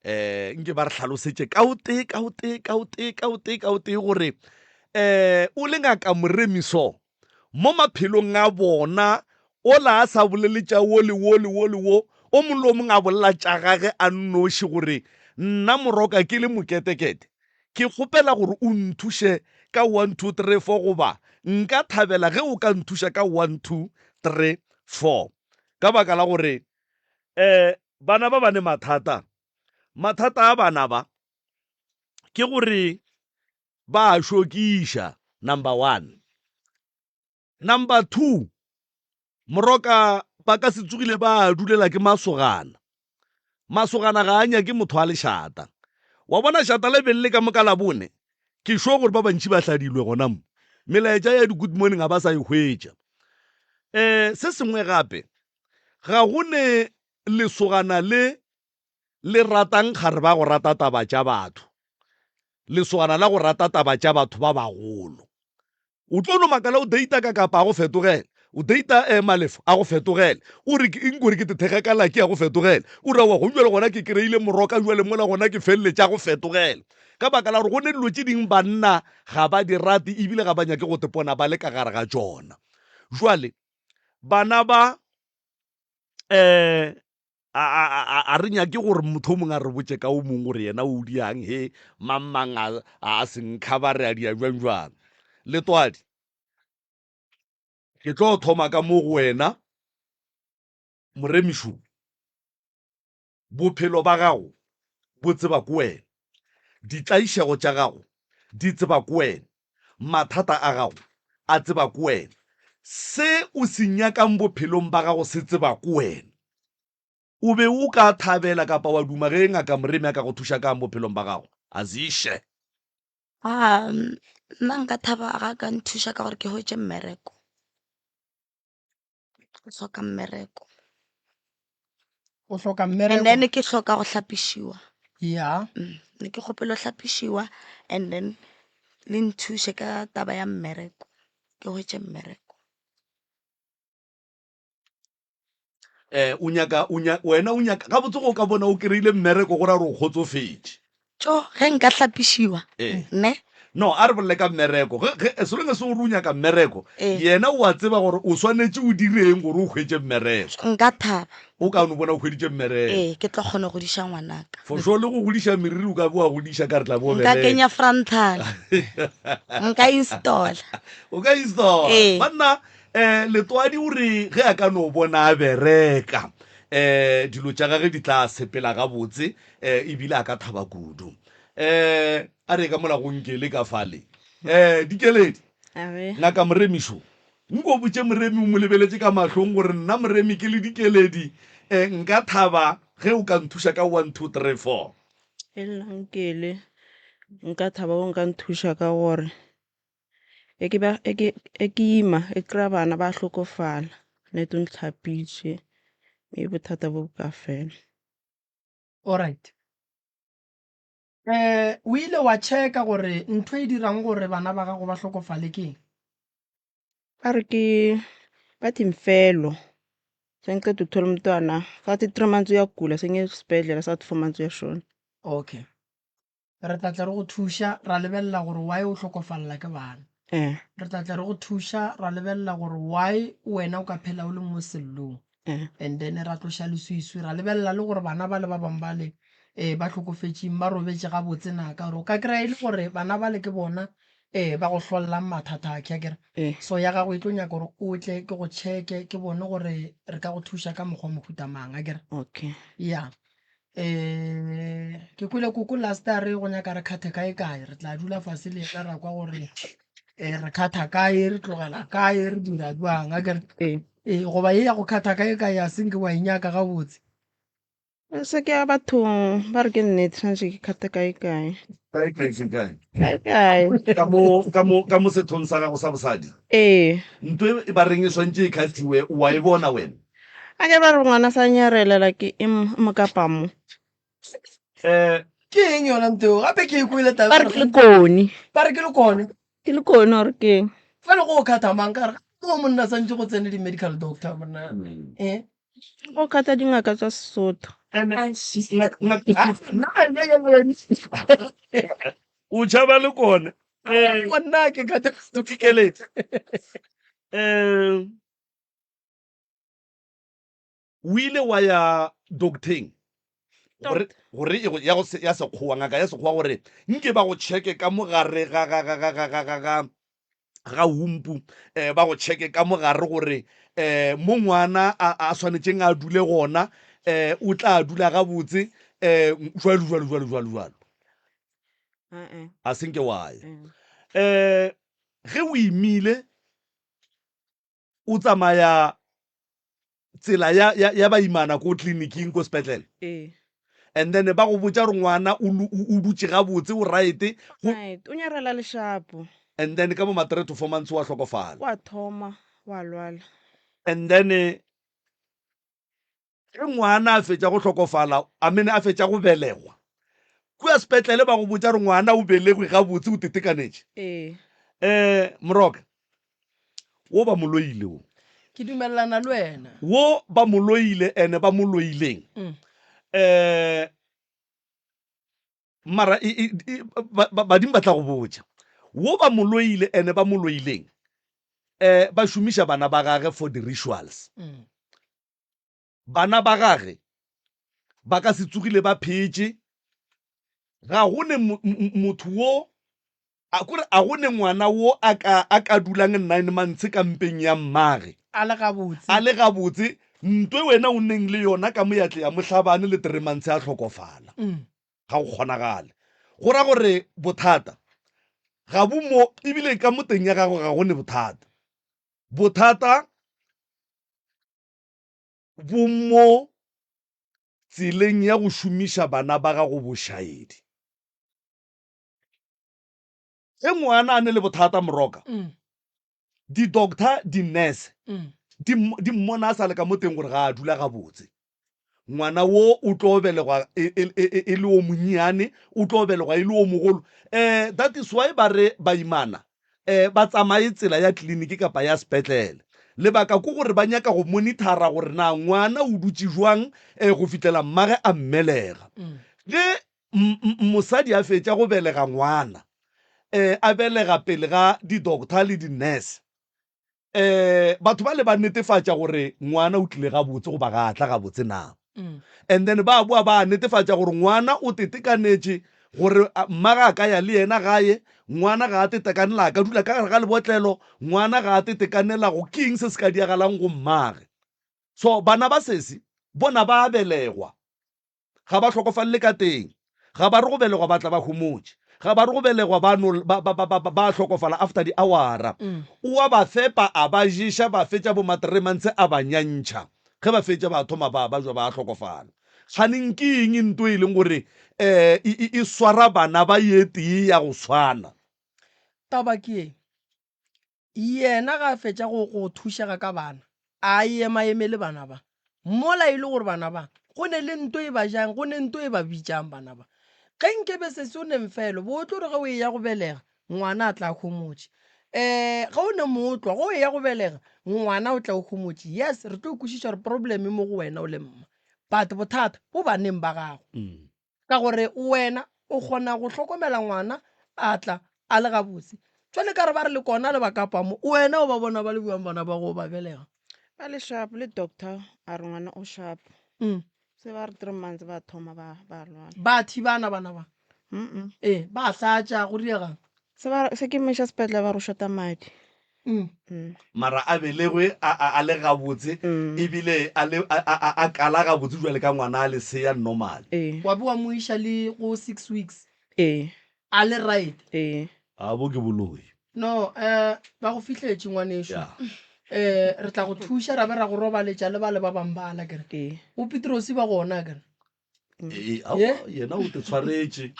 eh nke ba re hlalosetše ka o tee ka o tee ka o tee ka o tee ka o tee gore eh o le ngaka moremiso mo maphelong a bona ola a sa bolele tša wo le wo le wo le wo o mongwe le o mongwe a bolela tša gage a nnoši gore nna moroka ke le moketekete Ke kgopela gore o nthuše ka one, two, three, four goba nka thabela ge o ka nthuša ka one, two, three, four. Ka baka la gore um bana ba ba ne mathata. Mathata a bana ba ke gore ba a šokiša, number one. Number 2, Moroka ba ka se tsogile ba dulela ke masogana. Masogana ga a nyake motho a lešata. Wa bona šata le beng le ka moka Labone, ke sure gore ba bantši ba hladilwe gona mo. Melaetša ya di-good morning ga ba sa e hwetša. Um se sengwe gape, ga go ne lesogana le le ratang kgare ba go rata taba tša batho. Lesogana la go rata taba tša batho ba bagolo. O tlo no makala o data ka kapa a go fetogela. O data eh Malefo a go fetogela. O re ke eng kore ke te thekga ka Lucky a go fetogela. O re aowa go bjalo gona ke kry-ile moroka jwale mola gona ke feleletše a go fetogela. Ka baka la gore go ne dilo tše ding banna ga ba di rate ebile ga ba nyake go tepona ba le ka gare ga tšona. Jwale bana ba eh A, a, a, a re nyake gore motho o mongwe a re botše ka o mongwe gore yena o diang he mang mang a, a senkha ba re a dia jwang jwang. Letwadi, ke tlo thoma ka mo go wena Moremišo. Bophelo ba gago bo tseba ke wena. Ditlaišego tša gago di tseba ke wena. Mathata a gago a tseba ke wena. Se o se nyakang bophelong ba gago se tseba ke wena. O be o ka thabela kapa wa duma ge Ngaka Moremi a ka go thuša ka'ng bophelong ba gago? Azishe. Um, nna nka thaba ga a ka nthuša ka gore ke hwetše mmereko. Ke hloka mmereko. O hloka And mmereko? then ke hloka go hlapišiwa. Ya. Mm, ne ke kgopela go hlapišiwa and then le nthuše ka taba ya mmereko. Ke hwetše mmereko. Eh, o nyaka, o nya, wena o nyaka, gabotse go ka bona o kry-ile mmereko go ra gore o kgotsofetše. Tšo, ge nka hlapišiwa, Eh. ne? No, a re bolele ka mmereko. Ge, ge, as long as o re o nyaka mmereko, Eh. yena o a tseba gore o swanetše o direng gore o hwetše mmereko. Nka thaba. O ka no bona o hweditše mmereko. Ee, ke tlo kgona go godiša ngwanaka. For sure, le go godiša meriri o ka be wa godiša ka re tla bo Nka bereka. kenya frontal. Nka installa. O ka installa. Ee. Banna, um Letwadi o re ge a ka no bona a bereka, um dilo tša gage di tla sepela gabotse, um ebile a ka thaba kudu. Um a re ka mola go Nkele ka fale. Um Dikeledi, Ngaka Moremi šo. Nko botše Moremi o mo lebeletše ka mahlong gore nna Moremi ke le Dikeledi, um nka thaba ge o ka nthuša ka one, two, three, four. E nna Nkele, nka thaba o nka nthuša ka gore E ke ba e ke e ke ima e kry-a bana ba hlokofala nete o ntlhapiše mme bothata bo bo ka fela. Alright. Eh, o ile wa checka gore ntho e dirang gore bana ba gago ba hlokofale ke eng? Ba re ke ba thi mfelo sengiqeda ukuthola umntwana sathi 3 months uyagula sengiye esibhedlela sathi 4 months uyashona. Okay. Re tla tla re go thuša ra lebelela gore why o hlokofalela ke bana. Eh. Re tla tla re go thuša ra lebelela gore why wena o ka phela o le mo sellong. Eh. And then ra tloša leswiswi ra lebelela le gore bana bale ba bangwe bale um ba hlokofetšeng ba robetše gabotse na, ka gore o ka kry-a e le gore bana bale ke bona um ba go hlolelang mathata a akere. Eh. So ya gago e tlo nyaka gore o tle ke go check-e ke bone gore re ka go thuša ka mokgwa wa mohuta mang akere. Okay. Ya. Um ke kwele koko last a re go nyaka re kgathe kae kae re tla dula fase le yena ra kwa gore um re kgatha kae re tlogela kae re dira jwang a kere Ee. ee goba ye ya go kgatha kae kae a senke wa e nyaka gabotse Se ke ya bathong ba re ke nnete tshwanetse ke kgathe kae kae. Kae kae ke kae? Kae kae. Ka mo ka mo ka mo sethong sa gago sa bosadi. Ee. Ntho e ba reng e swantše e kgathiwe wa e bona wena? A ke ba re ngwana sa nyarelela ke e mo kapa mo. Eh. Ke eng yona ntho eo? Gape ke e kwele taba. Ba re ke lekone. Ba re ke lekone. Ke lekone or ke eng? Fa le go kgatha mang ka re mo monna santse go tsene di-medical doctor monna. Eh. Go kgatha dingaka tsa Sesotho. O tšhaba lekone. Monna ke kgatha. Dikeledi. Eh. O ile wa ya docteng gore gore e ya go ya sekgowa ngaka ya sekgowa gore nke ba go checke ka mogare ga ga ga ga ga ga ga ga ga humpu eh ba go checke ka mogare gore eh mo ngwana a a swanetšeng a dule gona eh o tla dula gabotse eh jwalo jwalo jwalo jwalo jwalo a senke wa ya eh ge o imile o tsamaya tsela ya, ya, ya baimana ko tleliniking ko sepetlele Ee. and then ba go botša gore ngwana o lu- o o dutše gabotse o right go Right. O nyarela lešapo. and then ka bo ma 3 to 4 months wa hlokofala Wa thoma wa lwala. and then eh, Ge ngwana a fetša go hlokofala, I mean a fetša go belegwa, kua sepetlele ba go botša gore ngwana o belegwe gabotse, o tetekanetše. Ee. Um Moroka, wo ba mo loile wo. Ke dumelelana le wena. Wo ba mo loile ene ba mo loileng. Mm. Um mara e, e, e, ba, ba, badimo ba tla go botša. Wo ba mo loile ene ba mo loileng. Um ba šomiša bana ba gage for the rituals. Mm. Bana ba gage ba ka se tsogile ba phetše. Ga go ne motho wo, a kore a go ne ngwana wo a ka, a ka dulang nine months ka mpeng ya mmage. A le gabotse. A le gabotse, ntwe wena o neng le yona ka moyatle ya mohlabane le three months a hlokofala. Ga go kgonagale. Go ra gore bothata ga bo mo, ebile ka mo teng ya gagwe ga go ne bothata. Bothata bo mo tseleng ya go šomiša bana ba gago bošaedi. Ge ngwana a ne le bothata moroka, di-doctor, di-nurse di di mmona a sa le ka mo teng gore ga a dula gabotse. Ngwana wo o tlo belegwa e, e, e, e, e le o monnyane, o tlo belegwa e le o mogolo. Um that is why ba re baimana um ba tsamaye tsela ya tleliniki kapa ya sepetlele. Lebaka ke gore ba nyaka go monitora gore na ngwana o dutše jwang um go fihlela mmage a mmelega. Ge mosadi a fetša go belega ngwana, um a belega pele ga di-doctor le di-nurse, um batho bale ba netefatša gore ngwana o tlile gabotse goba ga a tla gabotse na. And then ba boa ba netefatša gore ngwana o tetekanetše gore mmage a ka ya le yena gae, ngwana ga a tetekanela a ka dula ka gare ga lebotlelo, ngwana ga a tetekanela go ke eng se se ka diagalang go mmage. So bana ba sesi bona ba a belegwa. Ga ba hlokofalele ka teng. Ga ba re go belegwa ba tla ba homotše. Ga ba re go belegwa ba no ba, ba, ba, ba, ba hlokofala after diawara. O a ba fepa, a ba ješa, ba fetša bo matremantshe a ba nyantšha. Ge ba fetša ba thoma ba ba jwa ba hlokofala. Kganeng ke eng nto e leng gore um e, e, e swara bana ba ye tee ya go swana? Taba ke ye, Yena ga a fetša go, go thušega ka bana, a emaeme le bana ba. Mola e le gore bana ba, go ne le nto e ba jang, go ne nto e ba bitšang bana ba. Ge nke be sesi o ne mfelo, bo tlo re ge o eya go belega, ngwana a tla homotše. Um ge o ne mootlwa, ge o eya go belega, ngwana o tla o homotše. Yes, re tlo kwešiša gore problem e mo go wena o le mma, but bothata bo baneng ba gago. Ka gore wena o kgona go hlokomela ngwana a tla a le gabotse. Jwale ka re ba re le kona le ba kapa mo, wena o ba bona ba le bjang bana ba go ba belega? Ba le sharp le doctor a re ngwana o sharp. Se ba re 3 months ba thoma ba ba lwala. Ba thibana bana ba? Ee, ba hlatša go diegang? Se ba se ke mmiša sepetlele ba re o shota madi. Mara a belegwe a, a, a le gabotse, ebile a le, a, a, a kala gabotse bjale ka ngwana a lesea normal. Ee. Wa be wa mo iša le go six weeks. Ee. A le right. Ee. A bo ke boloi. No, eh, ba go fihletše ngwanešu. Yeah. Eh, re tla go thuša ra be ra go robaletša le bale ba bang bala kere. Ee. Bo Petrose ba gona kere. Ee, aowa, yena o te tshwaretše.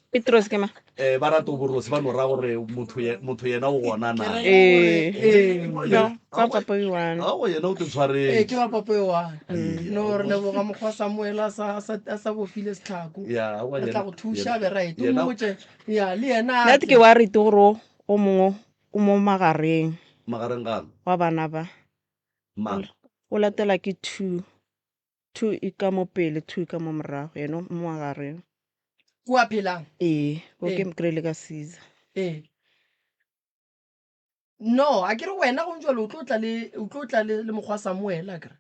Petros ke mang? Eh, ba rata borose ba no ra gore motho ye, motho yena o gona na. Ee. Ee. No, ba papa e one. Aowa, yena o te Ee, tshwaretše. ke ba papa e one. No, re leboga mokgwa Samuel a sa, a sa, a sa bofile setlhako. Ya, aowa, Re tla yena- go thuša yena- be right. O yena- mmotše, ya, le yena a Nna ke tle. worried gore o o mongwe o mo magareng Magareng gang? wa bana ba. Mang? O latela ke two. Two e ka mo pele, two e ka mo morago, yena o mo magareng. Kua phelang? Ee, o ke Ee. mo kry-ile ka Caesar. Ee. No, a ke re wena gong jwale o tlo tla le, o tlo tla le, le mokgwa Samuel a kere.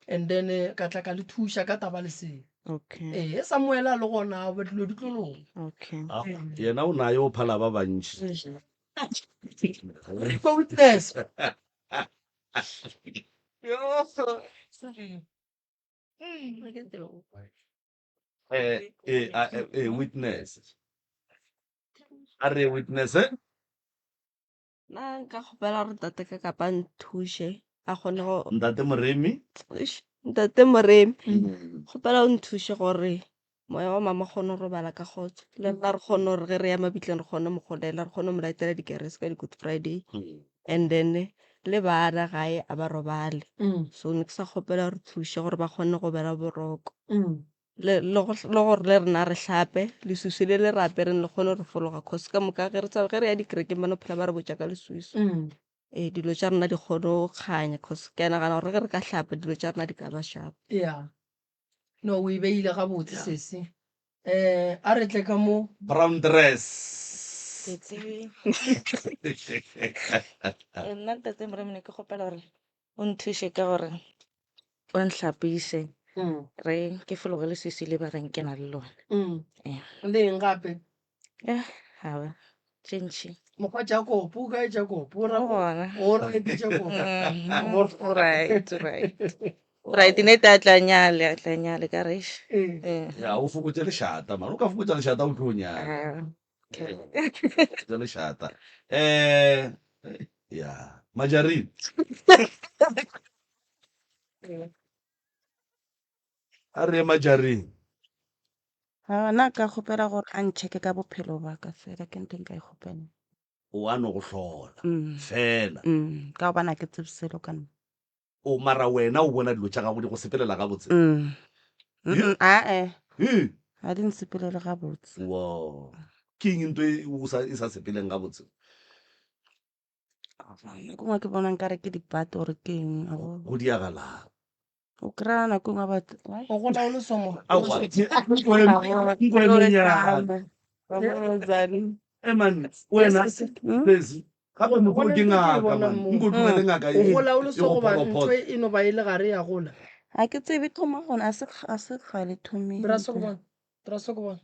And then eh, ka tla ka le thuša ka taba le seo. Okay. Ee, Samuel a le gona, ba dilo di tlo loka. Okay. Ah, yena o naye o phala ba bantši. Re kwa witness. Eh, eh, ah, eh, eh, witness. A re witness. eh? Nna nka kgopela gore ntate ka kapa a nthuše a kgone go Ntate Moremi. Eish, ntate Moremi kgopela o nthuše gore moya wa mama kgone go robala ka kgotso le rena re kgone gore ge re ya mabitleng re kgone mo golela re kgone go mo latela dikerese ka di-good friday and then le bana gae a ba robale so ne ke sa kgopela re thuše gore ba kgone go bela boroko le le go le gore le rena re hlape leswiswi le le re apereng le kgone go re fologa cause ka moka ge re ge re ya dikerekeng ba no phela ba re botša ka leswiswi. Ee, dilo tša rena di kgone go kganya cause ke a nagana gore ge re ka hlapa dilo tša rena di ka ba sharp. Ya. No, o e beile gabotse sesi. Eh, a re tle ka mo. Brown dress. Ke tsebe. Nna ntate Moremi ne ke kgopela gore o nthuše ka gore o nhlapiše re ke fologe leswiswi le ba reng ke na le lona. Ee. Le eng gape? Eh, aowa, tše ntši. Mokgwa Jakob, o kae Jakob? O ra O gona. O right Jakob. O right, o right. O right, nete a tla nyale, a tla nyale ka re eish. Ee. Ya, o fokotše lešata man. O ka fokotša lešata o tlo nyala. Ah, okay. Fokotša lešata. Eh, ya. Majarine. A re ye majarine. Ga nna ka kgopela gore a ncheke ka bophelo ba ka fela ke ntho e nka e kgopelang. O a no go hlola fela. Ka gobane ga ke tsebe selo ka nna. O mara wena o bona dilo tša gago di go sepelela gabotse? Ae. Ga di nsepelele gabotse. Wo. Ke eng nto e o sa e sa sepeleng gabotse? Nako nngwe ke bona nkare ke dipate or ke eng. Go diagalang? O kry-a nako nngwe batho. O gola o le somo. Aowa. E man, wena sesi gape motho o ke ngaka man. Nko dumele ngaka O gola o le so goba ntho e no ba e le gare ya gola. Ga ke tsebe thoma gona a se a se kgale thomile. Dira se go bona. Dira se go bona.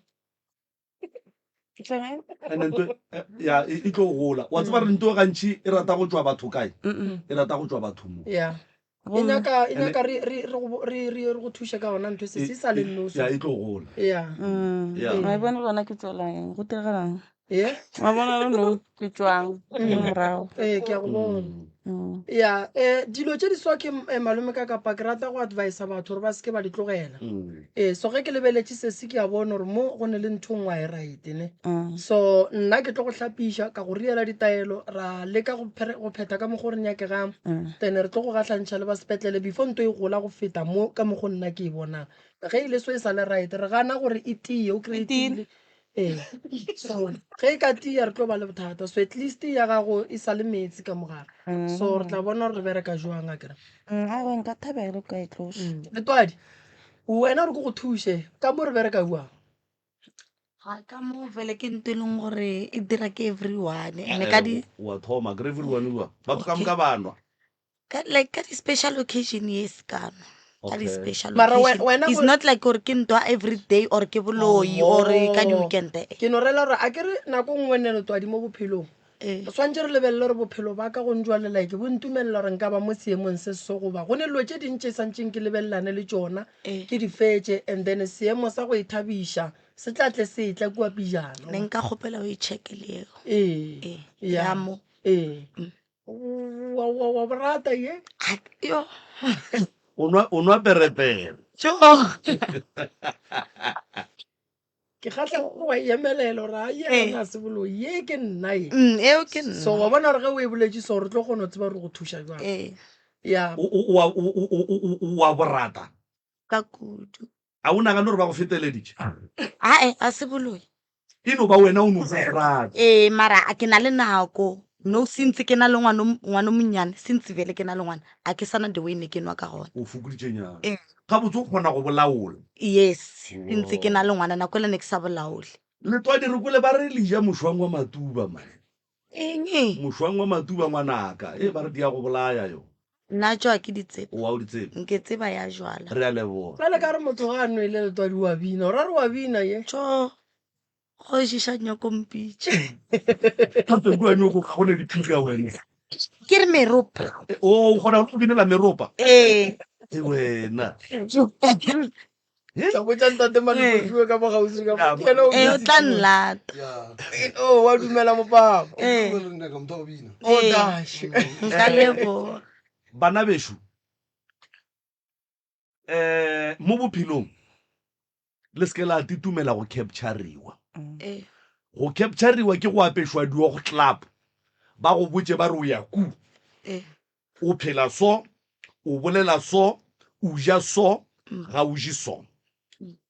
And ntho ya e tlo gola. Wa tseba re ntho gantši e rata go tšwa batho kae? E rata go tšwa batho mo. Yeah. E nyaka e nyaka re re re go re re go thuše ka gona ntho se se sa le nnoso. Ya e tlo gola. Yeah. Yeah. Wa e bona le gona ke tswelang go diragalang? Yeah. Wa bona le no ke tšwang ke morago. Ee, ke a go bona. Ya, eh dilo tše di so ke malome ka kapa ke rata go advisa batho gore ba seke ba di tlogela. Ee, so ge ke lebeletše se se ke a bona gore mo go ne le ntho nngwe a e right ne. So nna ke tlo go hlapiša ka go riela ditaelo ra leka go go phetha ka mokgo re nyakegang. Then re tlo go gahlantšha le ba sepetlele before nto e gola go feta mo ka mokgo nna ke e bonang. Ge e le so e sa le right re gana gore e tie o kry-e tiile. Ee, so ge e ka tia re tlo ba le bothata so at least ya gago e sa le metsi ka mogare so re tla bona gore re bereka jwang a kere Aowa nka thabela o ka e tloša. Letwadi wena gore ke go thuše ka mo re bereka jwang? Ga ka mo fele ke ntho e leng gore e dira ke everyone and ka di wa thoma kry everyone bua batho ka moka ba nwa ka like ka di special occasion yes ka nwa ka di Okay. special Mara we- occasion wena it's go- not like gore ke ntwa every day or ke boloi or ka di Oh. weekend eh. Ke no rela gore a ke re nako nngwe nne letwadi mo bophelong Eh. re swantše re lebelele gore bophelo ba ka go njwale like bo ntumelela gore nka ba mo seemong se so goba go ne dilo tše dintši e santšeng ke lebelelane le tšona Eh. ke di fetše and then seemo sa go ithabiša se tla tle se tla kua pejana ne nka kgopela o e check le eo ee Eh, ya ya mo ee wa wa wa borata ye yo o nwa o nwa perepere jo ke kgahla gore wa emelela gore a Ee. yena se boloi ye ke nna ye eo ke nna so wa bona gore ge o e boletše so re tlo kgona go tseba gore go thuša jwang ee ya o o- o o- o- o- o- wa borata ka kudu A o nagane gore ba go feteleditše? Ae, a se boloi. E no ba wena o no go rata. Ee, mara a ke na le nako. No, since ke na le ngwana ngwana o monnyane, since bjale ke na le ngwana, a ke sana the way ne ke nwa ka gona. O fokoditše nyana. Ee. Gabotse o kgona go bolaola. Yes, since ke na le ngwana, nako ela ne ke sa bolaole. Letwadi re kwele ba re le ja mošwang wa matuba man. Eng? Mošwang wa matuba ngwanaka. E ba re di a go bolaya yo. Nna tšo a ke di tsebe. O a o di tsebe? Nke tseba ya jwala. Re a leboga. Bjale ka re motho ga a nwele letwadi wa bina, o ra re wa bina ye? Tšo, kgoši xa nyoko mpitše. Gape kua nyoko ga go ne diphuka wena. Ke re meropa. O kgona go binela meropa? Ee. E wena. Tla botša ntate Malekodiwe ka mo kgauswi ka mo. Ke yena o Ee, o tla busy. nlata. Oh, wa dumela mopapa. Ee. Oh, Ee. dash. Nka leboga. Bana bešo, um mo bophelong le se ke la titumela go capturiwa. Ee. Go capturiwa ke go apešwa diogo club, ba go botše ba re o ya ku. Ee. O phela so, o bolela so, o ja so, ga o je so.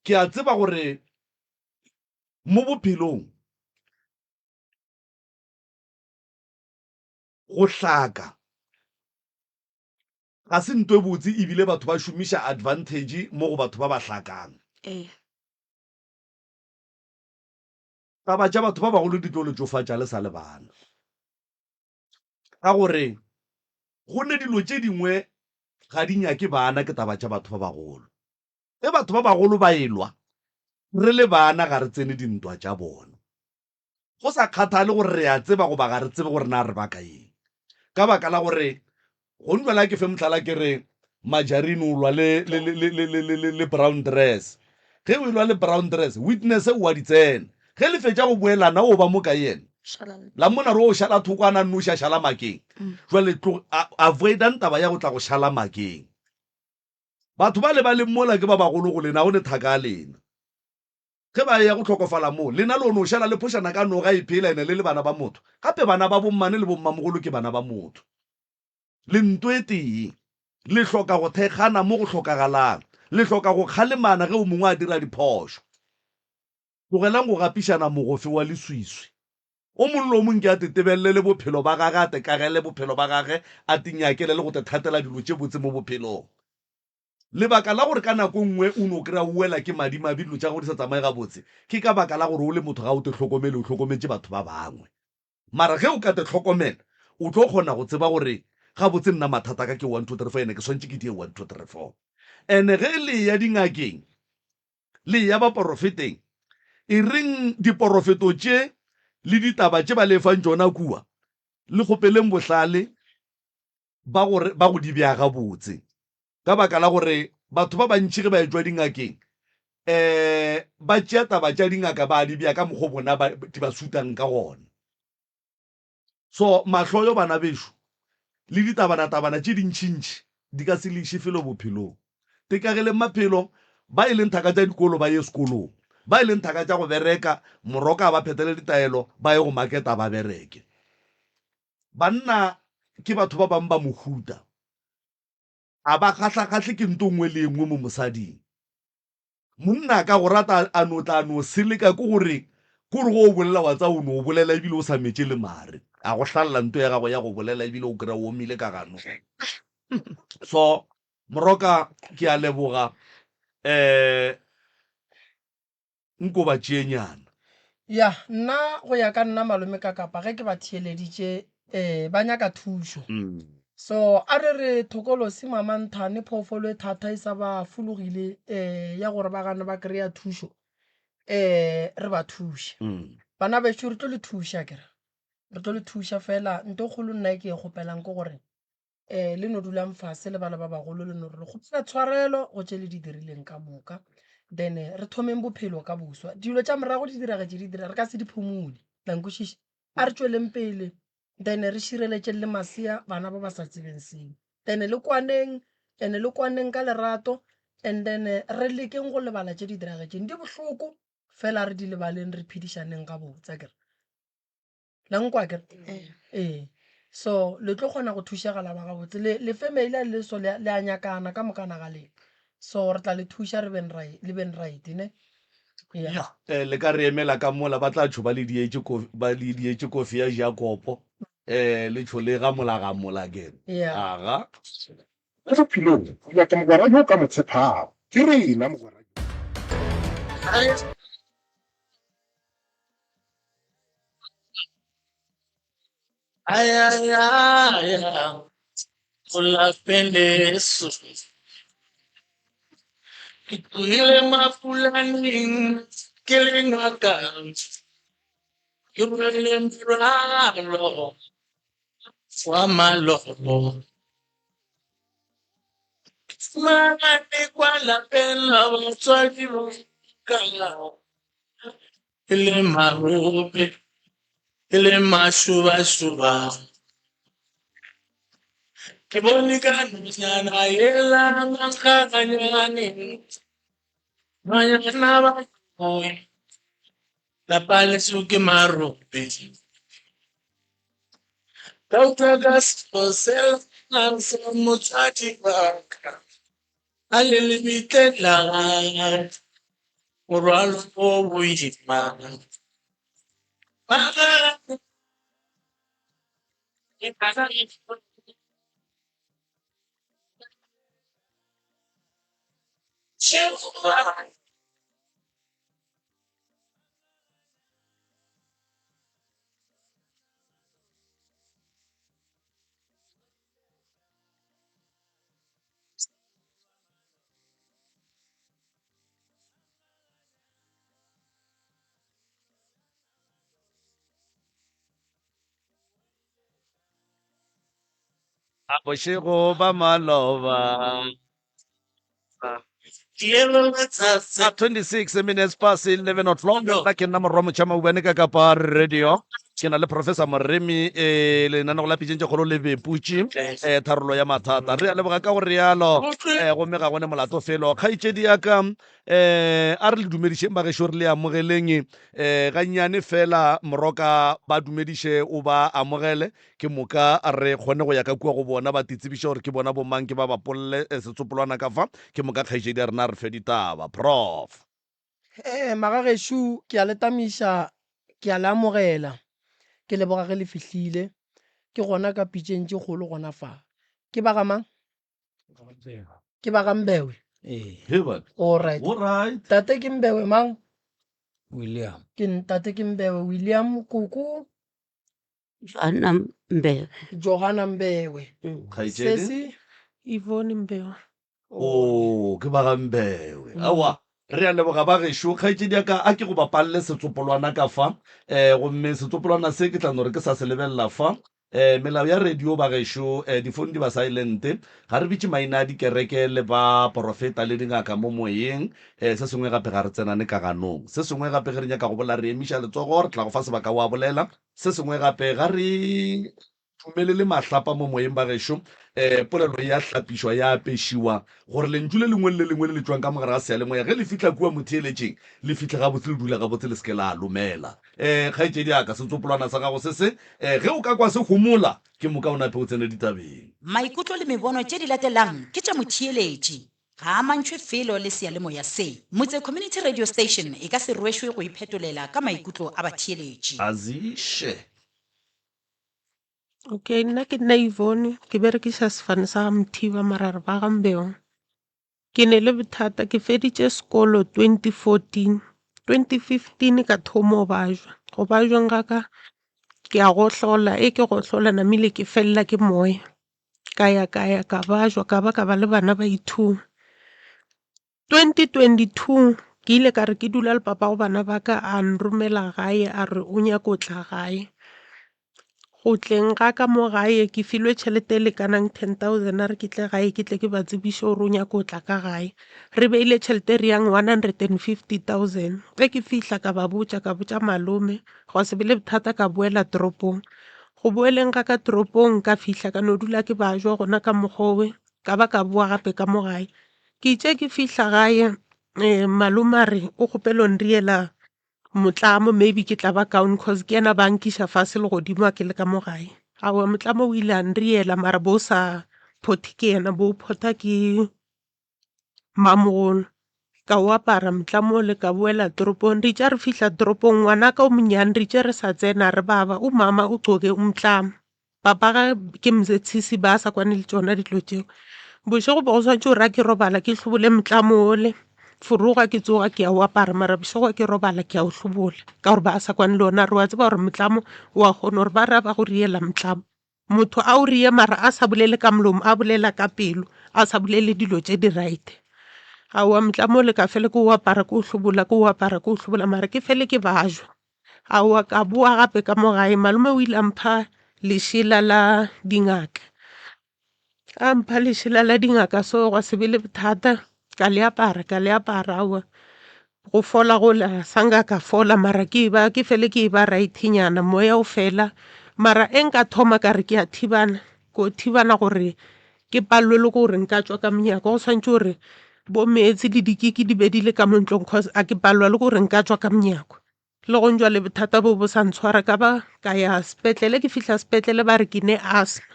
Ke a tseba gore mo bophelong go hlaka ga se nto e botse ebile batho ba šomiša advantage mo go batho ba ba hlakang. Ee. Taba tša batho ba bagolo di tlo le tšofatša le sa le bana. Ka gore go ne dilo tše dingwe ga di nyake bana ke taba tša batho ba bagolo. Ge batho ba bagolo ba elwa, re le bana ga re tsene dintwa tša bona. Go sa kgathale gore re a tseba goba ga re tsebe gore na re baka eng. Ka baka la gore Gong jwale a ke fe mohlala ke re Majarine o lwa le, le, le, le, le, le, le, le brown dress. Ge o elwa le brown dress, witness o a di tsena. Ge le fetša go boelana o ba mo kae yena? La mmona re o šala thoko a na nnoši a šala makeng. Jwale tlo avoidang taba ya go tla go šala makeng. Batho bale ba leng mola ke ba bagolo go lena, go ne thaka ya lena. Ge ba eya go hlokofala moo, lena le no šala le phošana ka noga e phela ene le le bana ba motho. Gape bana ba bommane le bommamogolo ke bana ba motho. Le nto e tee. Le hloka go thekgana mo go hlokagalang. Le hloka go kgalemana ge o mongwe a dira diphošo. Tlogelang go gapišana mogofe wa leswiswi. O mong le o mong ke a tetebelele bophelo ba gage, a tekagele bophelo ba gage, a tinyakele le go tethatela dilo tše botse mo bophelong. Lebaka la gore ka nako e nngwe o no kry-a o wela ke madimabe dilo tša gago di sa tsamaye gabotse, ke ka baka la gore o le motho ga o te hlokomele, o hlokometše batho ba bangwe. Mara ge o ka te hlokomela, o tlo kgona go tseba gore gabotse nna mathata a ka ke one, two, three, four ene ke swantše ke die one, two, three, four. Ene ge le eya dingakeng, le eya baporofeteng, e reng diporofeto tše le ditaba tše ba le fang tšona kua, le kgopeleng bohlale ba gore ba go di bea gabotse. Ka baka la gore batho ba bantši ge ba etšwa dingakeng um ba tšea taba tša dingaka ba di bea ka mokgo bona ba di ba sutang ka gona. So mahloyo bana bešo le ditabanatabana tše dintšintši di ka se le iše felo bophelong. Tekageleng maphelo, ba e leng thaka tša dikolo ba ye sekolong, ba e leng thaka tša go bereka, moroka a ba phethele ditaelo ba ye go maketa ba bereke. Banna ke batho ba bangwe ba mohuta. A ba kgahlakgahle ke nto nngwe le ye nngwe mo mosading. Monna a ka go rata a no tla a no seleka ke gore ke gore go o bolela wa tsaya o no o bolela ebile o sa metše le mare. A go hlalla nto ya gago ya go bolela ebile o kry-a o omile ka gano. So Moroka ke a leboga um Nko ba tšenyana. Ya, nna go ya ka nna malome ka kapa ge ke ba theeleditše eh ba nyaka thušo. So a re re thokolosi mamanthane phoofolo e thata e sa ba fologile eh ya gore ba gane ba kry-a thušo eh re ba thuše. Bana bešo re tlo le thuša kere. Re tlo le thuša fela nto kgolo nna e ke e kgopelang ke gore um le no dulang fase le bana ba bagolo le no re le kgopela tshwarelo go tše le di dirileng ka moka then re thomeng bophelo ka boswa dilo tša morago di diragetše di dira re ka se di phumule la nkwešiša a re tšweleng pele then re šireletšeng le masea bana ba ba sa tsebeng seo then le kwaneng and le kwaneng ka lerato and then re lekeng go lebala tše di diragetšeng di bohloko fela re di lebaleng re phedišaneng gabotse akere La nkwa akere? Ee. So le tlo kgona go thušagala ba gabotse. Le le family a le so le a nyakana ka mokana ga lena. So re tla le thuša re beng right, le beng right ne. Yeah. Eh, le ka re emela ka mola ba tla tšho ba le dietše kofi, ba le dietše kofi ya Jakopo. Eh, le tšho le gamola gamola again. Yeah. Aga. Mo bophelong o nyaka mogwera yo o ka mo tshepago. Ke rena mogwera yo. Ay, ay, ay, ay, go lapeng leso. Ke tlogile mapulaneng ke le ngaka, ke rwele morwalo wa malomo. Ke fumane kwa lapeng la batswadi ba ka. E le marope, e le mašubašuba. Ke bone ka nonyana yela mankgaganyane, nonyana ba lapa leso ke marope. Ka utlwa ka selo sela sa motswadi wa ka, a le lebitleng la gagwe. Morwalo o boima. A bošego ba maloba. A 26 minutes past 11 o'clock. Nna ke nna morwa Motšha Maubane ka Kapa Radio. Ke na le Professor Moremi eh, lenanego la Pitšeng tše Kgolo le Beputše eh, tharollo ya mathata. Re a leboga ka go realo eh, gomme ga gone molato felo. Kgaetšedi ya ka eh, a re le dumedišeng bagešo re le amogeleng eh, gannyane fela moroka ba dumediše o ba amogele ke moka re kgone go ya ka kua go bona ba titsebiše gore ke bona bomang ke ba bapolle eh, setsopolwana ka fa ke moka kgaetšedi ya rena re fe ditaba. Prof. Ee, magagešo, ke a le tamiša, ke a le amogela. Ke leboga ge le fihlile. Ke gona ka pitšeng tše kgolo gona fa. Ke ba ga mang? Ke ba ga Mbewe. Ee. Alright. Alright. Tate ke Mbewe mang? William. Ke tate ke Mbewe William koko. Johanna Mbewe. Johanna Mbewe. Kgaetšedi? Sesi? Yvonne Mbewe. Oo, ke ba ga Mbewe. Aowa, re a leboga ba gešo. Kgaetšedi ya ka, a ke go bapalle setsopolwana ka fa. Um gomme setsopolwana se ke tla no re ke sa se lebelela fa. Um melao ya radio ba gešo, um difounu di ba silent. Ga re bitše maina a dikereke le baporofeta le dingaka mo moyeng. Um se sengwe gape ga re tsenane ka ganong. Se sengwe gape ge re nyaka go bolela re emiša letsogo, re tla go fa sebaka wa bolela. Se sengwe gape, ga re dumelele mahlapa mo moyeng ba gešo. Um polelo e a hlapišwa, ya apešiwa, gore lentšu le lengwe le le lengwe le le tšwang ka mogare ga seyalemoya ge le fihla kua motheeletšing, le fihle gabotse, le dule gabotse, le se ke la lomela. Um kgaetšedi ya ka, setsopolwana sa gago se se, um ge o ka kwa se homola, ke moka o nape o tsene ditabeng. Maikutlo le mebono tše di latelang ke tša motheeletši. Ga a mantšhwe felo le seyalemoya se. Motse Community Radio Station e ka se rwešwe go iphetolela ka maikutlo a batheeletši. Aziše. Okay, nna ke nna Yvonne, ke berekiša sefane sa ga Mothiba mara re ba ga Mbeong. Ke ne le bothata, ke feditše sekolo 2014, 2015 ka thoma go bajwa. Go bajweng ga ka ke a gohlola, e ke gohlola namile ke felela ke moya. Ka ya ka ya ka bajwa ka ba ka ba le bana ba i-two. 2022 ke ile ka re ke dula le papa go bana ba ka a nromela gae a re o nyaka go tla gae. Go tleng ga ka mo gae ke filwe tšhelete e lekanang 10,000 a re ke tle gae ke tle ke ba tsebiše gore o nyaka go tla ka gae. Re beile tšhelete e re yang 150,000. Ge ke fihla ka ba botša ka botša malome gwa se be le bothata ka boela toropong. Go boeleng ga ka toropong ka fihla ka no dula ke bajwa gona ka mokgowe ka ba ka boa gape ka mo gae. Ke itše ke fihla gae malome a re o kgopela o nriela motlamo maybe ke tla ba kaone cause ke yena ba nkiša fase le godimo a ke le ka mo gae. Aowa motlamo o ile a nriela mara bo sa phothe ke yena bo photha ke Mamogolo, ka o apara motlamo le ka boela toropong. Re itše re fihla toropong ngwanaka o monnyane re itše re sa tsena re baba o mama o gcoke umtlamo. Papa ga ke mzetsisi ba sa kwane le tšona dilo tšeo. Bošego bo go swanetše gore a ke robala ke hlobole motlamo ole foroga ke tsoga ke a o apara mara bošego ke robala ke a o hlobola ka gore ba sa kwane le ona re wa tseba gore motlamo wa kgona gore ba ra ba go riela motlamo. Motho a o rie mara a sa bolele ka molomo a bolela ka pelo a sa bolele dilo tše di right. Aowa motlamo le ka fele ke o apara ke o hlobola ke o apara ke o hlobola mara ke fele ke bajwa. Aowa ka boa gape ka mo gae malome o ile a mpha lešela la dingaka. A mpha lešela la dingaka so gwa se be le bothata ka le apara ka le apara aowa go fola gola sa nka ka fola mara ke ba ke fele ke ba right nyana moya o fela mara e nka thoma ka re ke a thibana ko thibana gore ke palelwe le gore nka tšwa ka monyako go swanetše gore bo meetse le dikiki di be di le ka mo ntlong cause a ke palelwa le gore nka tšwa ka monyako. Le gong jwale bothata bo bo sa ntshwara ka ba ka ya sepetlele ke fihla sepetlele ba re ke ne asthma.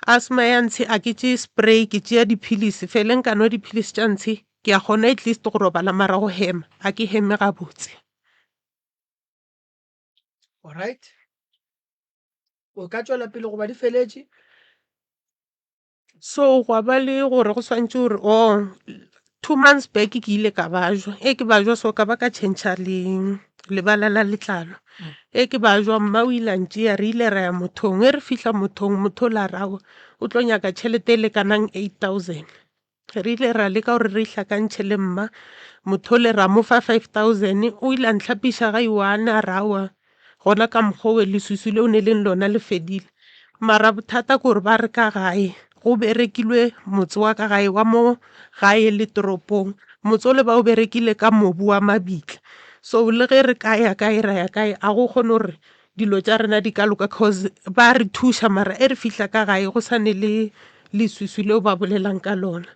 Asthma ya ntshe a ke tšee spray ke tšea diphilisi fele nka nwa diphilisi tša ntshe ke a kgona at least go robala mara go hema a ke heme gabotse. Alright. O ka tšwela pele goba di feletše? So gwa ba le gore go swantše gore oh 2 months back ke ile ka bajwa e ke bajwa so ka ba ka tšhentšha le lebala la letlalo e ke bajwa mma o ile a ntšea re ile ra ya mothong e re fihla mothong motho o la rawa o tlo nyaka tšhelete e lekanang 8000 re ile ra leka gore re hlakantšhe le mma motho le ra mo fa 5000 o ile a ntlhapiša ga i-one a rawa Gona ka mokgwa owe leswiswi leo ne leng lona le fedile. Mara bothata ke gore ba re ka gae go berekilwe motse wa ka gae wa mo gae le toropong. Motse ole ba o berekile ka mobu wa mabitla. So le ge re ka ya kae ra ya kae a go kgone gore dilo tša rena di ka loka cause ba re thuša mara e re fihla ka gae go sa ne le leswiswi leo ba bolelang ka lona.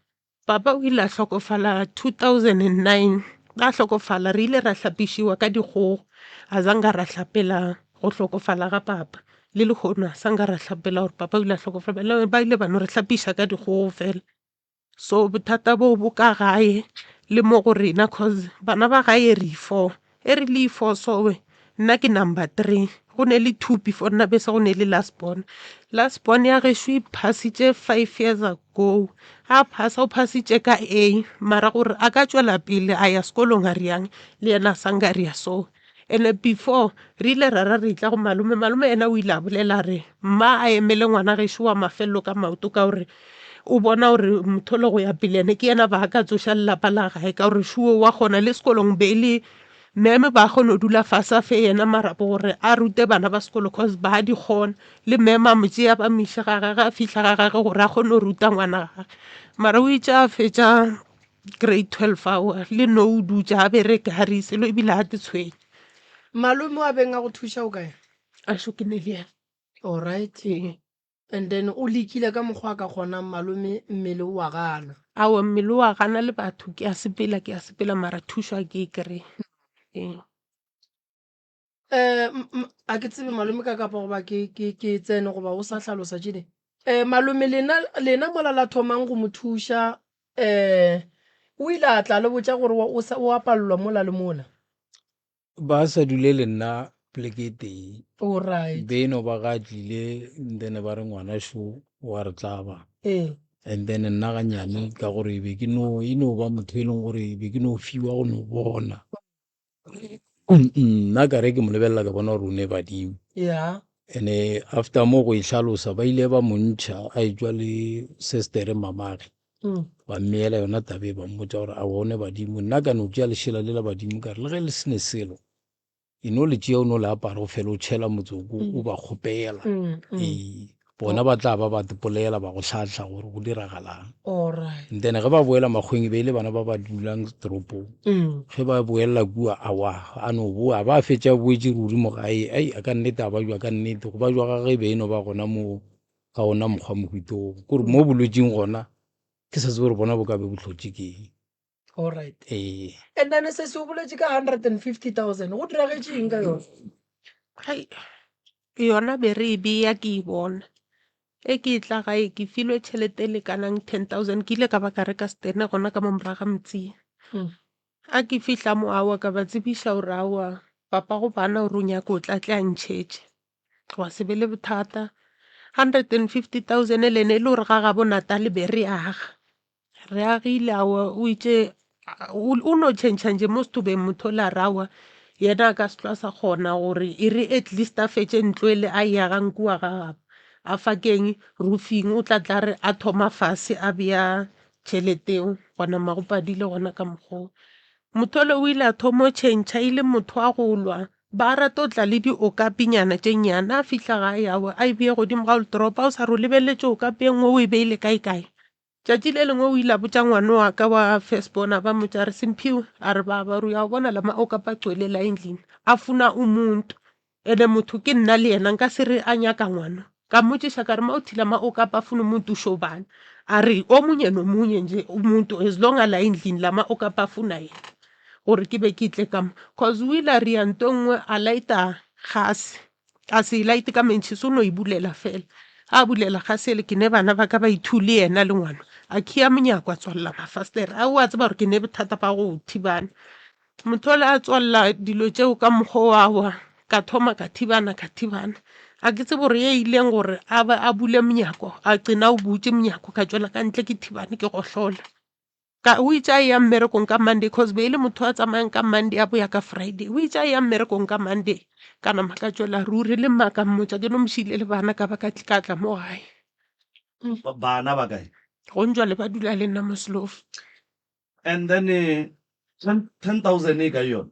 Papa o ile a hlokofala 2009 a hlokofala re ile ra hlapišiwa ka dikgogo a zanka ra hlapela go hlokofala ga papa le lehono a sanka ra hlapela gore papa o ile a hlokofala ba ile ba no re hlapiša ka dikgogo fela. So bothata boo bo ka gae le mo go rena cause bana ba gae re four e re le four so nna ke number three go ne le two before nna bese go ne le last born. Last born ya gešo e phasitše five years ago a phasa o phasitše ka A mara gore a ka tšwela pele a ya sekolong a riang le yena a sanka a ria so. Ene before re ile ra ra re tla go malome, malome yena o ile a bolela a re mma a emele ngwana gešo wa mafelelo ka maoto ka gore o bona gore motho le go ya pele ene ke yena ba ka tsoša lelapa la gae ka gore šuo wa kgona le sekolong be e le meme ba kgona go dula fase a fe yena marapo gore a rute bana ba sekolo cause ba di kgona le meme a mo tšea ba mo iše ga gage a fihla ga gage gore a kgone go ruta ngwana gage mara o itše a fetša grade 12 aowa le no o dutše a bereke ga re selo ebile ga te tshwenye. Malome wa beng a go thuša o kae? A šo ke ne le yena. Alright. Ee. And then o lekile ka mokgwa a ka kgonang malome mmele o a gana. Aowa mmele o a gana le batho ke a sepela ke a sepela mara thušo a ke e kry-e. Ee. Um a ke tsebe malome ka kapa goba ke ke ke tsene goba o sa hlalosa tše dingwe. Um malome lena lena mola la thomang go mo thuša um o ile a tla le botša gore o sa o a palelwa mola le mola. Ba sa dule le nna poleke e tee. Alright. Be e no ba ga tlile and then ba re ngwana šo wa re tlaba. Ee. And then nna ganyane ka gore be ke no e no ba motho e leng gore be ke no fiwa go no bona. Nna ka re ke mo lebelela ka bona gore o ne badimo. Yeah. Ene after mo go e hlalosa ba ile ba mo ntšha a etšwa le sestere mamage. Ba mmeela yona taba e ba mmotša gore aowa o ne badimo. Nna ka no tšea lešela le la badimo ka re le ge le se ne selo e no le tšea o no le apara o fele o tšhela motsoko o ba kgopela. Ee, bona ba tla ba ba tepolela ba go hlahla gore go diragalang. Alright. And then ge ba boela makgweng e be e le bana ba ba dulang toropong. Ge ba boelela kua awa a no boa ba fetša boetše ruri mo gae ai a ka nnete a ba jwa ka nnete go ba jwa ga ge e be e no ba gona mo ka ona mokgwa mohuto oo. Kore mo bolwetšing gona ke sa tsebe gore bona bo ka be bo hlotše ke eng. Alright. Ee. And then sesi o boletše ka 150,000 go diragetše eng ka yona? Hai, yona be re e bea ke e bona. E ke e tla gae ke filwe tšhelete e lekanang 10,000 ke ile ka ba ka reka stene gona ka mo morago ga Mtsia. A ke fihla mo aowa ka ba tsebiša gore aowa papa go bana gore o nyaka o tla tle a ntšhetše. Gwa se be le bothata. 150,000 le ene e le gore ga gabo Natal be re aga. Re agile aowa o itše o no tšhentšha nje mo setobeng motho o le a re aowa yena a ka se tlo a sa kgona gore e re at least a fetše ntlo ele a e agang kua ga gabo a fakeng roofing o tla tla re a thoma fase a bea tšhelete eo gona mago padile gona ka mokgwa oo. Motho ole o ile a thoma o tšhentšha e le motho wa go lwa ba rata o tla le diokapinyana tše nnyane a fihla gae aowa a e beye godimo ga wardrobe a o sa re o lebeletše okapi e nngwe o e beile kae kae. Tšatši le lengwe o ile a botša ngwana wa ka wa first born a ba mmotša a re Simphiwe a re baba re ya o bona la ma okapa gcwele la endlini a funa umuntu ene motho ke nna le yena nka se re a nyaka ngwana ka mmotšiša ka re ma uthi la ma okapa afuna umuntu usho bani a re omunye nomunye nje umuntu as long a la endlini la ma okapa afuna yena gore ke be ke tle ka mo cause o ile a ria nto e nngwe a lighta gase A se e laete ka mentšhese, o no e bulela fela. A bulela gasele, ke ne bana ba ka ba ithu le yena le ngwana. A khia monyako, a tswalela mafastere. A o a tseba gore ke ne bothata ba go thibana. Motho ole a tswalela dilo tšeo ka mokgwa wa wa, ka thoma ka thibana, ka thibana. A ke tsebe gore ye ileng gore a ba a bule monyako, a qena o butše monyako, ka tšwela ka ntle ke thibane ke gohlola. Ka o itše a eya mmerekong ka Monday cause be e le motho a tsamayang ka Monday a boya ka Friday. O itše a eya mmerekong ka Monday ka nama ka tšwela ruri le mma ka mmotša ke no mo šile le bana ka ba ka ka tla mo gae. Bana ba kae? Gong jwale ba dula le nna mo Slof. And then 10,000 e kae yona?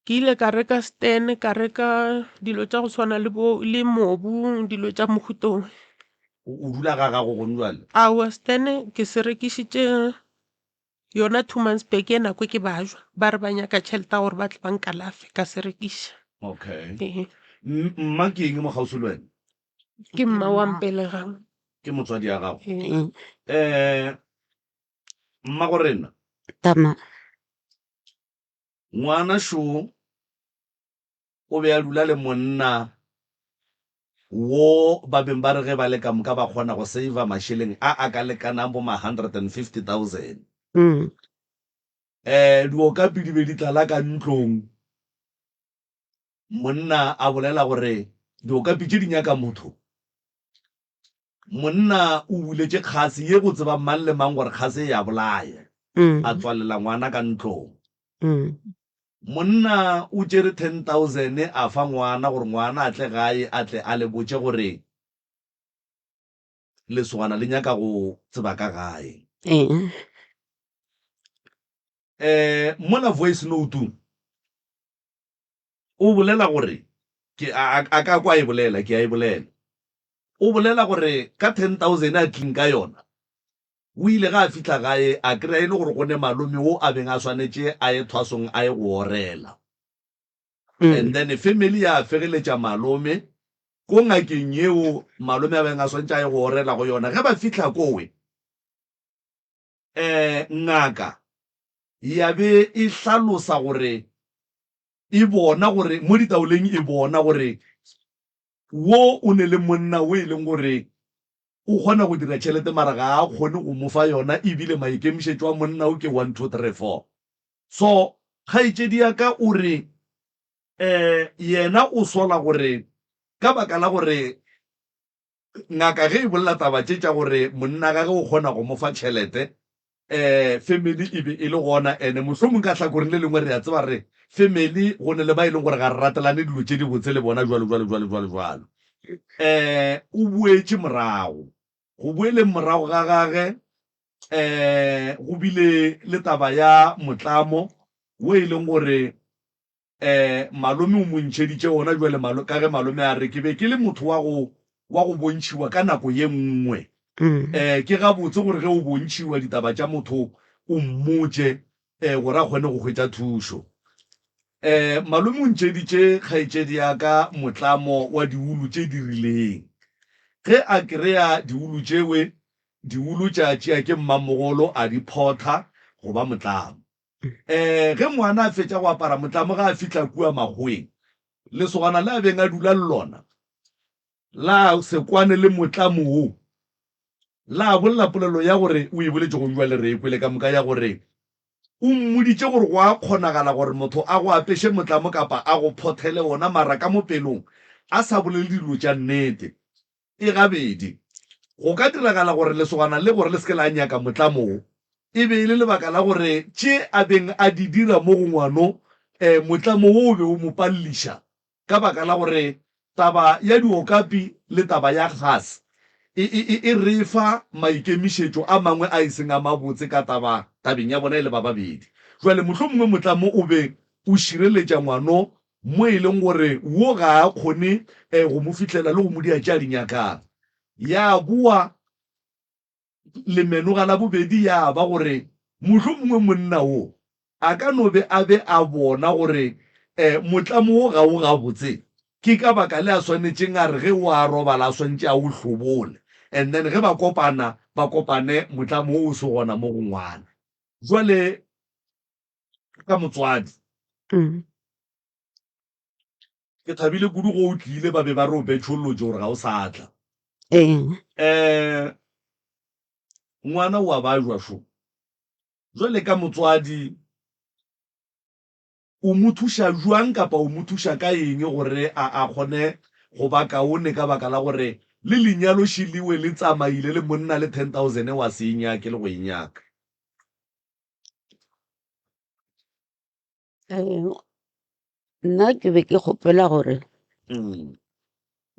Ke ile ka reka stand, ka reka dilo tša go swana le bo le mobu, dilo tša mohuta o. O dula ga gago gong jwale? Aowa, stand ke se rekišitše yona 2 months back ye nako ke bajwa, ba re ba nyaka tšhelete ya gore ba tle ba nkalafe, ka se rekiša. Okay. Ee. Mma ke eng mo kgauswi le wena? Ke mma wa mpelegang. Ke motswadi ya gago. Ee. Mma go rena. Tama. Ngwana šo o be a dula le monna wo ba beng ba re ge ba le ka moka ba kgona go saver mašeleng a a ka lekanang bo ma 150,000. Eh, diokapi di be di tlala ka ntlong. Monna a bolela gore diokapi tše di nyaka motho. Monna o buletše kgase ye go tseba mang le mang gore kgase e a bolaya. A tswalela ngwana ka ntlong. Monna o tšere 10,000 a fa ngwana gore ngwana a tle gae a tle a le botše gore lesogana le nyaka go tseba ka gae. Eh, mola voice note o bolela gore ke a, a ka kwa e bolela, ke a e bolela. O bolela gore ka 10,000 a tling ka yona, o ile ga a fihla gae a kry-a e le gore go ne malome wo a beng a swanetše a ye thwasong a ye go orela. And then family ya fegeletša malome ko ngakeng yeo malome a beng a swanetše a ye go orela go yona. Ge ba fihla kowe, um ngaka ya be e hlalosa gore e bona gore mo ditaoleng e bona gore wo o ne le monna o e leng gore o kgona go dira tšhelete mara ga a kgone go mo fa yona ebile maikemišetšo a monna o ke 1 2 3 4. So kgaetšedi ya ka o re um yena o sola gore ka baka la gore Ngaka ge e bolela taba tše tša gore monna gage o kgona go mo fa tšhelete, um family e be e le gona ene mohlomong ka hlakoreng le lengwe re a tseba re family go ne le ba e leng gore ga re ratelane dilo tše dibotse le bona jwalo jwalo jwalo jwalo jwalo. Um o boetše morago, go boeleng morago ga gage um go bile le taba ya motlamo wo e leng gore Eh, malome o mo ntšheditše wona bjale, malo, ka ge malome a re ke be ke le motho wa go, wa go bontšhiwa ka nako ye nngwe. Eh, ke gabotse gore ge o bontšhiwa ditaba tša motho o mmotše, eh, gore a kgone go hwetša thušo. Eh, malome o ntšheditše kgaetšedi ya ka motlamo wa diulu tše di rileng. Ge a kry-a diulu tšewe, diulu tša tšea ke mmamogolo a di photha go ba motlamo. Um ge ngwana a fetša go apara motlamo ge a fihla kua makgoweng, lesogana le a beng a dula le lona la se kwane le motlamo wo, la bolela polelo ya gore o e boletše gomme bjale re e kwele ka moka ya gore o mmoditše gore go a kgonagala gore motho a go apeše motlamo kapa a go phothele wona mara ka mo pelong a sa bolele dilo tša nnete. E gabedi, go ka diragala gore lesogana le gore le se ke la nyaka motlamo wo, e be e le lebaka la gore tše a beng a di dira mo go ngwano, motlamo wo o be o mo palliša ka baka la gore taba ya diokapi le taba ya gas e, e, e, e re fa maikemišetšo a mangwe a e seng a mabotse ka taba tabeng ya bona e le ba babedi. Bjale mohlomongwe motlamo o be o šireletša ngwano mo e leng gore wo ga a kgone go mo fihlela le go mo dia tše a di nyakang. Ya boa lemenoga la bobedi ya ba gore mohlomongwe monna wo a ka no be a be a bona gore motlamo wo ga o gabotse, ke ka baka le a swanetšeng a re ge o a robala a swantše a o hlobole and then ge ba kopana ba kopane motlamo wo o se gona mo go ngwana. Jwale ka motswadi. Ke thabile kudu go o tlile, ba be ba re o betšhollotše gore ga o sa tla. Ee. Um ngwana o a bajwa šo. Jwale ka motswadi o mo thuša bjang kapa o mo thuša ka eng gore a a kgone go ba kaone ka baka la gore le lenyalo šiliwe le tsamaile le monna le 10,000 wa se e nyake le go e nyaka. Nna ke be ke kgopela gore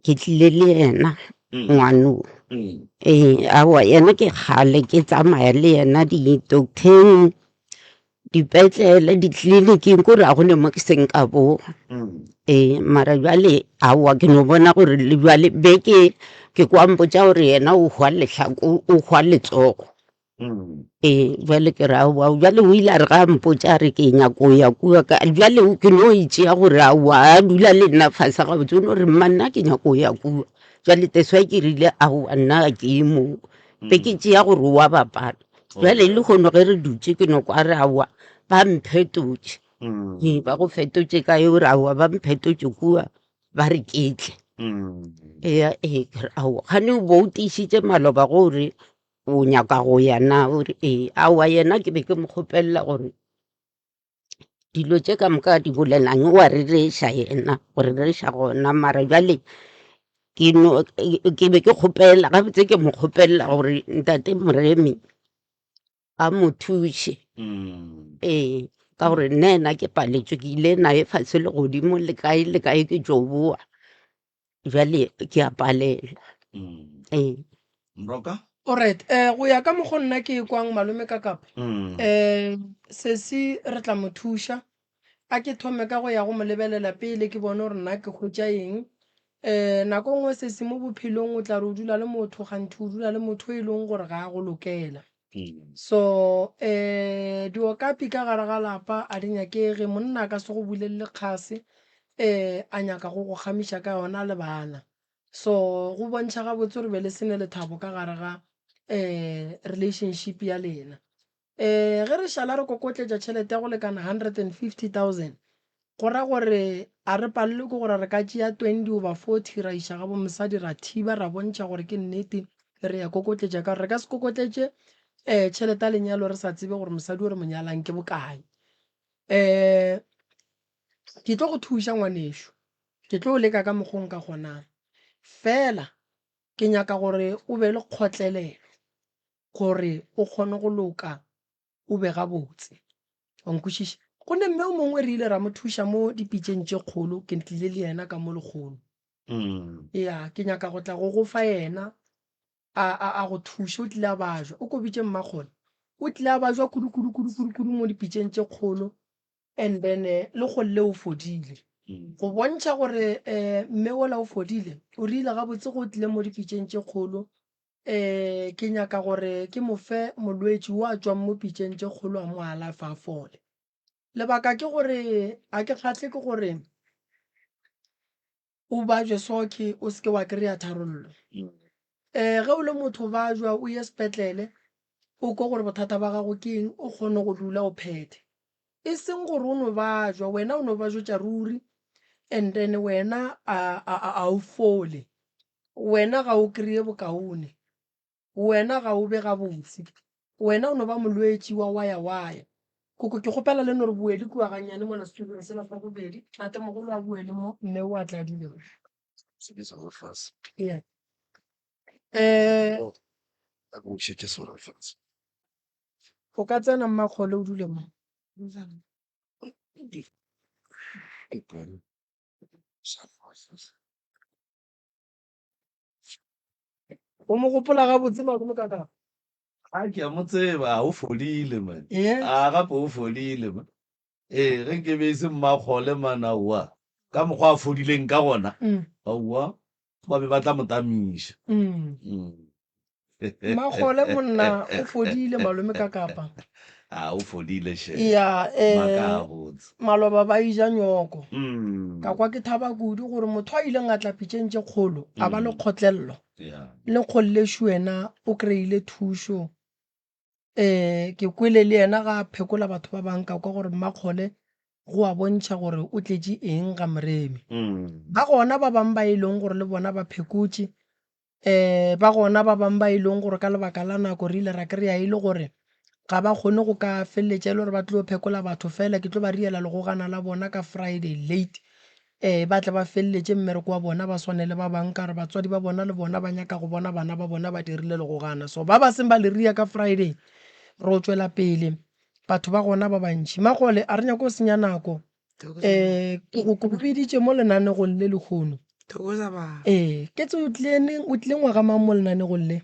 ke tlile le yena ngwano. Ee, aowa yena ke kgale ke tsamaya le yena di-doctor-eng, dipetlele, ditleliniking kore ga go ne mo ke seng ka boa. Ee, mara bjale aowa ke no bona gore le bjale be ke ke kwa mpotša gore yena o hwa lehlako, o hwa letsogo. Ee, bjale ke re aowa, bjale o ile a re ga a mpotša a re ke nyako ya kua ka, bjale ke no e tšea gore aowa a dula le nna fase gabotse, o no re mma nna ke nyako ya kua. Bjale that's why ke rile aowa nna ga ke ye moo, be ke tšea gore o a bapala. Bjale lehono ge re dutše ke no kwa a re aowa ba mphetotše, ee ba go fetotše kae o re aowa ba mphetotše kua ba re ke tle. Eya ee ke re aowa, kgane o bo o tiišitše maloba gore o nyaka go ya na o re ee aowa yena ke be ke mo kgopelela gore dilo tše ka moka a di bolelang o a rereša yena go rereša gona mara bjale ke no ke be ke kgopela gabotse ke mo kgopelela gore ntate Moremi a mo thuše ee ka gore nna ena ke paletšwe ke ile naye fase le godimo le kae le kae ke tšo boa bjale ke a palelwa ee Mroka? Alright, eh go ya ka mokgo nna ke kwang malome ka kapa. Eh sesi re tla mo thuša. A ke thome ka go ya go mo lebelela pele ke bone gore nna ke hwetša eng. Eh nako nngwe sesi mo bophelong o tla re o dula le motho kganthe o dula le motho e leng gore ga a go lokela. So eh diokapi ka gare ga lapa a di nyakege, monna a ka se go bulelele kgase eh a nyaka go go kgamiša ka yona le bana. So go bontšha gabotse gore be le se ne lethabo ka gare ga eh relationship ya lena. Eh ge re šala re kokotletša tšhelete ya go lekana 150,000 go ra gore a re palelwe ke gore re ka tšea 20 goba 40 ra iša ga bo mosadi ra thiba ra bontšha gore ke nnete re ya kokotletša ka gore re ka se kokotletše um tšhelete ya lenyalo re sa tsebe gore mosadi o re mo nyalang ke bokae. Um ke tlo go thuša ngwanešu, ke tlo leka ka mokgo nka kgonang, fela ke nyaka gore o be le kgotlelelo gore o kgone go loka o be gabotse. Wa nkwešiša? Go ne mme o mongwe re ile ra mo thuša mo dipitšeng tše kgolo, ke tlile le yena ka mo lekgono. Ya, ke nyaka go tla go go fa yena a, a, a go thuše. O tlile a bajwa. O ko bitše mmakgone. O tlile a bajwa kudu, kudu, kudu, kudu, kudu mo dipitšeng tše kgolo and then le kgolle o fodile. Go bontšha gore eh, mme wola o fodile, o rile gabotse go tlile mo dipitšeng tše kgolo um ke nyaka gore ke mo fe molwetši wo a tšwang mo pitšeng tše kgolo a mo alafe a fole. Lebaka ke gore a ke kgahle ke gore o bajwe soke o se ke wa kry-a tharollo. Um ge o le motho o bajwa o ye sepetlele o kwe gore bothata ba gago ke eng o kgone go dula o phethe. E seng gore o no bajwa wena o no bajwetša ruri and then wena a o fole. Wena ga o kreye bokaone. Wena ga o be gabotse. Wena o no ba molwetši wa waya-waya. Koko, ke kgopela le no re boele kua gannyane mola setulong sela sa bobedi. Tatemogolo a boele mo, mme o a tla dule mo. Yeah. Eh, o ka tsena mmakgole o dule mo. O mo gopola gabotse malome ka ka? A ke a mo tseba, o fodile man. Yeah. A gape o fodile man. Ee, ge nke be e se mmakgole man, aowa. Ka mokgwa a fodileng ka gona, aowa, ba be ba tla mo tamiša. Mmakgole monna o fodile malome ka kapa. A o fodile she. Ya, eh, Maka gabotse. maloba ba ija nyoko. Ka kwa ke thaba kudu gore motho a ileng a tla pitšeng tše kgolo a ba le kgotlello. Yeah. Le kgollešu wena o kry-ile thušo. Eh, ke kwele le yena ga a phekola batho ba bang ka kwa gore mmakgole go a bontšha gore o tletše eng ga Moremi. Ba gona ba bang ba e leng gore le bona ba phekotše um ba gona ba bangwe ba e leng gore ka lebaka la nako re ile ra kry-a e le gore ga ba kgone go ka feleletša e le gore ba tlo phekola batho fela ke tlo ba riela legogana la bona ka Friday late um ba tle ba feleletše mmereko wa bona ba swane le ba bangwe ka gore batswadi ba bona le bona ba nyaka go bona bana ba bona ba dirile legogana. So ba ba seng ba le ria ka Friday ro tšwela pele batho ba gona ba bantši. Magole a re nyake go senya nako um ke go biditše mo lenanegong le lehono. Thokoza baba. Ee, ke tse o tlile neng, o tlile ngwaga mang mo lenanegong le?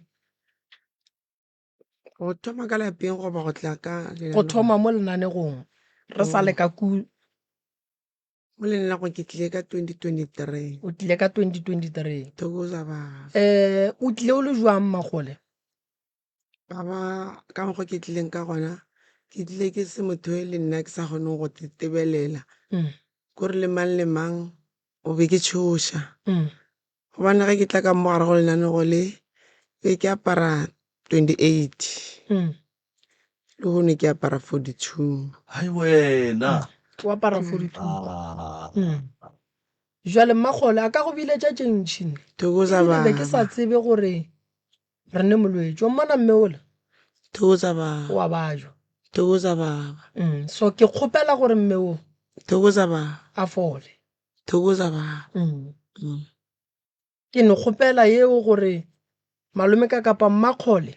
Go thoma ka lapeng goba go tla ka Go thoma mo lenanegong re sa le ka ku. Mo lenanegong ke tlile ka 2023. O tlile ka 2023. Thokoza baba. Eh, o tlile o le jwang Magole? Baba, ka mokgwa ke tlileng ka gona, ke tlile ke se motho e le nna ke sa kgoneng go tebelela. Kore le mang le mang o be ke tšhoša. Gobane ge ke tla ka mo gare go lenanego le, be ke apara 28. Lehono ke apara 42. Hai wena. O apara 42. Jwale Mmakgole a ka go biletša tše ntši nna. Thokoza Ebile be ke sa baba. tsebe gore re ne molwetši. Wa mmona mme ola? Thokoza baba. O a bajwa. Thokoza baba. So ke kgopela gore mme o. Thokoza baba. A fole. Thokoza baba. Ke no kgopela yeo gore malome ka kapa Mmakgole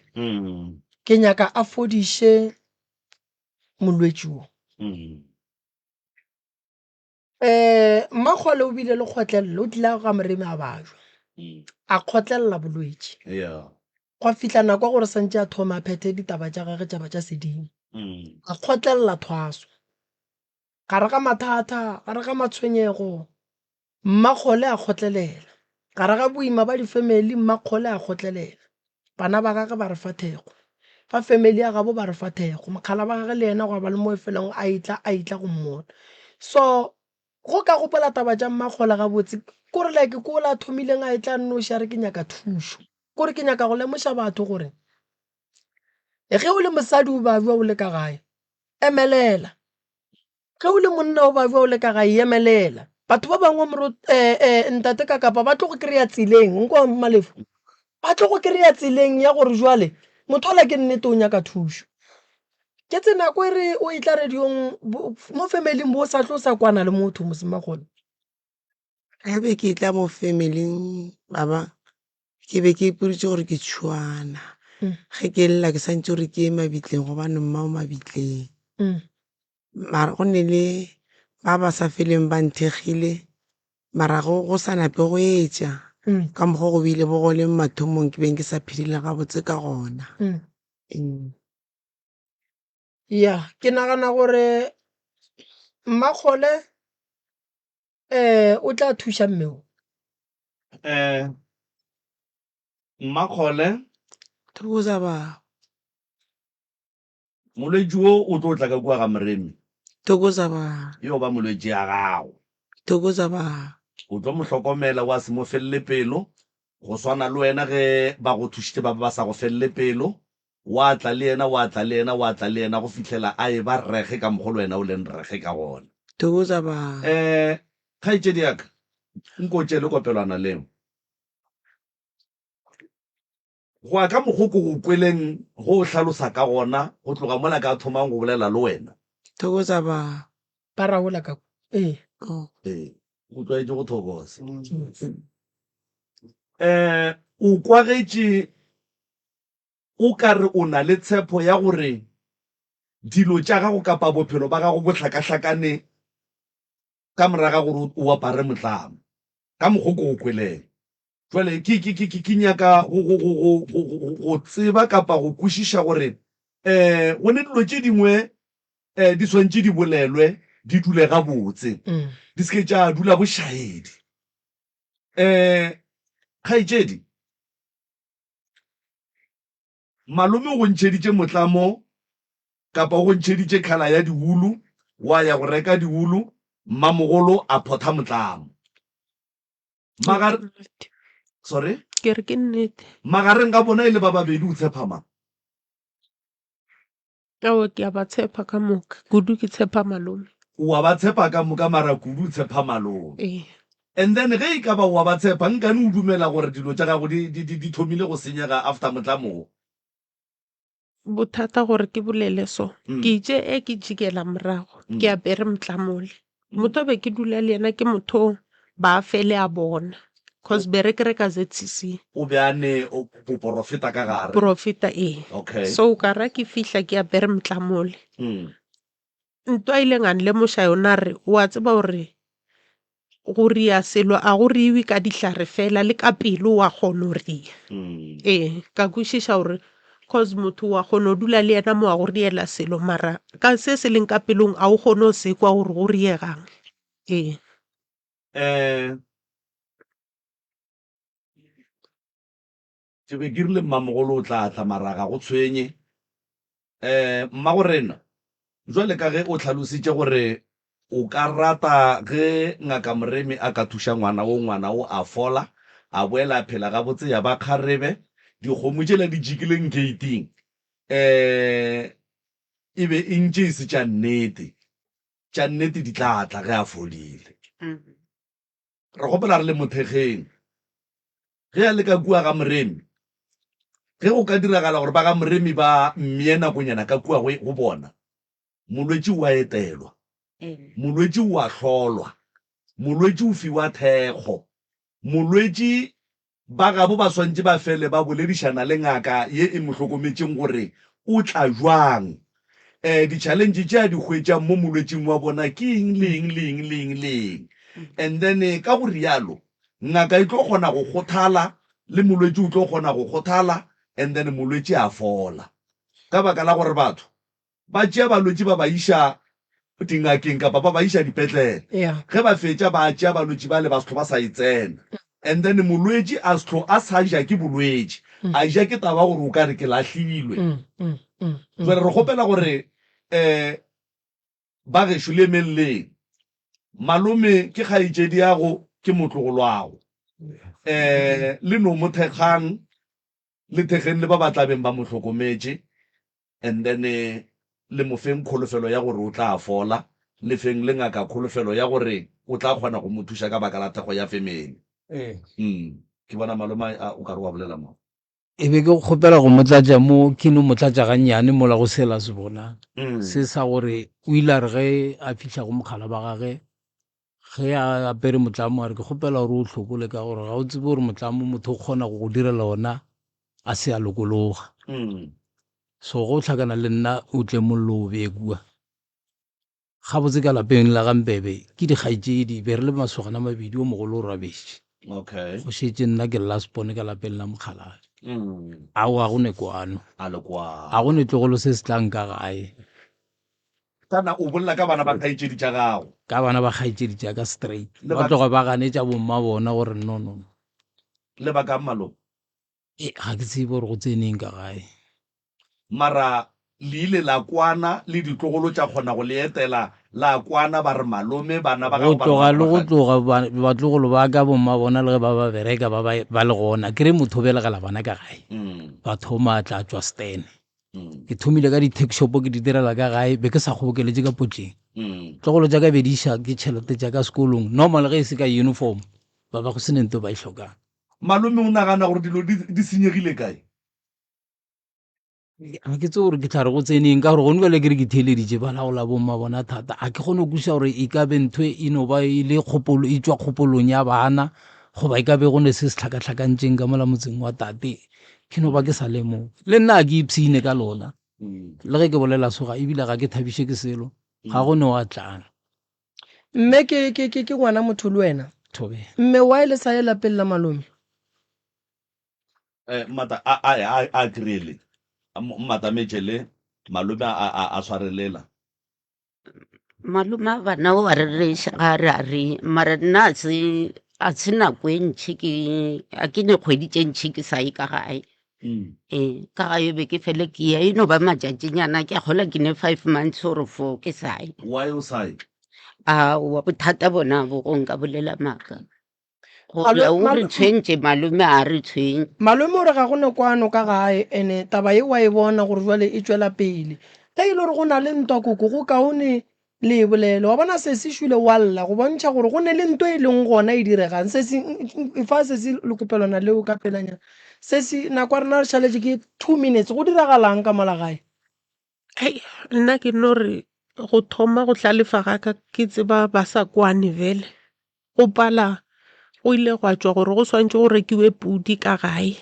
ke nyaka a fodiše molwetši wo. Mmakgole o bile le kgotlelelo, o tlile ga Moremi a bajwa, a kgotlelela bolwetši. Gwa fihla nako ya gore santše a thome a phethe ditaba tša gagwe tša ba tša sedimo. A kgotlelela thwaso. Gare ga mathata, gare ga matshwenyego, Mmakgole a kgotlelela. Gare ga boima ba difemeli, Mmakgole a kgotlelela. Bana ba gagwe ba re fa thekgo. Ba femeli ya gabo ba re fa thekgo. Mokgala wa gagwe le yena gwa ba le mo e felago a etla, a etla go mmona. So, go ka gopola taba tša Mmakgole gabotse, kore like ke ola a thomileng a etla a nnoši a re ke nyaka thušo. Kore ke nyaka go lemoša batho gore ge o le mosadi o babja o le ka gae, emelela. Ge o le monna o babja o le ka gae, emelela. Batho ba bangwe moro ntate ka kapa ba tlo go kry-a tseleng, nkwa Malefu, ba tlo go kry-a tseleng ya gore jwale motho ola ke nnete o nyaka thušo. Ke tse nako e re o etla radiong mo family-ing bo o sa tlo sa kwana le motho mosemakgone. Ge be ke tla mo family-ing baba, ke be ke ipoditše gore ke tšhuana. Ge ke lla ke santše gore ke ye mabitleng gobane mma o mabitleng. Mara go ne le ba ba sa feleng ba nthekgile, mara go sa nape go etša ka mokgwa go bile bo go le mathomong ke beng ke sa phedile gabotse ka gona. Ee. Ya, ke nagana gore Mmakgole o tla thuša mme o. Mmakgole. Thokoza baba. Molwetši wo o tlo tla ka kua ga Moremi. Thokoza baba. Yo ba molwetši ya gago. Thokoza baba. O tlo mo hlokomela wa se mo felele pelo, go swana le wena ge ba go thušitše ba be ba sa go felele pelo, wa tla le yena, wa tla le yena, wa tla le yena go fihlela a eba rege ka mokgo le wena o leng rege ka gona. Thokoza baba. Kgaetšedi ya ka, nko tšee le kopelwana leo. Go ya ka mokgo ke go kweleng go o hlalosa ka gona go tloga mola ka thomang go bolela le wena. Thokoza baba. Ba raola ka kwa. Ee. Ee, o tlwaetše go thokoza. Um o kwagetše o ka re o na le tshepo ya gore dilo tša gago kapa bophelo ba gago bo hlakahlakane ka morago ga gore o apare motlamo, ka mokgo ke go kweleng. Jwale ke, ke, ke, ke, ke nyaka go, go, go, go, go, go, go tseba kapa go kwešiša gore um go ne dilo tše dingwe um di swantše di bolelwe, di dule gabotse, di se ke tša dula bošaedi. Um kgaetšedi, malome o go ntšheditše motlamo kapa o go ntšheditše khala ya diwulu, wa ya go reka diwulu, mmamogolo a photha motlamo. Magar Sorry? Ke re ke nnete. Magareng ga bona e le ba babedi o tshepa mang? Aowa ke a ba tshepa ka moka, kudu ke tshepa malome. O a ba tshepa ka moka mara kudu o tshepa malome. Ee. And then ge e ka ba o a ba tshepa nkane o dumela gore dilo tša gago di, di, di, di thomile go senyega after motlamo wo? Bothata gore ke bolele so, ke itše e ke jikela morago ke apere motlamole. Motho o be ke dula le yena ke motho ba fele a bona cause be re kereka ZCC. O be a ne boporofeta ka gare. Profeta ee. Okay. So ka ra ke fihla ke apere motlamole. Ntwa a ileng a nlemoša yona a re, O a tseba gore go ria selo a go riwe ka dihlare fela, le ka pelo wa kgona go ria. Ee, ka kwešiša gore cause motho wa kgona go dula le yena mo a go riela selo mara ka se se leng ka pelong a o kgone go se kwa gore go riegang. Ee. Ke be ke rile mmamogolo o tla tla mara ga go tshwenye. Um mmagorena, jwale ka ge o hlalositše gore o ka rata ge Ngaka Moremi a ka thuša ngwana wo, ngwana wo a fola, a boela a phela gabotse ya ba kgarebe, dikgomo tšela di jikileng geiting um e be e ntše e se tša nnete, tša nnete di tla tla ge a fodile. Re kgopela re le mo thekgeng ge a le ka kua ga Moremi. Ge go ka diragala gore ba ga Moremi ba mmee nakonyana ka kua go, go bona, molwetši o a etelwa, molwetši o a hlolwa, molwetši o fiwa thekgo, molwetši Ba gabo ba swanetše ba fele ba boledišana le ngaka ye e mo hlokometšeng gore o tla bjang, di-challenge tše a di hwetšang mo molwetšing wa bona ke eng le eng le eng le eng le eng. And then ka go rialo ngaka e tlo kgona go kgothala le molwetši o tlo kgona go kgothala and then molwetši a fola. Ka baka la gore batho Ba tšea balwetši ba ba iša dingakeng kapa ba ba iša dipetlele. Yeah. Ge ba fetša ba tšea balwetši bale ba sehlo ba sa e tsena. And then molwetši a sehlo a sa ja ke bolwetši, a ja ke taba gore o ka re ke lahlilwe. Jwale re kgopela gore um ba gešo le emeng leng. Malome ke kgaetšediago, ke motlogolwago. Um le no mo thekgang. Le thekgeng le ba ba tla beng ba mo hlokometše, and then le mo feng kholofelo ya gore o tla fola, le feng le ngaka kholofelo ya gore o tla kgona go mo thuša ka baka la thekgo ya family. Umm ke bona malome a o ka re wa bolela mo. E be ke kgopela go mo tlatša mo, ke no mo tlatša gannyane mola go sela se bona se sa gore o ile a re ge a fihla go mokgala ba gage Ge a apere motlamo a re, Ke kgopela gore o hlokole ka gore ga o tsebe gore motlamo motho o kgona go go direla ona a se a lokologa. So ge o hlakana le nna o tle mollo o bee kua. Gabotse ka lapeng la ga Mpebe ke dikgaetšedi, be re le masogana a mabedi, o mogolo o robetše. Okay. Go šetše nna ke last born ka lapeng la mokgalabje. Aowa ga go ne kwano. A le kwano. Ga go ne tlogolo se se tlang ka gae. Kana o bolela ka bana ba kgaetšedi tša gago? Ka bana ba kgaetšedi tša ka straight. Ba tloga ba ganetša bomma bona gore no no no. Lebakang malome? E, ga ke tsebe gore go tseneng ka gae. Mara le ile la kwana le ditlogolo tša kgona go le etela, la kwana ba re malome bana ba Go gago ba re tloga bana le ba go gae. tloga batlogolo ba ka bomma bona le ge ba ba bereka ba ba ba le gona. Ke re motho o belegela bana ka gae. Ba thoma tla tšwa stene. Ke thomile ka di-tuck shop ke di direla ka gae, be ke sa kgobokeletše ka potleng. Tlogolo tša ka be di iša ke tšhelete tša ka sekolong, normal ge e se ka uniform, ba ba go se ne nto ba e hlokang. Malome o nagana gore dilo di senyegile kae? Ga ke tsebe gore ke tla re go tseneng ka gore gone bjale ke re ke theeleditše ba laola bomma bona thata. Ga ke kgone go kwešiša gore e ka be ntho e no ba e le kgopolo, e tšwa kgopolong ya bana goba e ka be go ne se se hlakahlakantšeng ka mola motseng wa tate. Ke no ba ke sa lemoge. Le nna ga ke ipshine ka lona. Le ge ke bolela so ga ebile ga ke thabiše ke selo. Ga go ne wa tlang. Mme ke ke ke ke ngwana motho le wena. Thobela. Mme why le sa ye lapeng la malome? Eh, mmata a a a a kry-e le. Mmatametše le malome a a a swarelela. Malome a bana o a rereša ga a re a re mara nna a se a se nako e ntšhi ke a ke ne kgwedi tše ntšhi ke sa ye ka gae ee ka gae be ke fele ke ya e no ba matšatšinyana ke a kgola ke ne five months or four ke sa ye. Why o sa ye? Aowa bothata bona bo go nka bolela maaka. Gore o re tshwentše malome a re tshwenye. Malome o re ga go ne kwano ka gae ene taba ye wa e bona gore jwale e tšwela pele. Ge e le gore go na le ntwa koko go kaone le e bolele. Wa bona sesi šule wa lla go bontšha gore go ne le ntwa e leng gona e diregang. Sesi efa sesi lekopelwana leo ka pelanyana. Sesi nako ya rena re šaletše ke two minutes go diragalang ka mola gae? Hei, nna ke no re go thoma go hlalefa ga ka ke tseba ba sa kwane bjale. Go pala go ile gwa tšwa gore go swanetše go rekiwe pudi ka gae.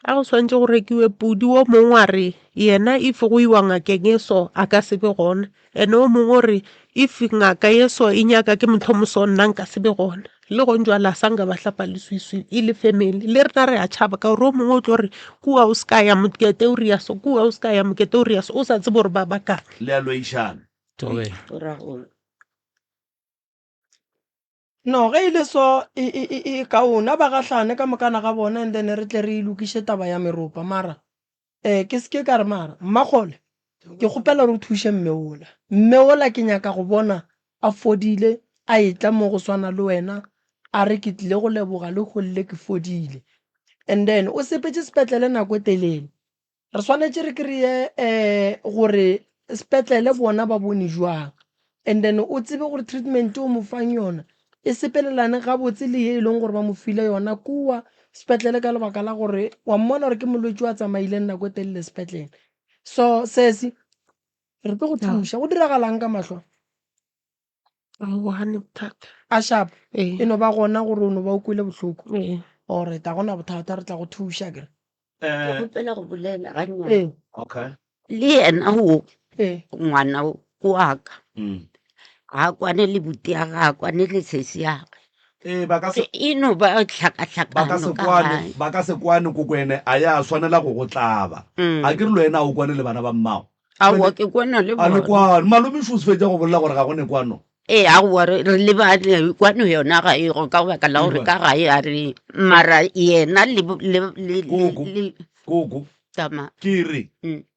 Ga go swanetše go rekiwe pudi o mongwe a re yena if go iwa ngakeng e so a ka se be gona, and-e o mongwe o re if ngaka ye so e nyaka ke mohlomong so nna nka se be gona. Le gona jwale a sa nka ba hlapa leswiswi e le family. Le rena re a tšhaba ka gore o mongwe o tlo re kua o se ka ya mokete o ria so, kua o se ka ya mokete o ria so, o sa tsebe gore ba bakang. Le a loišana. Thobela. O ra gore. No, ge e le so e, e, e, e kaone a ba gahlane ka mokana ga bona and then re tle re e lokiše taba ya meropa. Mara um ke se ke ka re mara Mmakgole ke kgopela gore o thuše mme ola. Mme ola ke nyaka go bona a fodile a etla mo go swana le wena a re ke tlile go leboga le golle ke fodile. And then o sepetše sepetlele nako e telele. Re swanetše re kry-e um gore sepetlele bona ba bone jwang and then o tsebe gore treatment o mo fang yona e sepelelane gabotse le ye e leng gore ba mo file yona kua sepetlele ka lebaka la gore wa mmona gore ke molwetši wa tsamaileng nako e telele sepetlele. So sesi re tlo go thuša. Go diragalang ka mahlo? Aowa, ga ne bothata. A sharp? Ee. E no ba gona gore o no ba o kwele bohloko? Ee. Alright, ga gona bothata, re tla go thuša akere. Ke kgopela go bolela gannyane. Ee. Okay. Le yena wo Ee. ngwana wo ke wa ka. Ga a kwane le buti ya gage, ga a kwane le sesi ya gage. Ee, ba ka se E no ba ba ka tlhakatlhakano se ka kwane, gae. ba ka se kwane kokwene a ya swanela go go tlaba. A ke re le wena a o kwane le bana ba mmago? Aowa, ke kwana le A le bona. kwane. Malome šo o se fetša go bolela gore ga go ne kwano. Ee, aowa, re re lebane kwano yona ga e go ka baka la gore ka gae a re mara yena le bo- le le le Koko, le koko, tama. ke re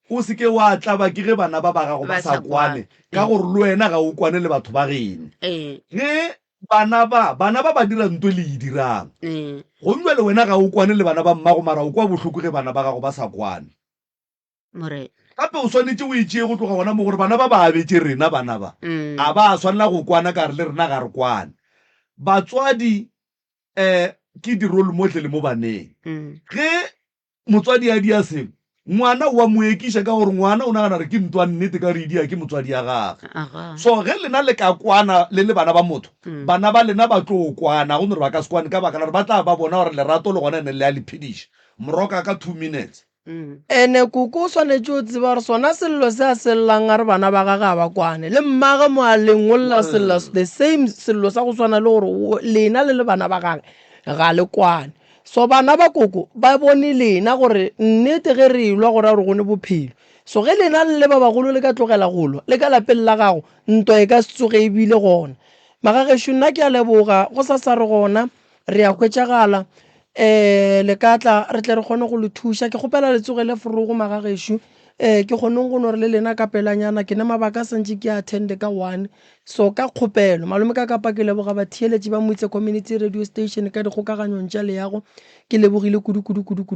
o se ke wa tlaba ke ge bana ba ba gago ba Ba sa sa kwane, kwane. ka gore le wena ga o kwane le batho ba geno. Ee. Ge bana ba, bana ba ba dira nto le e dirang, Ee. gomme bjale wena ga o kwane le bana ba mmago, mara o kwa bohloko ge bana ba gago ba sa kwane. Morena. Gape o swanetše o e tšee go tloga gona mo gore bana ba ba abetše rena bana ba. A ba swanela go kwana ka re le rena ga re kwane. Batswadi um ke di-role model mo baneng. Ge motswadi a dia selo, ngwana o a mo ekiša ka gore ngwana o nagana gore ke ntwa nnete ka gore e dia ke motswadi ya gage. So ge lena le ka kwana le le bana ba motho, bana ba lena ba tlo kwana, go no re ba ka se kwane ka baka la gore ba tla ba bona gore lerato le gona ene le a le phediša. Moroka ka 2 minutes. Ene koko o swanetše o tseba gore sona sello se a se llang a re bana ba gage ga ba kwane le mmage mo a leng o lla sella the same sello sa go swana le gore lena le le bana ba gage ga le kwane. So bana ba koko ba bone lena gore nnete ge re elwa go ra gore go ne bophelo. So ge lena le le ba bagolo le ka tlogela go lwa le ka lapeng la gago ntwa e ka se tsoge e bile gona. Magagešo nna ke a leboga go sa sa re gona Re a hwetšagala. Um le ka tla re tle re kgone go le thuša. Ke kgopela le tsoge le forogo magagešo. Um ke kgoneng go no re le lena ka pelanyana. Ke ne mabaka a santše ke a attende ka one. So ka kgopelo, malome ka kapa ke leboga batheeletši ba Moitse Community Radio Station ka dikgokaganyong tša leago. Ke lebogile kudu kudu kudu kudu.